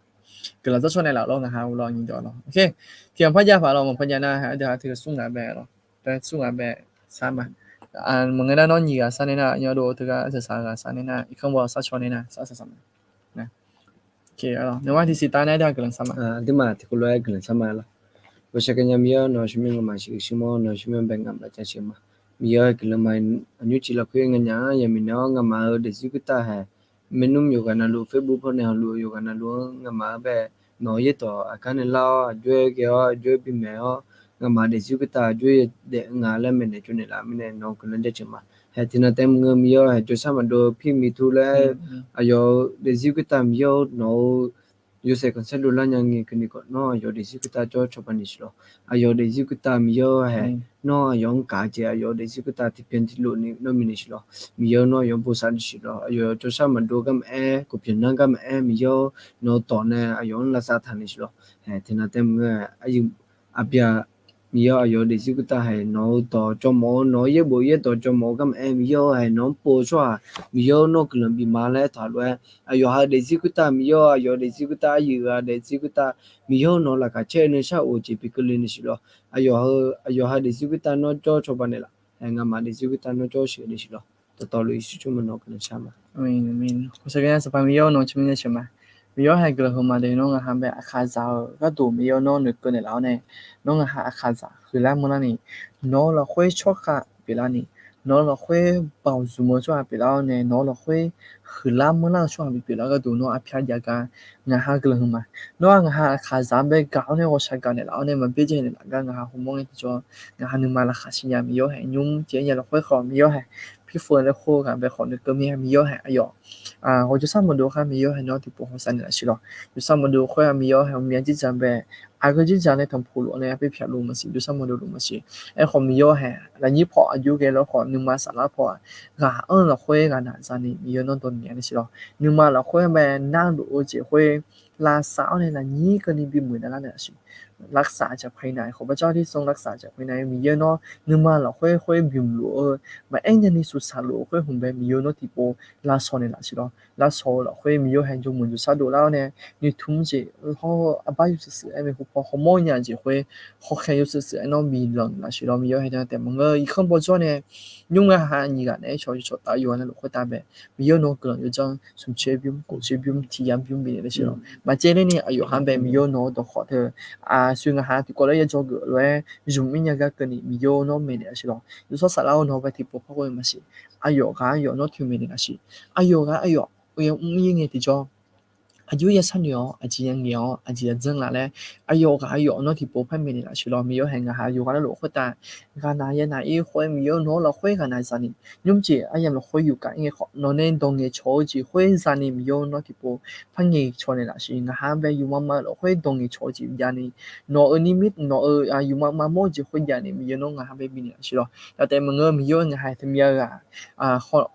Guiqlanq sharcaw naeqlaf lawr, ngaq ha ur lawr, aqnyir deuq-a lawq. Oke, tiq ghaq par jav paq lawq, maqpar jav nar, aqdui ha teugar smr ngaq bae arlawq, smr ngaq bae sar ma. Maqngeur nar nawr nyiq ghaq sar nae nar, aqnyir deuq teugar saqsaq ghaq sar nae nar, irkanr baw sharcaw nae nar, sar saqsaq ma. Oke, nawmaf tiqsiq taf nae aqdui ha guiqlanq sar ma. Aqduimaf tiqkawv lof-aer guiqlanq sar ma lawq. Ghoshaq ganya Miqyaer-awr, nawq-eu sheuqmir nga'maf sheuqghae sheuqmawr, nawq-eu sheuqmir-anr bae nga'maf ja sheuq ma. Miqyaer-awr, guiqlanq ma aqnyir ciq lafkhoer nganyaf-anr yamir naeq-awr nga'maf-euq daefzir khoertav hae, maernmr yawqghaq navluf, Facebook pawnae hawluf-eu yawqghaq navluf-anr nga'maf-anr bae nawq-eu yaerdawq aqgar nae lar-awr, aqjox-aer ghae-awr, aqjox-aer bimaf-awr, nga'maf daefzir khoertav aqjox-aer daef nga laer maeqnaeq tsovnaeq laf mirnae nawq-eu guiqlanq jaceuq ma. Hae tiqnan taef maqngeur Miqyaer-awr, hae jawrshar maqdov-eu พี่หมีภู laer aqyawf-euq daefzir khoertav Miqyaer-awr, nawq-eu yawshaef khanqsaer dovlar nya ngae keuvni khawf nawr aqyawf daefzir khoertav jawr cawba naeq siq lawq. Aqyawf daefzir khoertav Miqyaer-awr hae, nawr aqyawf-anr gaq-eu jeq aqyawf daefzir khoertav tiqbyan tiqlof ni nawr minaeq siq lawq. Miqyaer-awr, nawr aqyawf-anr bosav naeq siq lawq. Aqyawf jawrshar maqdov gar maqaer, khofpyanq nar gar maqaer, Miqyaer-awr, nawq-eu dawq nae aqyawf-anr lavsav taq naeq siq lawq. Hae tiqnan taef maqngeur, aqyuif aqbyaq Miqyaer-awr, aqyawf daefzir khoertav hae nawq-eu dawq jawrmawf-awr, nawq-eu yaerbof yaerdawq jawrmawf-eu gar maqaer, Miqyaer-awr, hae nawq-anr pov-eu tsawrhaq Miqyaer-awr, nawr guiqlanq bif ma laer taq lof-aer, aqyawf ha daefzir khoertav Miqyaer-awr, aqyawf daefzir khoertav aqyuif ghaq daefzir khoertav Miqyaer-awr, nawq-eu laqkhaq caer-eu nuishar of-eu jeq bi keuvle naeq siq lawq. Aqyawf, aqyawf ha daefzir khoertav nawr jawr cawba naeq laf. Hae nga'maf daefzir khoertav nawr jawr sheuq naeq siq lawq. Dawqtawvluf Yeqsur tsawrmyanr nawq-eu guiqlanq shar ma. Miqyaer-awr, hae guiqlanq heuma de nawr ngaq ha bae aqkaqzaq-euq gharduq Miqyaer-awr, nawr noeqkeuv naeqlaf-awr nae, nawr ngaq ha aqkaqzaq huiqlar manrlar ni, nawq-eu lafkhoer tsawrkhav pyeuflar ni, nawq-eu lafkhoer baoq zmq-eu tsawrhaq pyeuflar-awr nae, nawq-eu lafkhoer huiqlar manrlar-eu tsawrhaq bi pyeuflar gharduq nawr arpyar jav gar ngaq ha guiqlanq heuma. Nawr-aq ngaq ha aqkaqzaq-anr bae gaq-awr nae ghawqshaq gaq naeqlaf-awr nae maqbyaer jaev naeqlaf gar ngaq ha hawmawr ngae tiqjawr, ngaq ha nuima laqkhaq siqnya Miqyaer-awr, hae nymr tiqaer nya lafkhoer khawf Miqyaer-awr, hae Kirfeuf laer khoer ghaq bae khawf nuikeuv mir-a, Miqyaer-awr hae aqyawf ghawqjawrsar maqdov khar Miqyaer-awr hae nawr tiqpov hawsav naeq laf siq lawq. Jawrsar maqdov khoer-aq Miqyaer-awr hae ghawqmya jir dzaq bae, aqgeu jir dzaq nae tanqpuq luf-awr nae arpyar pyaq luf maqsiq, jawrsar maqdov luf maqsiq. Aerkhawf Miqyaer-awr hae lafnyir paw aqjox ghae lawr khawf nuima saflar paw-aq ghaq anr lafkhoer ghaq naq zani Miqyaer nawr dawq naeq-a nae siq lawq. Nuima lafkhoer mae nar luf-eu jeq khoer lavsav-awr nae lafnyir keuvni bimuiq navlar naeq laf siq. Lavsav jaqpae nav-aer khawf baqjar tir sanr lavsav jaqpae nav-aer Miqyaer nawr nuima lafkhoer khoer bymq luf-eu maqaer nyani suqsaq luf-eu khoer hmq bae Miqyaer nawr tiqpov lavshaw naeq laf siq lawq. Lavshaw-eu lafkhoer Miqyaer hae jawrmuiq jawrshar dovlar-awr nae nuitmr jeq hawr-eu arbar yawshuif shuif-aer maeqhu paw hawmawr nya jeq khoer hawkhaeq yawshuif shuif-aer nawr bilanq laf siq lawq. Miqyaer hae taef maqngeur irkanr bawjawr nae nymr ngaq ha nyiq ghaq naeq-aer shawq yawshawq taf yawqha navluf khoertav bae Miqyaer nawr guiqlanq yawdzanr smqtser bymr kofser bymr tiq yar bymr binaeq laf siq lawq. Maqcaev ler ni aqyawf ha bae Miqyaer nawq-eu dawqkhawq teu aqsur ngaq ha tiqkawv laer yajawr geuf lof-aer zmq mir nya gar keuvni Miqyaer nawr maeqnaeq laf siq lawq. Jawrsar saflar-awr nawq bae tiqpov parkhof maqsiq. Aqyawf ghaq aqyawf nawr toeqmaeq naeq laf siq. Aqyawf ghaq aqyawf oe mr ir ngae tiqjawr aqjox yashar noeq-awr aqjeq ya ngaeq-awr aqjeq ya dzanr laf laer aqyawf ghaq aqyawf nawr tiqpov par maeqnaeq laf siq lawq. Miqyaer hae ngaq ha yawqghaq navluf khoertav ghaq naq ya naq ir khoer Miqyaer nawr lafkhoer ghaq naq zani nymr jeq aryamq lafkhoer yufkav ir ngae khawf nawq nae dawq ngaeq cawq-eu jeq khoer zani Miqyaer nawr tiqpov par ngaeq cawq naeq laf siq. Ngaq ha bae yufmav mav-eu lafkhoer dawq ngaeq cawq-eu jeq javni nawq-euq nirmir nawq-euq yufmav mav mawr-eu jeq khoer javni Miqyaer nawr ngaq ha bae bifnaeq laf siq lawq. Taef maqngeur Miqyaer ngaq ha teumirnae ghaq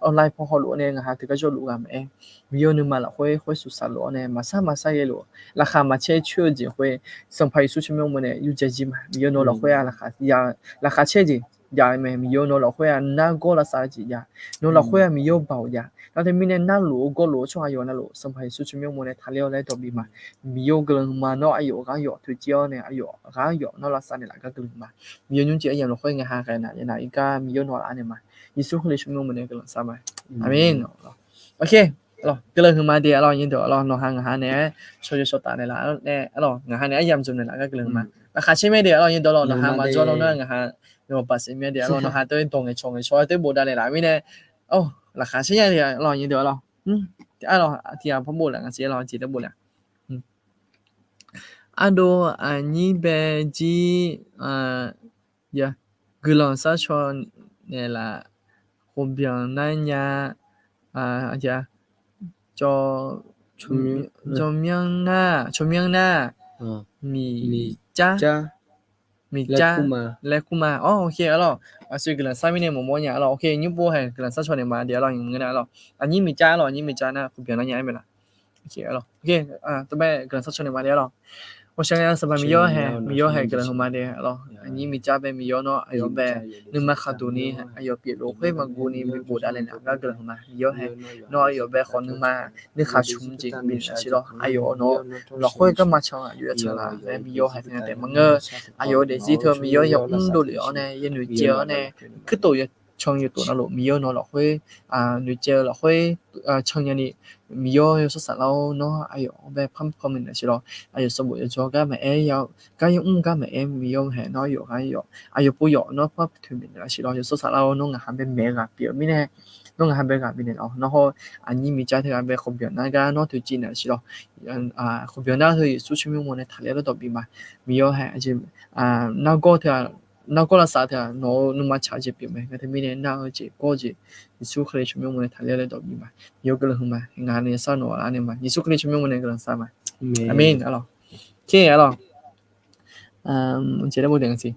online paw hawluf-awr nae ngaq ha teugar jawrluf ghaq maqaer Miqyaer nuima lafkhoer khoer suqsaq luf-awr nae maqsar maqsar ghae luf laqkhaq maqcaer coer-eu jeq khoer Sanqpaq Yeqsur tsawrmyanr mawr nae yurdzae jir ma. Miqyaer nawr lafkhoer-aq laqkhaq caer jeq jav-eu mae. Miqyaer nawr lafkhoer-aq nargawr lavsav-eu jeq jav. Nawr lafkhoer-aq Miqyaer baoq jav. Nar teumirnae narluf-eu gawrluf-eu tsawrhaq yawqha navluf Sanqpaq Yeqsur tsawrmyanr mawr nae taqler-awr laer dawq bif ma. Miqyaer guiqlanq huiqma nawr aqyawf ghaq aqyawf toeqciv-awr nae aqyawf ghaq aqyawf nawr lavsav naeq laf gar guiqlanq huiqma. Miqyaer nymrjeq aryamq lafkhoer ngaq ha ghae naq ya naq ir gar Miqyaer nawr laf-ar naeq ma. Yeqsur Kali tsawrmyanr mawr nae guiqlanq sar ma. Aqmeq. Guiqlanq huiqma de arlawr nyir deuq arlawr nawq ha ngaq ha naeq-aer shawq yawshawq taf naeq laf nae arlawr ngaq ha naeq aryamq dzmq naeq laf gar guiqlanq huiqma. Laqkhaq caer mae de arlawr nyir deuq arlawr nawq ha maqjawr lar nar ngaq ha nawq baqsaef myav de arlawr nawq ha teu dawq ngaeq cawq ngaeq cawq-aer teu bofdav naeq laf mirnae. Laqkhaq caer nya de arlawr nyir deuq arlawr. Arlawr tiq ghaq par bof laf ngaq siq arlawr jeq tae bof laf. Ardov aqnyir bae jir guiqlanq sharcaw naeq laf khofbyanq nar nya. Jawr myanr nar, tsawrmyanr nar, miqjar, miqjar laer kur ma. Awr, ok arlawr. Aqsur guiqlanq sar mirnae maqmawr nya arlawr. Ok, nymr pov hae guiqlanq sharcaw naeq ma de arlawr ngeur nar arlawr. Aqnyir miqjar arlawr, aqnyir miqjar nar khofbyanq nar nya aer mae laf. Teubae guiqlanq sharcaw naeq ma de arlawr. Ghawqshaq ngae Sanqpaq Miqyaer hae, Miqyaer hae guiqlanq huiqma de arlawr. Aqnyir miqjar bae Miqyaer nawr aqyawf bae nuima khaqduq ni aqyawf pyeufluf khoer maqguv ni bi bofdav naeq laf gar guiqlanq huiqma. Miqyaer hae nawr aqyawf bae khawf nuima nuikhaq cmq jeq bifnaeq laf siq lawr. Aqyawf nawr lafkhoer garma can aqyawf ya can laf laer Miqyaer hae teunae taef maqngeur. Aqyawf-eu daefzir teu Miqyaer yamr dovlef-awr nae yanoeq caev-awr nae kuirtof ya can yawtof navluf Miqyaer nawr lafkhoer noeqcaev-eu lafkhoer can nyani Miqyaer yawshawr saflar-awr nawr aqyawf-anr bae par panmaeq naeq laf siq lawr. Aqyawf sanqbof yawdzawr gar maqaer ya-eu gar yamr gar maqaer Miqyaer hae nawr aqyawf gar yawf aqyawf pov yawf nawr par toeqmaeq naeq laf siq lawr. Yawshawr saflar-awr nawr ngaq ha bae maeq-eu ghaq pyeuf-eu mirnae nawr ngaq ha bae ghaq bifnaeq laf-awr nawr hawr aqnyir miqjar teughaq bae khofbyanq nar gar nawr toeqciv naeq laf siq lawr. Khofbyanq nar teu Yeqsur tsawrmyanr mawr nae taqler lar dawq bif ma. Miqyaer hae aqjeq nargawr teughaq nargawr lavsav teughaq nawq-eu nuima tsaq-eu jeq pyeuf mae. Ngar teumirnae nar-eu jeq gawr-eu jeq Yeqsur Kali tsawrmyanr mawr nae taqler laer dawq bif ma. Miqyaer guiqlanq huiqma. Ngaq nae sar nawq laf naeq ma. Yeqsur Kali tsawrmyanr mawr nae guiqlanq sar ma. Aqmeq arlawr. Oke arlawr. Jeq laer bov daeq nga siq.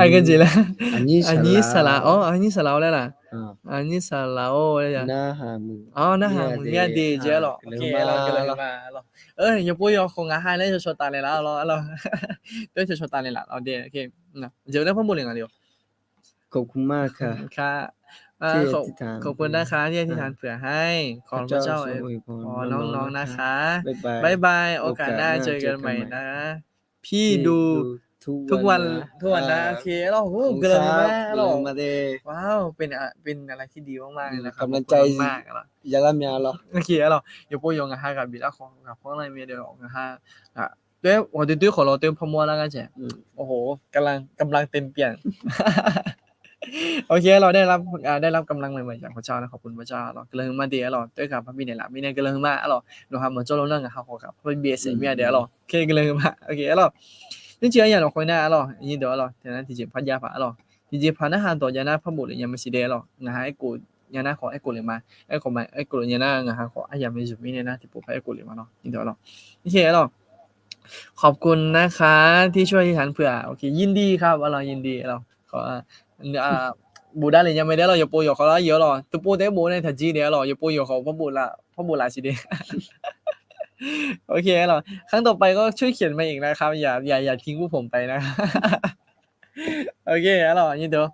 Aqjeq laer aqnyir saqlaq-awr, aqnyir saqlaq-awr laer laf. Aqnyir saqlaq-awr laer. Narhaq muiq myav de jeq arlawr. Yawpov yawq khawf ngaq ha laer cawqcawq taf naeq laf arlawr. Tov cawqcawq taf naeq laf lawr de. Jeq laer par bov le nga le-awr. ขอบคุณมากครับ ที่อธิษฐาน ขอบคุณนะครับที่อธิษฐานเผื่อให้ ขอพระเจ้าอวยพรน้องๆนะคะ บ๊ายบาย โอกาสหน้าเจอกันใหม่นะ พี่ดูทุกวันนะ โอเค arlawr โห guiqlanq huiqma arlawr ว้าว เป็นเป็นอะไรที่ดีมากๆเลยนะครับ ขอบคุณมากๆ กำลังใจ arlawr. Oke arlawr. Yawpov yawq ngaq ha ghaq biflar khawf ngaq panr lar mir de-awr ngaq ha ghaq doer ghawqdoer doer khawf lawr doer par mawr lar gar jeq. โอ้โห กำลัง กำลังเต็มเปี่ยม โอเค arlawq, ได้รับ อ่า ได้รับกำลังใหม่ๆ จากพระเจ้านะ ขอบคุณพระเจ้า arlawq. Guiqlanq huiqma de, arlawq. Tov-aer gaq parbi naeqlaf mirnae guiqlanq huiqma, arlawq. Nawqha maqjawr lo nar ngaqha khawf gaq parbi aer saef mir-a de, arlawq. โอเค guiqlanq huiqma, โอเค arlawq. Nymrcif aryamq lafkhoer nar, arlawq, aqnyir deuq, arlawq, teunar tiqjeq par jav paq, arlawq. Tiqjeq paq narhaq dawq jav nar par bof lef nya maqsiq de, arlawq. Ngaqha aerkhof nya nar khawf aerkhof lef ma. Aerkhof ma, aerkhof lef nya nar ngaqha khawf aryamq maeqzmq mirnae nar tiqpov par aerkhof lef ma, arlawq. โอเค arlawq. ขอบคุณนะคะ ที่ช่วยอธิษฐานเผื่อ โอเค ยินดีครับ arlawq, ยินดี arlawq. บวชได้เลย nya mae de, arlawq. Yawqpov yawqkhawf lar yawq, arlawq. Teu pov taef-aer bof nae taqjir de, arlawq. Yawqpov yawqkhawf par bof laf siq de. โอเค arlawq, ครั้งต่อไปก็ช่วยเขียนมาอีกนะครับ อย่า อย่า อย่าทิ้งพวกผมไปนะ โอเค arlawq, aqnyir deuq.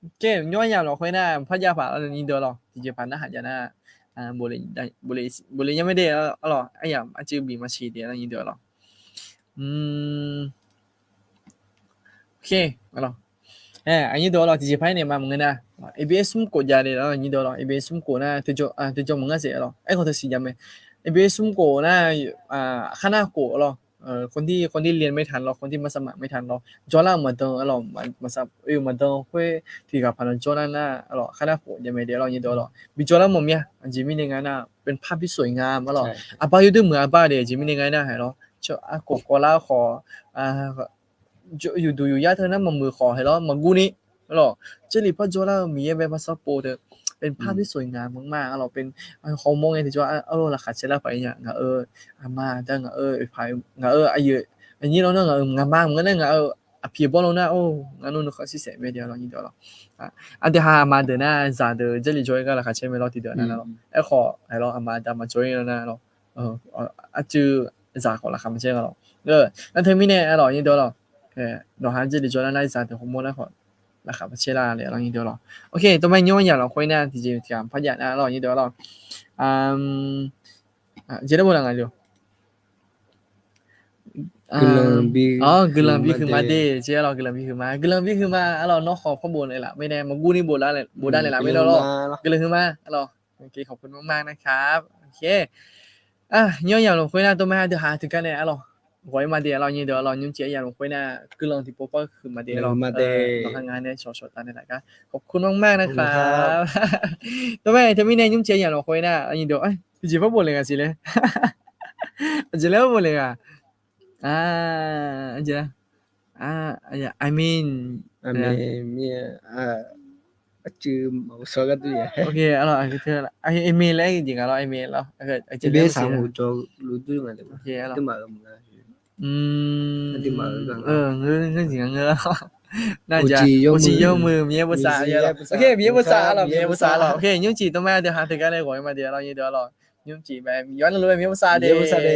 โอเค nymr aryamq lafkhoer nar par jav paq, aqnyir deuq, arlawq. Tiqjeq paq narhaq jav nar, บวชเลย nya mae de, arlawq. Aryamq arcuiv bif maqsiq de, aqnyir deuq, arlawq. โอเค arlawq. Aqnyir deuq, arlawq, tiqjeq par-aer naeq ma maqngeur nar, เอพีเอส smr khof jav de, arlawq, aqnyir deuq, arlawq. เอพีเอส smr khof nar teu jawr maqngeur saef, arlawq. Aerkhawf teu siq jav mae. เอพีเอส smr khof nar, khar nar khof, arlawq. คนที่ คนที่เรียนไม่ทัน arlawq, คนที่ มัธยม ไม่ทัน arlawq, jawrlar-eu maqdan, arlawq, maqsa oe-eu maqdan khoer tiq ghaq paq nan jawrlar nar, arlawq, khar nar khof jav mae de, arlawq, aqnyir deuq, arlawq. Bijawrlar mawf mir-a. Aqjeq mirnae nga nar, เป็นภาพที่สวยงาม arlawq. Aqbar yawdoer muiq-a bar de, aqjeq mirnae nga nar, haeq lawr, arkhof kawvlar khawf, yufduq yufyar teu nar maqmuiq khawf, haeq lawr, maqguv ni, arlawq, Jarlif par jawrlar-eu Miqyaer bae par sar pov teu, เป็นภาพที่สวยงามมากๆ arlawq, เป็น hawmawr ngae tiqjawr, arlawq, laqkhaq caer lar paq-ir nya, ngaq-euq aqma aqda, ngaq-euq aqyuif aqnyir lawr nar, ngaq-euq ngaqma maqngeur nar, ngaq-euq aqpiq bawr lawr nar, or, ngar nmr nuikhanr shir saef mae de, arlawq, aqnyir deuq, arlawq. Aqdui ha aqma deuq nar zaq deuq Jarlif jawr-aer gar laqkhaq caer mae lawr tiqdeuq nar, arlawq. Aerkhawf, haeq lawr, aqma aqda maqjawr-ir lar nar, arlawq, arcuiv zaq khawf laqkhaq maqcaer nga lawq. Nar teumirnae, arlawq, aqnyir deuq, arlawq, nawq ha Jarlif jawrlar nar zaq deuq hawmawr nar khawf laqkhaq maqcaer lar le, arlawq, aqnyir deuq, arlawq. โอเค tawmar nymr aryamq lafkhoer nar tiqjeq tiqghaq par jav nar, arlawq, aqnyir deuq, arlawq. Jeq lar bo laq ngaq le-awq. Guiqlanq bi huiqma de, jeq, arlawq, guiqlanq bi huiqma, guiqlanq bi huiqma, arlawq, nawr khawf par bof naeqlaf mirnae, maqguv ni bof dav naeqlaf mirnae lawr, guiqlanq huiqma, arlawq. ขอบคุณมากๆ นะครับ โอเค nymr aryamq lafkhoer nar tawmar aqdui ha teugar nae, arlawq, ghawq-ir ma de, arlawq, aqnyir deuq, arlawq, nymrcif aryamq lafkhoer nar guiqlanq tiqpov par huiqma de, arlawq, nawq ha nga nae shawq shawq taf naeqlaf gar ขอบคุณมากๆ นะครับ tawmar teumirnae nymrcif aryamq lafkhoer nar, aqnyir deuq, tiqjeq par bof le ghaq siq le, aqjeq laer par bof le ghaq, I mean, arlawq, amen laer jeq nga lawr, amen lawr, aqjeq laer, ngeur, ngeur jeq nga ngeur, nar ja, uqcif yawmuiq Miqyaer bosav, Miqyaer bosav, arlawq, Miqyaer bosav, arlawq. Oke, nymrcif tawmar aqdui ha teugar nae ghawq-ir ma de, arlawq, aqnyir deuq, arlawq, nymrcif mae, yawqha navluf-aer Miqyaer bosav de.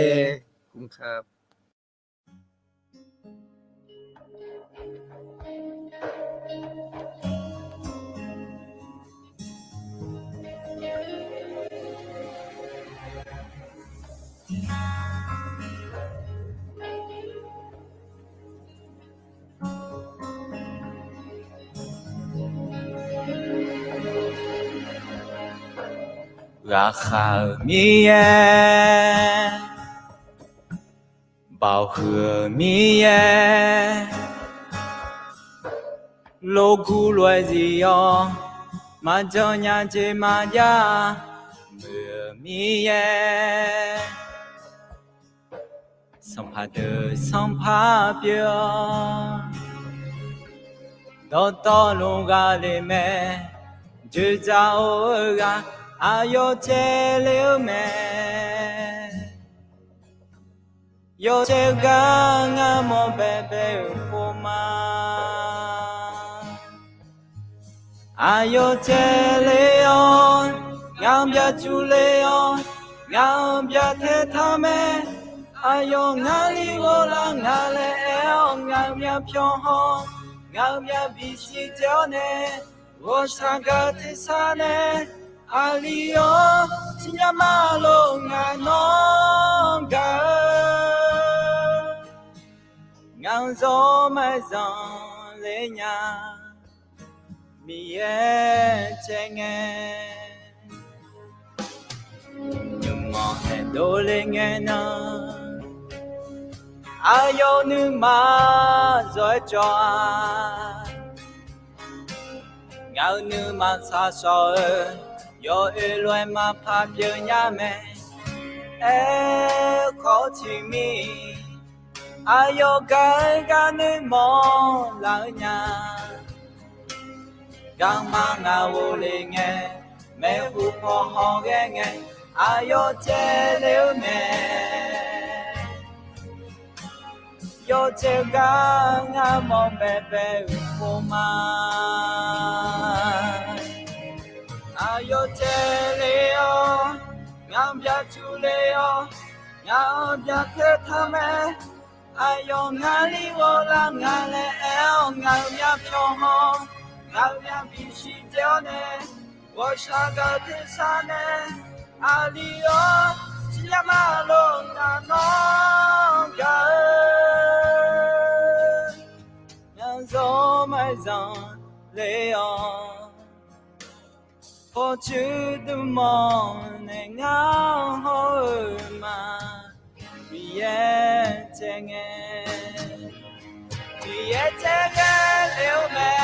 Ghaqkhav-euq Miqyaer, baoqhuiq-euq Miqyaer, logur lof-aer zif-awr, maqjan nya jeq maqjav, muiq-euq Miqyaer, sanqpaq deuq sanqpaq pyeuf-awr, dawqtawvluf ghaq le mae, dzoeqdzaq or-eu ghaq aqyawf caevle-eu mae. Yawshaef gar ngar mawr baebae-euq pov ma. Aqyawf caevle-awr, ngaq-anr byac cuvle-awr, ngaq-anr byac tae taq mae. Aqyawf ngar li ghov lar nga laer aer-awr, ngaq-euq myavpyawq haw, ngaq-euq myavbif siq dzae-awr nae, ghawqshaq gaq tersar nae, aqli-awr siqnya ma lor ngaq nawr gaq-eu, ngaq-anr zawr maqzanq le nya, Miqyaer caev ngae, nymq-anr aerdov le ngae nan, aqyawf nuima zawr-aer cawv-a. Ngaq-euq nuima shaqshawq-eu yawoer lof-aer maqpar pyeuf nya mae. Aerkhawf tiqmir aqyawf gaq-eu gar noeqmawr laf-eu nya. Garma ngaq ghofle ngae, maeqhu paw hawghae ngae, aqyawf caevle-eu mae. Yawcaev gar ngar mawr baebae-euq pov ma. Aqyawf caevle-awr, ngaq byaqcuf le-awr, ngaq-anr byaqtae taq mae. Aqyawf ngar li ghoflar nga laer aer-awr, ngaq-euq myavpyawq haw, ngaq-euq myavbif siqdzae-awr nae, ghawqshaq gaq tersar nae, aqli-awr, siqnya ma lof ngaq nawr gaq-eu, ngaq zanq maqzanq le-awr, pawqtsuif dmq mawr nae ngar hawr-eu ma. Miqyaer caev ngae, Miqyaer caev ghae le-eu mae.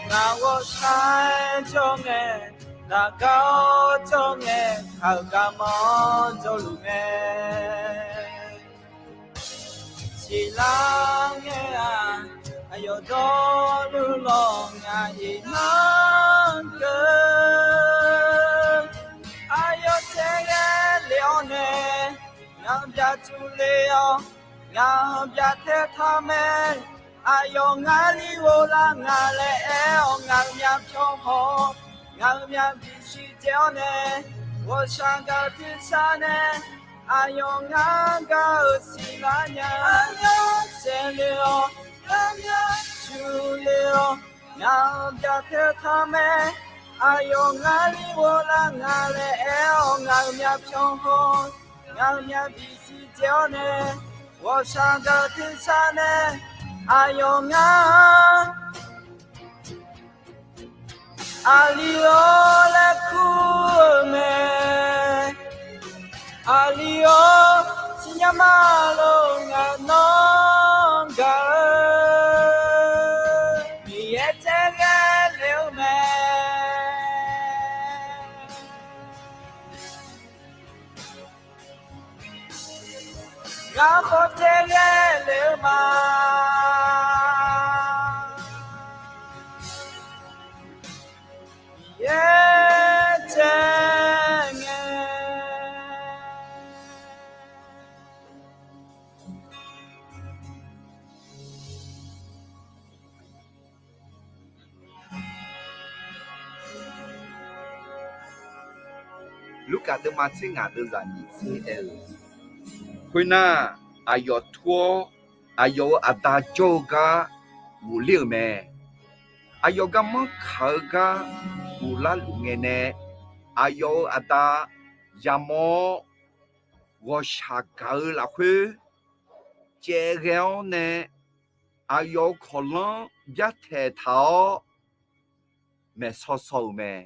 Ngaq ghawqshaq jawr ngae, ngaq gar-awr jawr ngae, aqgar manr jawrluf mae. Siqlar ngae-aq, aqyawf dawrluf lawq ngaq iqnan keuv. Aqyawf caev ghae le-awr nae, ngaq byaqcuf le-awr, ngaq byaqtae taq mae. Aqyawf ngar li ghoflar nga laer aer-awr, ngaq-euq myavpyawq haw, ngaq-euq myavbif siqdzae-awr nae, ghawqshaq gaq tersar nae, aqyawf ngar gaq-eu siqlar nya. Aqyawf caev le-awr, aqyawf cuf le-awr, ngaq byaqtae taq mae. Aqyawf ngar li ghoflar nga laer aer-awr, ngaq-euq myavpyawq haw, ngaq-euq myavbif siqdzae-awr nae, ghawqshaq gaq tersar nae, aqyawf ngar aqli-awr laer kur-eu mae. Aqli-awr, siqnya ma lof ngaq nawr gaq-eu, Miqyaer caev ghae le-eu mae. Ngar khawf caev ghae le-eu ma. Miqyaer caev ngae. Lurkaf deuvma tser ngaq deuvzaq nyiq tser aer-eu, khoernar, aqyawf tur-awr, aqyawf-euq Aqda jawr-eu gar ghofler-euq mae. Aqyawf garmanr kaq-eu gar ghoflar luf ngae nae, aqyawf-euq Aqda yamawr-awr, ghawqshaq gaq-eu lafkhoer caev ghae-awr nae, aqyawf-euq kawqlanr byartaeq taq-awr maeqsaw saw-euq mae.